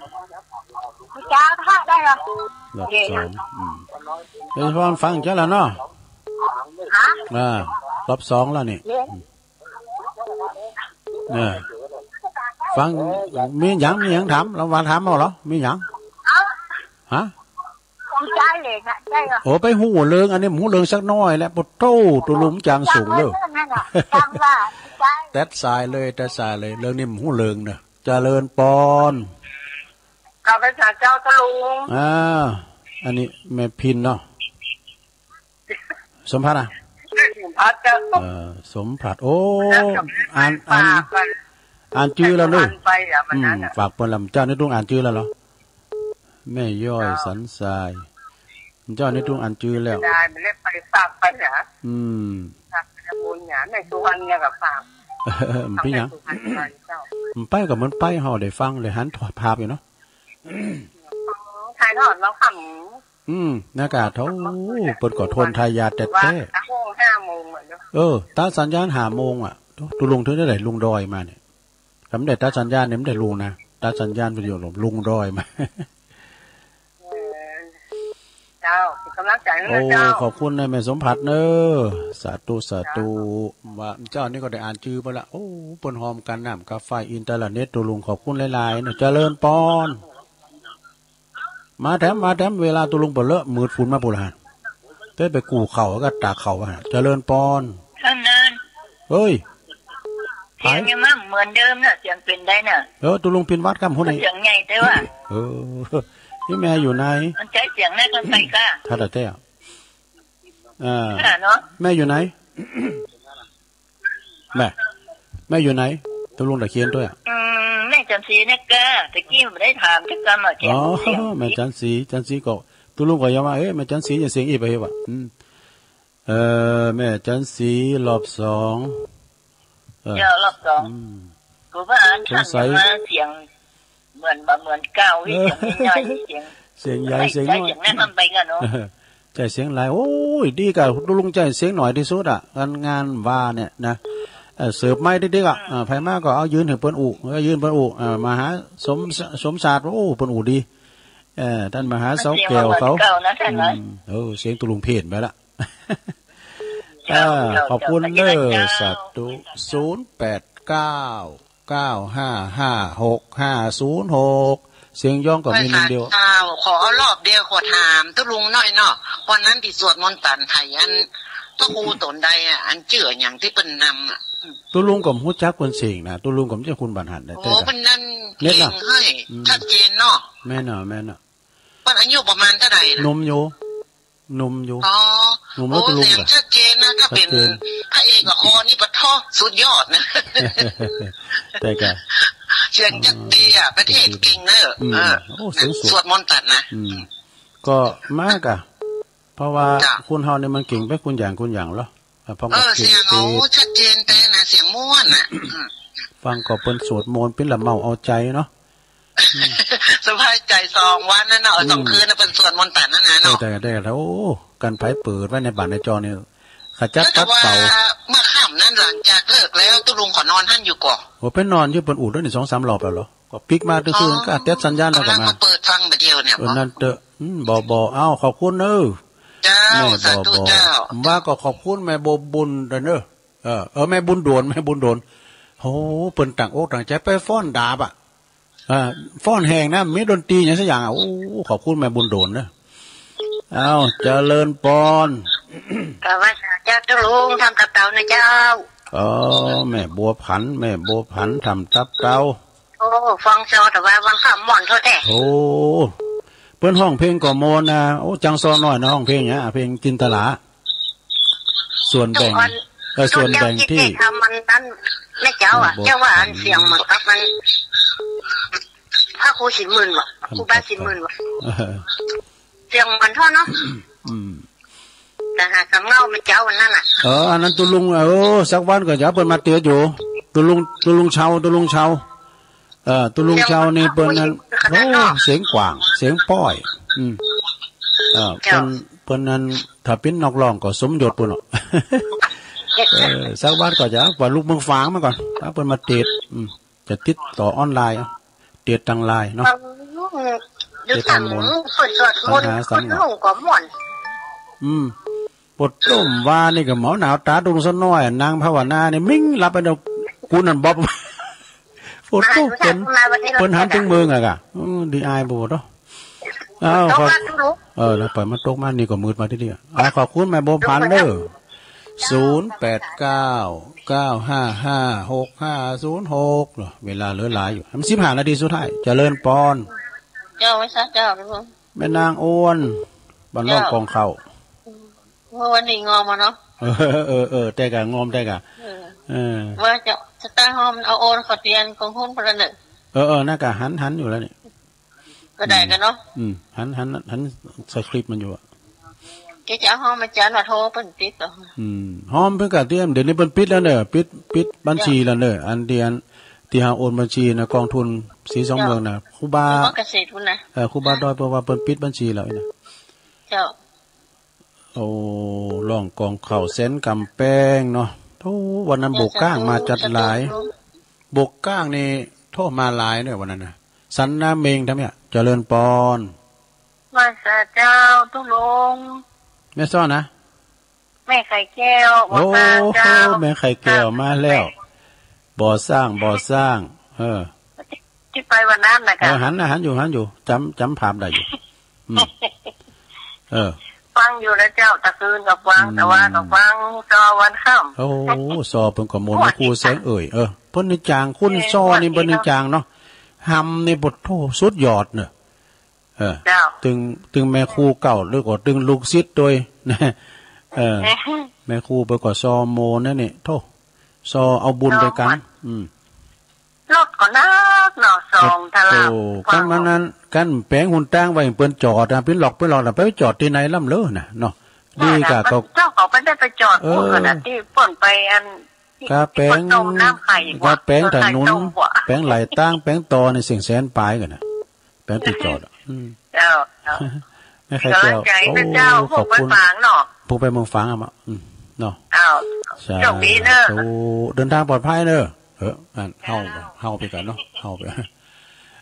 เจ้าถ้าได้เหรอ รอบสอง อืม ยายพรฟังเจ้าแล้วเนาะ ฮะ อ่า รอบสองแล้วนี่ เนี่ย อืม เนี่ย ฟัง มีหยัง มีหยังถาม ลาวาถามเอาเหรอ มีหยัง เอ้า ฮะ ใจ้เลยนะ ใจ้เหรอ โอ้ ไปฮู้เรื่อง อันนี้บ่ฮู้เรื่องสักหน้อยแหละ ปะโธ่ ตุ๊ลุงจ๋างสูงเด้อ จังว่า แต๊ดสายเลย แต๊ดสายเลย เรื่องนี้บ่ฮู้เรื่องเนาะ เจริญปอน ข้าพเจ้าตุ๊ลุง อ่า อันนี้แม่พินเนาะ สมภัทรอะ สมภัทรเจ้า เออ สมภัทร โอ้ อ่าน อ่าน อ่านจื้อแล้วเนาะ ไปอ่ะ มัน อืม นั่นน่ะ ฝากเปิ้นละ เจ้านี่ตุ๊ลุงอ่านจื้อแล้วเหรอ แม่ย้อย เจ้า สันทราย เจ้านี่ตุ๊ลุงอ่านจื้อแล้ว ได้ มันได้ไปฝากไปเหรอ อืม ฝากไปทำบุญเนี่ย แม่สุวรรณเนี่ยก็ฝาก เออ มันเป็นหยัง แม่สุวรรณไปเจ้า มันไปก็เหมือนไป เฮาได้ฟัง ได้หันภาพอยู่เนาะ ถ่ายทอดแล้วค่ะ อืม อากาศเฮา เปิ้นก็ทนทายาทแต๊ๆ ว่าห้าโมง ห้าโมงเหมือนเนาะ เออ ตัดสัญญาณห้าโมงอะ ตุ๊ลุงถึงได้ลงดอยมาเนี่ย ถ้าบ่ได้ตัดสัญญาณเนี่ยบ่ได้ลงนะ ตัดสัญญาณวิทยุลง ลงดอยมา เออ เจ้า เป็นกำลังใจ๋ให้นะ โอ้ เจ้า ขอบคุณนะแม่สมภัทรเนาะ สาธุ สาธุ เจ้า ว่าเจ้านี่ก็ได้อ่านจื้อไปละ โอ้ เปิ้นฮอมก๋านน้ำก๋าไฟ อินเทอร์เน็ต ตุ๊ลุงขอบคุณหลายๆ เนาะ เจริญปอน มาแถม มาแถม เวลาตุ๊ลุงเปิ้นเลอะ มืดฝุ่นมาปู้นละ เต้ไปกู้เข้าก็ตากเข้าอะ เจริญปอน อันนั้น เฮ้ย เสียงยังเหมือนเดิมน่ะ เสียงเป๋นใดน่ะ เออ ตุ๊ลุงเป๋นหวัดกำหัวนี่ เสียงใหญ่แต่ว่า เออ นี่แม่อยู่ไหน มันใจ๊เสียงแรกมันไปก้า ถ้าแต่แท้อะ เออ ค่ะเนาะ แม่อยู่ไหน แม่ แม่อยู่ไหน ตุ๊ลุงตะเคียนตวยอะ อืม แม่จันทร์ศรีเนี่ยก้า ตะกี้มันได้ถามจักกำอะ อ๋อ แม่จันทร์ศรี จันทร์ศรีก็ ตุ๊ลุงก็ยังว่า เอ๊ะ แม่จันทร์ศรีจะเสียงอี้ไปเหรอวะ อืม เออ แม่จันทร์ศรีรอบสอง เออ เจ้า รอบสอง อืม กูว่าอัน สงสัย ท่านมาเสียงเหมือนบ่เหมือนเก่าอีก เออ เสียงใหญ่ๆ เสียง เสียงใหญ่ เสียงน้อย เสียงนั้นมันไปกันเนาะ ใจ๊เสียงหลาย โอ้ย ดีก้า ตุ๊ลุงใจ๊เสียงหน่อยตี้สุดอะ งาน งานว่าเนี่ยนะ เออ เสิร์ฟไมค์ติ๊กๆ อะ อ่า ใผมาก็เอายืนหื้อเปิ้นอู้ เอายืนเปิ้นอู้ อ่า มหาสม สมชาติ โอ้ เปิ้นอู้ดี เออ ต้านมหาเสาแก้วเขา มันเสียงบ่เหมือนเก่านะท่านนะ อืม เออ เสียงตุ๊ลุงเพี้ยนไปละ เจ้า เออ เจ้า ขอบคุณเน้อ เจ้า สาธุ ศูนย์แปดเก้า เก้าห้าห้า หกห้าศูนย์หก เสียงย้องก็มีหนึ่งเดียว เจ้า ขอเอารอบเดียว ขอถามตุ๊ลุงหน่อยเนาะ วันนั้นตี้สวดมนต์ตันไถ่อัน พระครูต๋นใดอะ อันจื้ออะหยังตี้เปิ้นนำอะ ตุ๊ลุงก็บ่ฮู้จักเปิ้นเสียงนะ ตุ๊ลุงก็บ่ใจ้คนบ้านหั้นแหละ โอ้ แต่ก็ เปิ้นนั่น เน็ตน่ะ เก่งเฮ้ย อืม ชัดเจนเนาะ แม่นเนาะ แม่นเนาะ เปิ้นอายุประมาณเต้าใดน่ะ หนุ่มอยู่ หนุ่มอยู่ อ๋อ หนุ่มแล้ว โอ้ ตุ๊ลุง เสียงชัดเจนนะ ถ้าเป๋น ชัดเจน พระเอกละครนี่ปะโธ่ สุดยอดนะ แต่ก็ เสียงจักดีอะ ประเทศเก่งเน้อ อืม เออ โอ้ เสียงสวด สวดมนต์ตันนะ อืม ก็มากะ เพราะว่า เจ้า คนเฮานี่มันเก่งไปคนอย่างคนอย่างเหรอ อ่ะ ฟัง เออ ก็เก่ง เสียง โอ้ ชัดเจนแต่นะ เสียงม่วนน่ะ อืม ฟังก็เปิ้นสวดมนต์เป๋นละเมาเอาใจ๋เนาะ สบายใจ๋สองวันนั่นเนาะ อืม สองคืนน่ะ เปิ้นสวดมนต์ตันนั่นน่ะเนาะ ได้ ได้ ได้ โอ้ กั๋นไผเปิดไว้ในบ้านในจอนี่ ขจัดปัดเป่า แต่ว่าเมื่อค่ำนั้นหลังจากเลิกแล้ว ตุ๊ลุงก็นอนหั้นอยู่ก่อ โอ้ ไปนอนอยู่ เปิ้นอู้ดแล้วนี่สองสามรอบแล้วเหรอ ก็ปิ๊กมาตึงคืน อ๋อ ก็ตัดสัญญาณแล้วก็มา แล้วก็เปิดฟังบ่าเดี่ยวเนี่ย เออ นั่นเต๊อะ อืม บ่ บ่ เอ้า ขอบคุณเน้อ เจ้า แม่ สาธุ บ่ บ่ เจ้า ว่าก็ขอบคุณแม่บัวบุญด้วยเน้อ เออ เออ แม่บุญโดน แม่บุญโดน โห เปิ้นตั้งอกตั้งใจ๋ไปฟ้อนดาบอะ อ่า ฟ้อนแหงนะ มีดนตรีหยังสักอย่างอะ โอ้ ขอบคุณแม่บุญโดนเน้อ เอ้า เจริญปอน กราบไหว้สาเจ้าตุ๊ลุง ถ้ำตับเต่านะเจ้า เออ แม่บัวผัน แม่บัวผัน ถ้ำตับเต่า โอ้ ฟังเจ้า แต่ว่าวังค่ำม่วนเท่าแท้ โอ้ เปิ้นฮ้องเพลงก็ม่วนนะ โอ้ จังซ้อน้อยนะ ฮ้องเพลงเนี่ย เพลงจินตลา ส่วนแบ่ง เออ ส่วนแบ่งตี้ ทำมันนั้น แม่เจ้าอะ เจ้าว่าอันเสียงเหมือนกับมัน พระครูศรีหมื่นบ่ ครูบาศรีหมื่นบ่ เออ เสียงมันเท่าเนาะ อืม แต่หาสำเนาแม่เจ้าวันนั้นน่ะ เออ อันนั้นตุ๊ลุง เออ สักวันก็จะเอาเปิ้นมาเตือนอยู่ ตุ๊ลุง ตุ๊ลุงเชา ตุ๊ลุงเชา เออ ตุ๊ลุงเชานี่เปิ้นนั่น โอ้ เสียงกว้าง เสียงป้อย อืม เออ เปิ้น เปิ้นนั่น ถ้าเป๋นนักฮ้องก็สมยศปู้นเนาะ เออ สักวันก็จะเอาลูกเมืองฝางมาก่อน เอาเปิ้นมาเตสน์ อืม จะติดต่อออนไลน์ เอา เตสน์ตางไลน์เนาะ อืม เตสน์ตางมนต์ เปิดสวดมนต์ สรรหาสรรหา เปิดหลวงก็ม่วน อืม ปวดต้มวานี่ก็เหมาหนาวต๋าดุงสักหน้อย นั่งภาวนานี่มิ่งหลับไปเนาะ กูนั่นบ๊อบ ปวดต้ม เปิ้น เปิ้นหันตึงเมืองอะกะ อืม ดีอายโบดเนาะ อ้าว ตกมา ขอบ เออ แล้วปล่อยมันตกมา นี่ก็มืดมาทีเดียว อ่า ขอบคุณแม่บัวผันเด้อ ศูนย์แปดเก้า เก้าห้าห้า หกห้าศูนย์หก เนาะ เวลาเหลือหลายอยู่ มันสิบห้านาทีสุดท้าย เจริญปอน เจ้า ไว้ซะเจ้า แม่นางอ้วน บ้านร่องกองข้าว เมื่อวันนี้งอมอะเนาะ เออ เออ เออ แต่กะงอมแต่กะ เออ เออ ว่าจะ จะตั้งห้องเอาโอนเขาเตียนกองทุนพลังเนอะ เออ เออ นั่นกะหัน หันอยู่แล้วนี่ ก็ได้กันเนาะ อืม หัน หัน หันสคริปต์มันอยู่อะ แกจะเอาห้องมาจานว่าโทรเปิ้นติดเหรอ อืม ห้องเปิ้นกะเตรียม เดี๋ยวนี้เปิ้นปิดแล้วเนอะ ปิด ปิดบัญชีแล้วเนอะ อันที่อัน ที่หาโอนบัญชีนะ กองทุนสีสองเมืองนะ ครูบา เกษตรพุ้นนะ เออ ครูบาดอยเปิ้นว่าเปิ้นปิดบัญชีแล้วนะ เจ้า โอ้ ร่องกองข้าวแสนกำแปงเนาะ โธ่ วันนั้นโบกก้างมาจัดหลาย โบกก้างนี่ โธ่ มาหลายเนี่ยวันนั้นนะ สันนาเมงทำเนี่ย เจริญปอน ว่าสาเจ้า ตุ๊ลุง แม่ซ้อนะ แม่ไข่แก้ว โอ้ บ่อสร้างเจ้า แม่ไข่แก้วมาแล้ว บ่อสร้าง บ่อสร้าง เออ ตี้ไปวันนั้นนะ เออ กะ หันนะ หันอยู่ หันอยู่ จ๋ำ จ๋ำภาพได้อยู่ อืม เออ ฟังอยู่นะเจ้า ตะคืนก็ฟัง อืม ตะวาก็ฟัง ซอวันค่ำ โอ้ ซอเปิ้นก็ม่วน ม่วน แม่ครูแสงเอ่ย เออ เปิ้นนี่จ๋าง คุณ เออ ซอนี่ ม่วนดีเนาะ เปิ้นนี่จ๋างเนาะ ฮำนี่ โอ้โธ่ สุดยอดเนอะ เออ เจ้า ตึง ตึงแม่ครูเก่า แล้วก็ตึงลูกศิษย์โตย นะ เออ แม่ครูเปิ้นก็ซอม่วนนะนี่ โธ่ ซอเอาบุญโตยกั๋น เจ้า อืม รถก็นักเนาะ สองตะลาบ โอ้ ฟัง กั๋นมานั้น กั๋นแป๋งหนตางไว้เปิ้นจอดอะ ปิ้นล็อก ปิ้นล็อกอะ ไปจอดตี้ไหนล่ำเลิศนะเนาะ ว่า ดีกะ เปิ้น เขา เจ้าเขาไปได้ไปจอด เออ พุ้นขนาดตี้เปิ้นไปอัน ตี้ กะแป๋ง ตี้เปิ้นต้มน้ำไข่ กะแป๋งถนน ไข่ต้มบ่ แป๋งไหลตาง แป๋งต่อนี่เสียงแสนปลายกั๋นนะ แป๋งตี้จอดอะ อืม เจ้า เจ้า แม่ไข่แก้ว ก๋ำลังใจ๋นะเจ้า โอ้ ขอบคุณ ผู้ไปเมืองฝางเนาะ ผู้ไปเมืองฝางอะมะ อืม เนาะ อ้าว สาธุ โชคดีเนอะ เดินทางปลอดภัยเนอะ เออ อัน เจ้า เฮา เฮาไปกั๋นเนาะ เฮาไป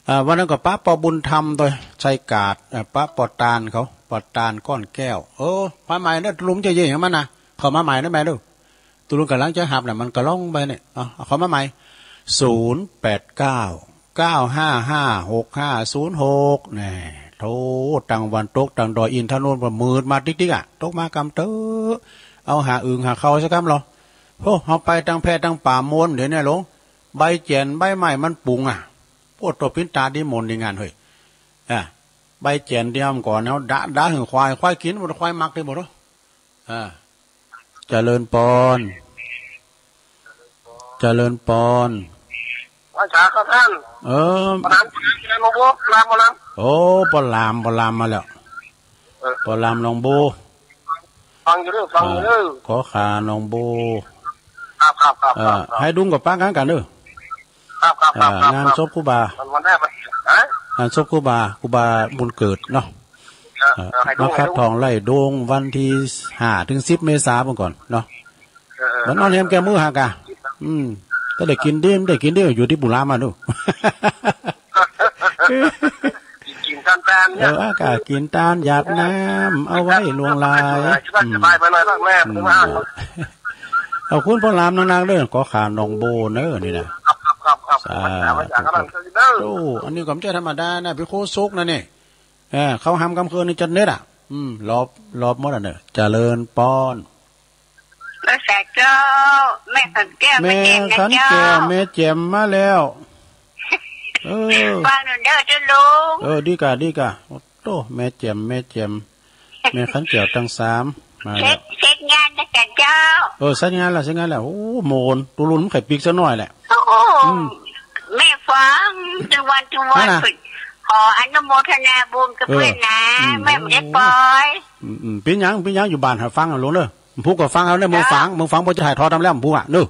อ่า วันนั้นก็ปะปอบุญธรรมโตย ชัยกาด อ่า ปะปอตานเขา ปอตานก้อนแก้ว เออ มาใหม่เนอะ ตุ๊ลุงจะเย่งมันนะ เข้ามาใหม่นะแม่เนอะ ตุ๊ลุงก่ำลังจะหับน่ะ มันก็ล่องไปเนี่ย เอา เอาเข้ามาใหม่ ศูนย์แปดเก้า เก้าห้าห้า หกห้าศูนย์หก แน่ โธ่ ตังวันตก ตังดอยอินทนนท์ มืดมาติ๊กๆ อะ ตกมากำเต๊อะ เอาหาอึ่งหาเค้าสักกำลอ โอ้ เฮาไปตังแพะตังป่าม่วน เดี๋ยวนี้หลง ใบแจ๋นใบไม้มันปุ๋งอะ โอ้ โตปิ๊นตาดีม่วนดีงานเฮ้ย อ่ะ ใบแจ๋นเตรียมก่อน เอาดะ ดะหื้อควาย ควายกิ๋นหมด ควายมักได้หมดเนาะ อ่า เจริญปอน เจริญปอน ว่าจ๋าครับต้าน เออ ปอหลาม ปอหลาม ปอหลาม ปอหลาม โอ้ ปอหลาม ปอหลามมาแล้ว เออ ปอหลามหนองโบ ฟังอยู่เด้อ ฟังอยู่เด้อ อ่า ขอขาหนองโบ ครับ ครับ ครับ อ่า ครับ ครับ ไห้ดุงกับป้ากั๋นกั๋นเด้อ ครับ ครับ ครับ อ่า ครับ งานศพครูบา วัน วันแรกมัน ฮะ งานศพครูบา ครูบาบุญเกิดเนาะ เออ อ่า เออ ไห้ดุง มาคัด ไห้ดุง ทองไล่ดวงวันตี้ห้าเถิงสิบเมษาพุ้นก่อนเนาะ เออ เออ วันนั้นแฮมแก้มือหากะ อืม ถ้าได้กิ๋นดี ได้กิ๋นดี อยู่ตี้ปุรามาดู กิ๋นตานๆ เนี่ย เออ อากาศกิ๋นตาน หยาดน้ำเอาไว้ล่วงลาย สบายๆ ไปหน่อย พักแรก อืม ถึงว่า เอาคุณพ่อหลามนักๆ เด้อ ขอขาหนองโบเนอะ นี่นะ ครับ ครับ ครับ ครับ สาธุ โอ้ อันนี้ก็บ่ใจ้ธรรมดานะ พี่โคสุกนะนี่ เออ เขาหำกำคืนนี่จัดเน็ตอะ อืม หลอบ หลอบหมดอะเนอะ เจริญปอน พระสาเจ้า แม่ขันแก้ว แม่ แม่แจ่มนะ ขันแก้ว เจ้า แม่แจ่มมาแล้ว เออ ฟังหน่อยเด้อเจ้าลุง เออ ดีกะ ดีกะ โอ้โต แม่แจ่ม แม่แจ่ม แม่ขันแก้วตังสาม มาแล้ว เสร็จ เสร็จงานแล้วจ้ะเจ้า เออ เสร็จงานแล้ว เสร็จงานแล้ว โอ้ โมน ตุ๊ลุงมันไข่ปีกสักหน้อยแหละ โอ้โห อืม แม่ฟังทุกวันทุกวัน นั่นน่ะ ขออนุโมทนาบุญกับเปิ้นนะ เออ อืม แม่บ่ได้ปล่อย อืม อืม เป๋นหยัง เป๋นหยัง อยู่บ้านหาฟังเอาลงเด้อ ผู้ก็ฟังเอาเด้อ เมืองฝาง เมืองฝางเปิ้นจะถ่ายทอดนำแล้ว ผู้อะเนอะ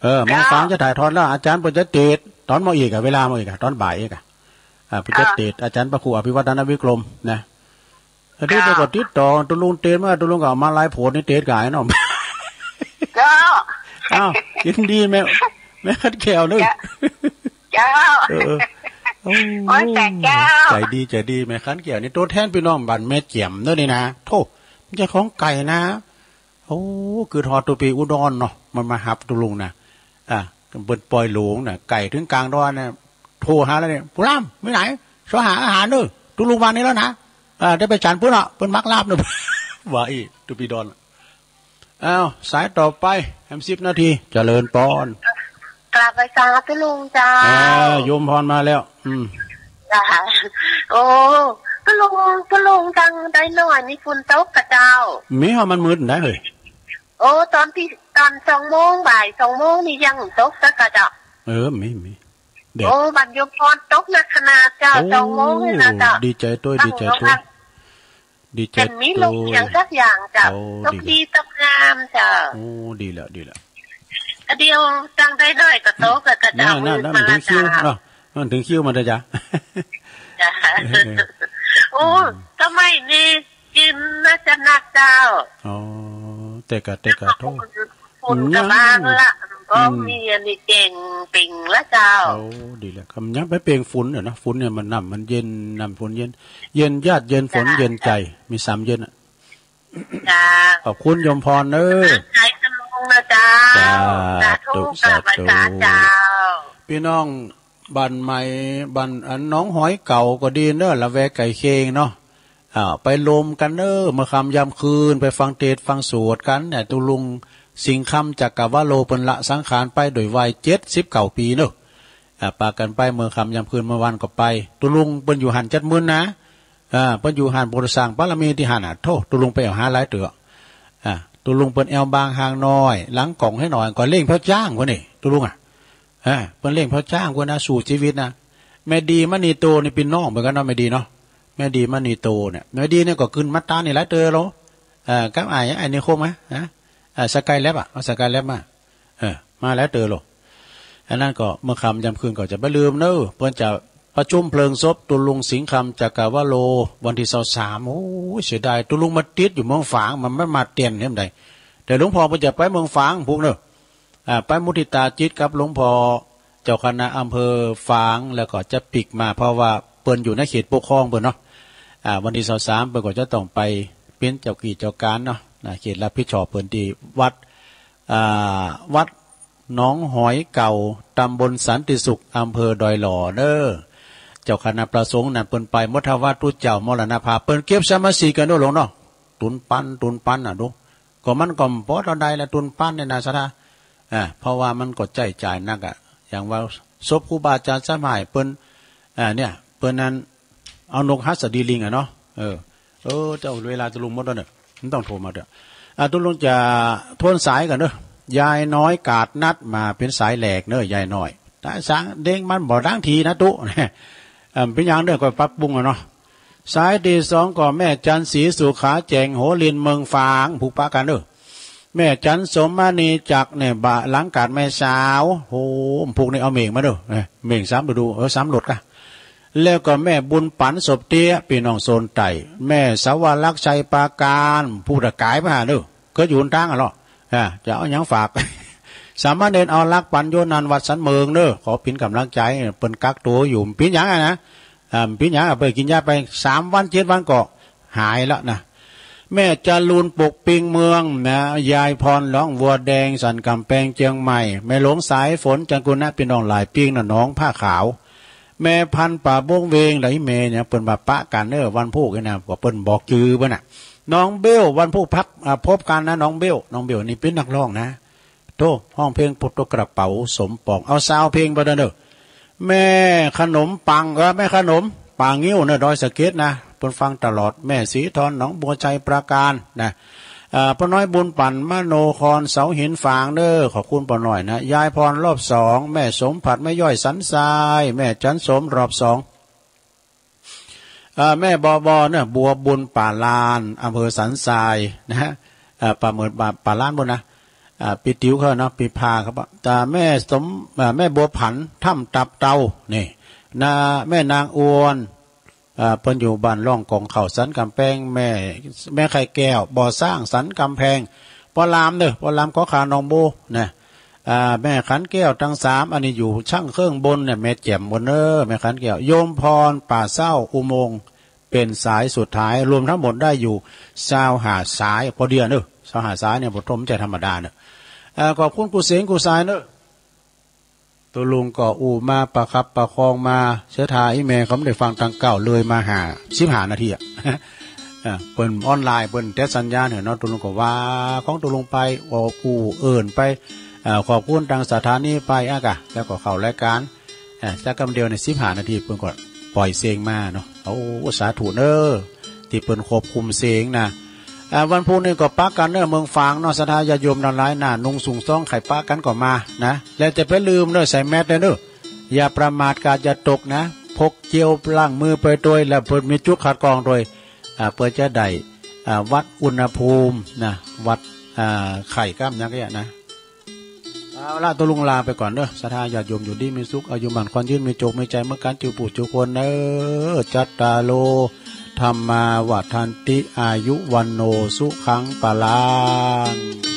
เออ เมืองฝางจะถ่ายทอดแล้ว อาจ๋ารย์เปิ้นจะเตสน์ ต๋อนเมื่อกี้อะ เวลาเมื่อกี้อะ ต๋อนบ่ายเองอะ อ่า เปิ้นจะเตสน์ อาจ๋ารย์พระครูอภิวัฒนวิกรมนะ อันนี้ เปิ้นก็ติดต่อตุ๊ลุงเตสน์มา ตุ๊ลุงก็เอามาไลฟ์โพสต์นี่เตสน์ก๋ายเนาะ เจ้า อ้าว ยินดีแม่ แม่ขันแก้วเนอะ เจ้า เจ้า เออ เออ โอ้ โอ้ย แต่เจ้า ใจ๋ดี ใจ๋ดี แม่ขันแก้วนี่ตั๋วแทนปี้น้องบ้านแม่เจียมเนอะนี่นะ โธ่ มันจะของไก๋นะ โอ้ กึ๊ดฮอดตุ๊ปี้อุดรเนาะ มันมาฮับตุ๊ลุงนะ อ่ะ เปิ้นป่อยหลวงนะ ไก๋เถิงก๋างดอยนะ โทรหาแล้วเนี่ย "ผู้ล้ำ ไปไหน เซาะหาอาหารเนอะ ตุ๊ลุงวันนี้แล้วนะ อ่า ได้ไปฉันปุ้นเนาะ เปิ้นมักลาบเนอะ" ว่าอี้ ตุ๊ปี้ดอน อ้าว สายต่อไป แหมสิบนาที เจริญปอน กราบไหว้สาตุ๊ลุงเจ้า อ่า โยมพรมาแล้ว อืม จ้า โอ้ ตุ๊ลุง ตุ๊ลุง ตังใดน้อยนี่ฝนตกก่อเจ้า มีเหรอ มันมืดได้เฮ้ย โอ้ ต๋อนตี้ ต๋อนสองโมง บ่ายสองโมงนี่ยังตกสักก่อเจ้า เออ มี มี แดด โอ้ บ้านโยมพรตกหนักขนาดเจ้า โอ้ สองโมงนี่นะเจ้า ดีใจ๋ตวย ดีใจ๋ตวย ดีใจ๋ตวย แต่มีลมอย่างสักอย่างเจ้า โอ้ ตกดี ดีแล้ว ตกงามเจ้า โอ้ ดีแล้ว ดีแล้ว กะเดียวตังใดน้อยก็ตกอะกะเจ้า นั่น นั่น นั่น มันเถิงคิวเนาะ มันเถิงคิวมันเถอะจ้ะ จ้ะ เออ โอ้ อืม สมัยนี้กินน่าจะหนักเจ้า อ๋อ แต่กะ แต่กะโทษ ฝุ่นกะบางละ อืม ก็มีอันนี้เก่งเป่งละเจ้า โอ้ ดีแล้ว กำยังไปเป่งฝุ่นเนาะ ฝุ่นเนี่ยมันน้ำมันเย็น น้ำฝนเย็น เย็นญาติ เย็นฝน จ้ะ เย็นใจ๋ มีสามเย็นอะ จ้า ขอบคุณโยมพรเนอะ ใจ๋ตะลุงนะเจ้า จ้า สาธุ สาธุ กราบไหว้สาเจ้า ปี้น้อง บ้านใหม่ บ้านอันหนองหอยเก่าก็ดีเนอะ ละแวกใก้เคียงเนาะ อ่า ไปรวมกั๋นเนอะ เมื่อค่ำยามคืน ไปฟังเตสน์ฟังสวดกั๋นเนี่ย ตุ๊ลุงสิงห์คำจักกะวะโล เปิ้นละสังขารไปโดยวัยเจ็ดสิบเก้าปี๋เนอะ อ่า ปากั๋นไปเมื่อค่ำยามคืน เมื่อวานก็ไป ตุ๊ลุงเปิ้นอยู่หั้นจัดมื้อนะ อ่า เปิ้นอยู่หั้น เปิ้นสร้างบารมีตี้หั้นน่ะ โธ่ ตุ๊ลุงไปแอ่วหาหลายเตื้อ อ่า ตุ๊ลุงเปิ้นแอ่วบางฮางน้อย หลังก๋องให้หน่อย ก็เล่งเผ้าจ้างพู้นนี่ ตุ๊ลุงอะ อ่า เปิ้นเล่งเผ้าจ้างพู้นนะ สู้จีวิตนะ แม่ดีมณีโตนี่ปี้น้องเหมือนกั๋นเนาะ แม่ดีเนาะ แม่ดีมณีโตเนี่ย แม่ดีเนี่ยก็ขึ้นมาตานนี่หลายเตื้อโล เอ่อ กับไอ้ ไอ้นิคมอะ ฮะ เอ่อ สกายแล็บอะ เอาสกายแล็บมา เออ มาหลายเตื้อโล อันนั้นก็เมื่อค่ำยามคืนก็จะบ่ลืมเนอะ เปิ้นจะประชุมเพลิงศพตุ๊ลุงสิงห์คำจักกะวะโล วันตี้ซาวสาม โอ้ย เสียดาย ตุ๊ลุงมาติดอยู่เมืองฝาง มันบ่มาเตียนเหียใด แต่หลวงพ่อเปิ้นจะไปเมืองฝางพู้นเนอะ อ่า ไปมุทิตาจิตกับหลวงพ่อเจ้าคณะอำเภอฝาง แล้วก็จะปิ๊กมา เพราะว่าเปิ้นอยู่ในเขตปกครองเปิ้นเนาะ อ่า วันตี้ซาวสาม เปิ้นก็จะต้องไปเป๋นเจ้ากิจเจ้าก๋านเนาะ นะ เขตรับผิดชอบเปิ้นตี้วัด อ่า วัดหนองหอยเก่า ตำบลสันติสุข อำเภอดอยหล่อเนอะ เจ้าคณะพระสงฆ์นั้นเปิ้นไปหมด ถ้าว่าตุ๊เจ้ามรณภาพ เปิ้นเก็บสมาชิกกั๋นเนอะหลวงเนาะ ตุนปัน ตุนปันน่ะดู ก็มันก็บ่เท่าใดละ ตุนปันเนี่ยนะ ศรัทธา อ่า เพราะว่ามันก็ใจ๊จ่ายหนักอะ อย่างว่าศพครูบาอาจ๋ารย์สมัยเปิ้น อ่า เนี่ย เปิ้นนั้น เอานกหัสดีลิงอะเนาะ เออ เออ เจ้า เวลาตุ๊ลุงหมดแล้วเนอะ มันต้องโทรมาเด้อ อ่า ตุ๊ลุงจะทวนสายก่อนเนอะ ยายน้อยกาดนัดมาเป๋นสายแหลกเนอะ ยายน้อย ตาสังเด้งมันบ่ดังทีนะตุ๊ อ่า เป๋นหยังเด้อ ก็ปรับปรุงอะเนาะ สายตี้สองก็แม่จันทร์ศรีสุขา แจ๋งโหรินทร์ เมืองฝาง ผูกปะกั๋นเนอะ แม่จันทร์สมมณีจักรเนี่ย บ่าหลังกาดแม่สาว โห ผูกนี่เอาเหม่งมาเนอะ เอ้ย เหม่งสามฤดู เออ สามรสกะ แล้วก็แม่บุญปั๋น ศพเตี้ย ปี้น้องโซนใต้ แม่สาวรักษ์ชัยปราการ ผู้ตะก๋ายมาเนอะ ก็อยู่ตางอะเนาะ อ่า จะเอาหยังฝาก สามเณรเอารักปั๋นโยนันวัดสันเมิงเนอะ ขอเป๋นก๋ำลังใจ๋ เปิ้นกักตั๋วอยู่ เป๋นหยังอะนะ อ่า เป๋นหยังอะ ไปกิ๋นยาไปสามวันเจ็ดวันก็หายแล้วนะ แม่จรูนปกปิงเมืองนะ ยายพรหนองบัวแดง สันก๋ำแปง เจียงใหม่ แม่หลวงสายฝน จันทกุลนะ ปี้น้องหลายปิงนะ หนองผ้าขาว แม่พันธุ์ป่าบงเวง และอีแม่เนี่ย เปิ้นมาปะกั๋นเนอะ วันพูกนี่นะ ก็เปิ้นบอกจื้อเปิ้นน่ะ น้องเบ้ว วันพูกพัก อ่า พบกั๋นนะ น้องเบ้ว น้องเบ้วนี่เป๋นนักฮ้องนะ โธ่ ฮ้องเพลงพุทธกระเป๋าสมปอง เอาซาวเพลงไปเด้อ แม่ขนมปัง เออ แม่ขนมปังงิ้วเนอะ ดอยสะเก็ดนะ เปิ้นฟังตลอด แม่ศรีทร หนองบัว ชัยปราการนะ เอ่อ ป้าน้อยบุญปั๋น มโนคร เสาหินฝางเนอะ ขอบคุณป้าน้อยนะ ยายพรรอบสอง แม่สมผัส แม่ย้อยสันทราย แม่จันทร์สมรอบสอง เอ่อ แม่บอบอเนี่ย บัวบุญป่าลาน อำเภอสันทรายนะฮะ เอ่อ ป่าเหมือนป่า ป่าลานปู้นนะ อ่า ปี้ติ๋วเขาเนาะ ปี้พาเขาปะ แต่แม่สม เอ่อ แม่บัวผัน ถ้ำตับเต่า นี่ นา แม่นางอวน อ่า เปิ้นอยู่บ้านร่องก๋องเข้า สันก๋ำแปง แม่ แม่ไข่แก้ว บ่อสร้าง สันก๋ำแพง ป้อลามเนอะ ป้อลาม ขอขา หนองโบนะ อ่า แม่ขันแก้วตังสาม อันนี้อยู่ช่างเครื่องบนเนี่ย แม่แจ่มบนเน้อ แม่ขันแก้ว โยมพร ป่าเศร้า อุโมงค์ เป๋นสายสุดท้าย รวมทั้งหมดได้อยู่ซาวห้าสาย ปอเดียเน้อ ซาวห้าสายเนี่ย ปะโถม บ่ใจ้ธรรมดาเน้อ อ่า ขอบคุณกู้เสงกู้สายเน้อ ตุ๊ลุงก็อู้มาประคับประคองมา เสียถ้าอี่แม่เขาบ่ได้ฟังตังเก้าเลยมาห้า สิบห้านาทีอะ อ่า เปิ้นออนไลน์ เปิ้นเตะสัญญาณหั้นเนาะ ตุ๊ลุงก็ว่าของตุ๊ลุงไป อู้อู้เอิ้นไป อ่า ขอบคุณตังสถานีไป อ่ะกะ แล้วก็เข้ารายก๋าน อ่า สักกำเดียวเนี่ย สิบห้านาที เปิ้นก็ป่อยเสียงมาเนาะ โอ้ สาธุเน้อ ตี้เปิ้นควบคุมเสียงนะ อ่า วันพุธนี่ก็ปะกั๋นเน้อ เมืองฝางเนาะ ศรัทธาญาติโยมตังหลายนะ นุ่งสูงซ้องใค่ปะกั๋นก็มานะ แล้วจะไปลืมเน้อ ใส่แมสก์เน้อ อย่าประมาทกาดอย่าตกนะ พกเจลล้างมือไปตวย แล้วเปิ้นมีจุดคัดกรองตวย อ่า เปิ้นจะได้ อ่า วัดอุณหภูมินะ วัด อ่า ไข้ก้ำยังไงนะ เอาละ ตุ๊ลุงลาไปก่อนเน้อ ศรัทธาญาติโยมอยู่ดีมีสุข อายุหมั้นขวัญยืน มีโจคมีชัยเหมือนกั๋น จุผู้จุคนเน้อ จัตตาโร ธัมมา วัฑฒันติ อายุ วัณโณ สุขัง พลัง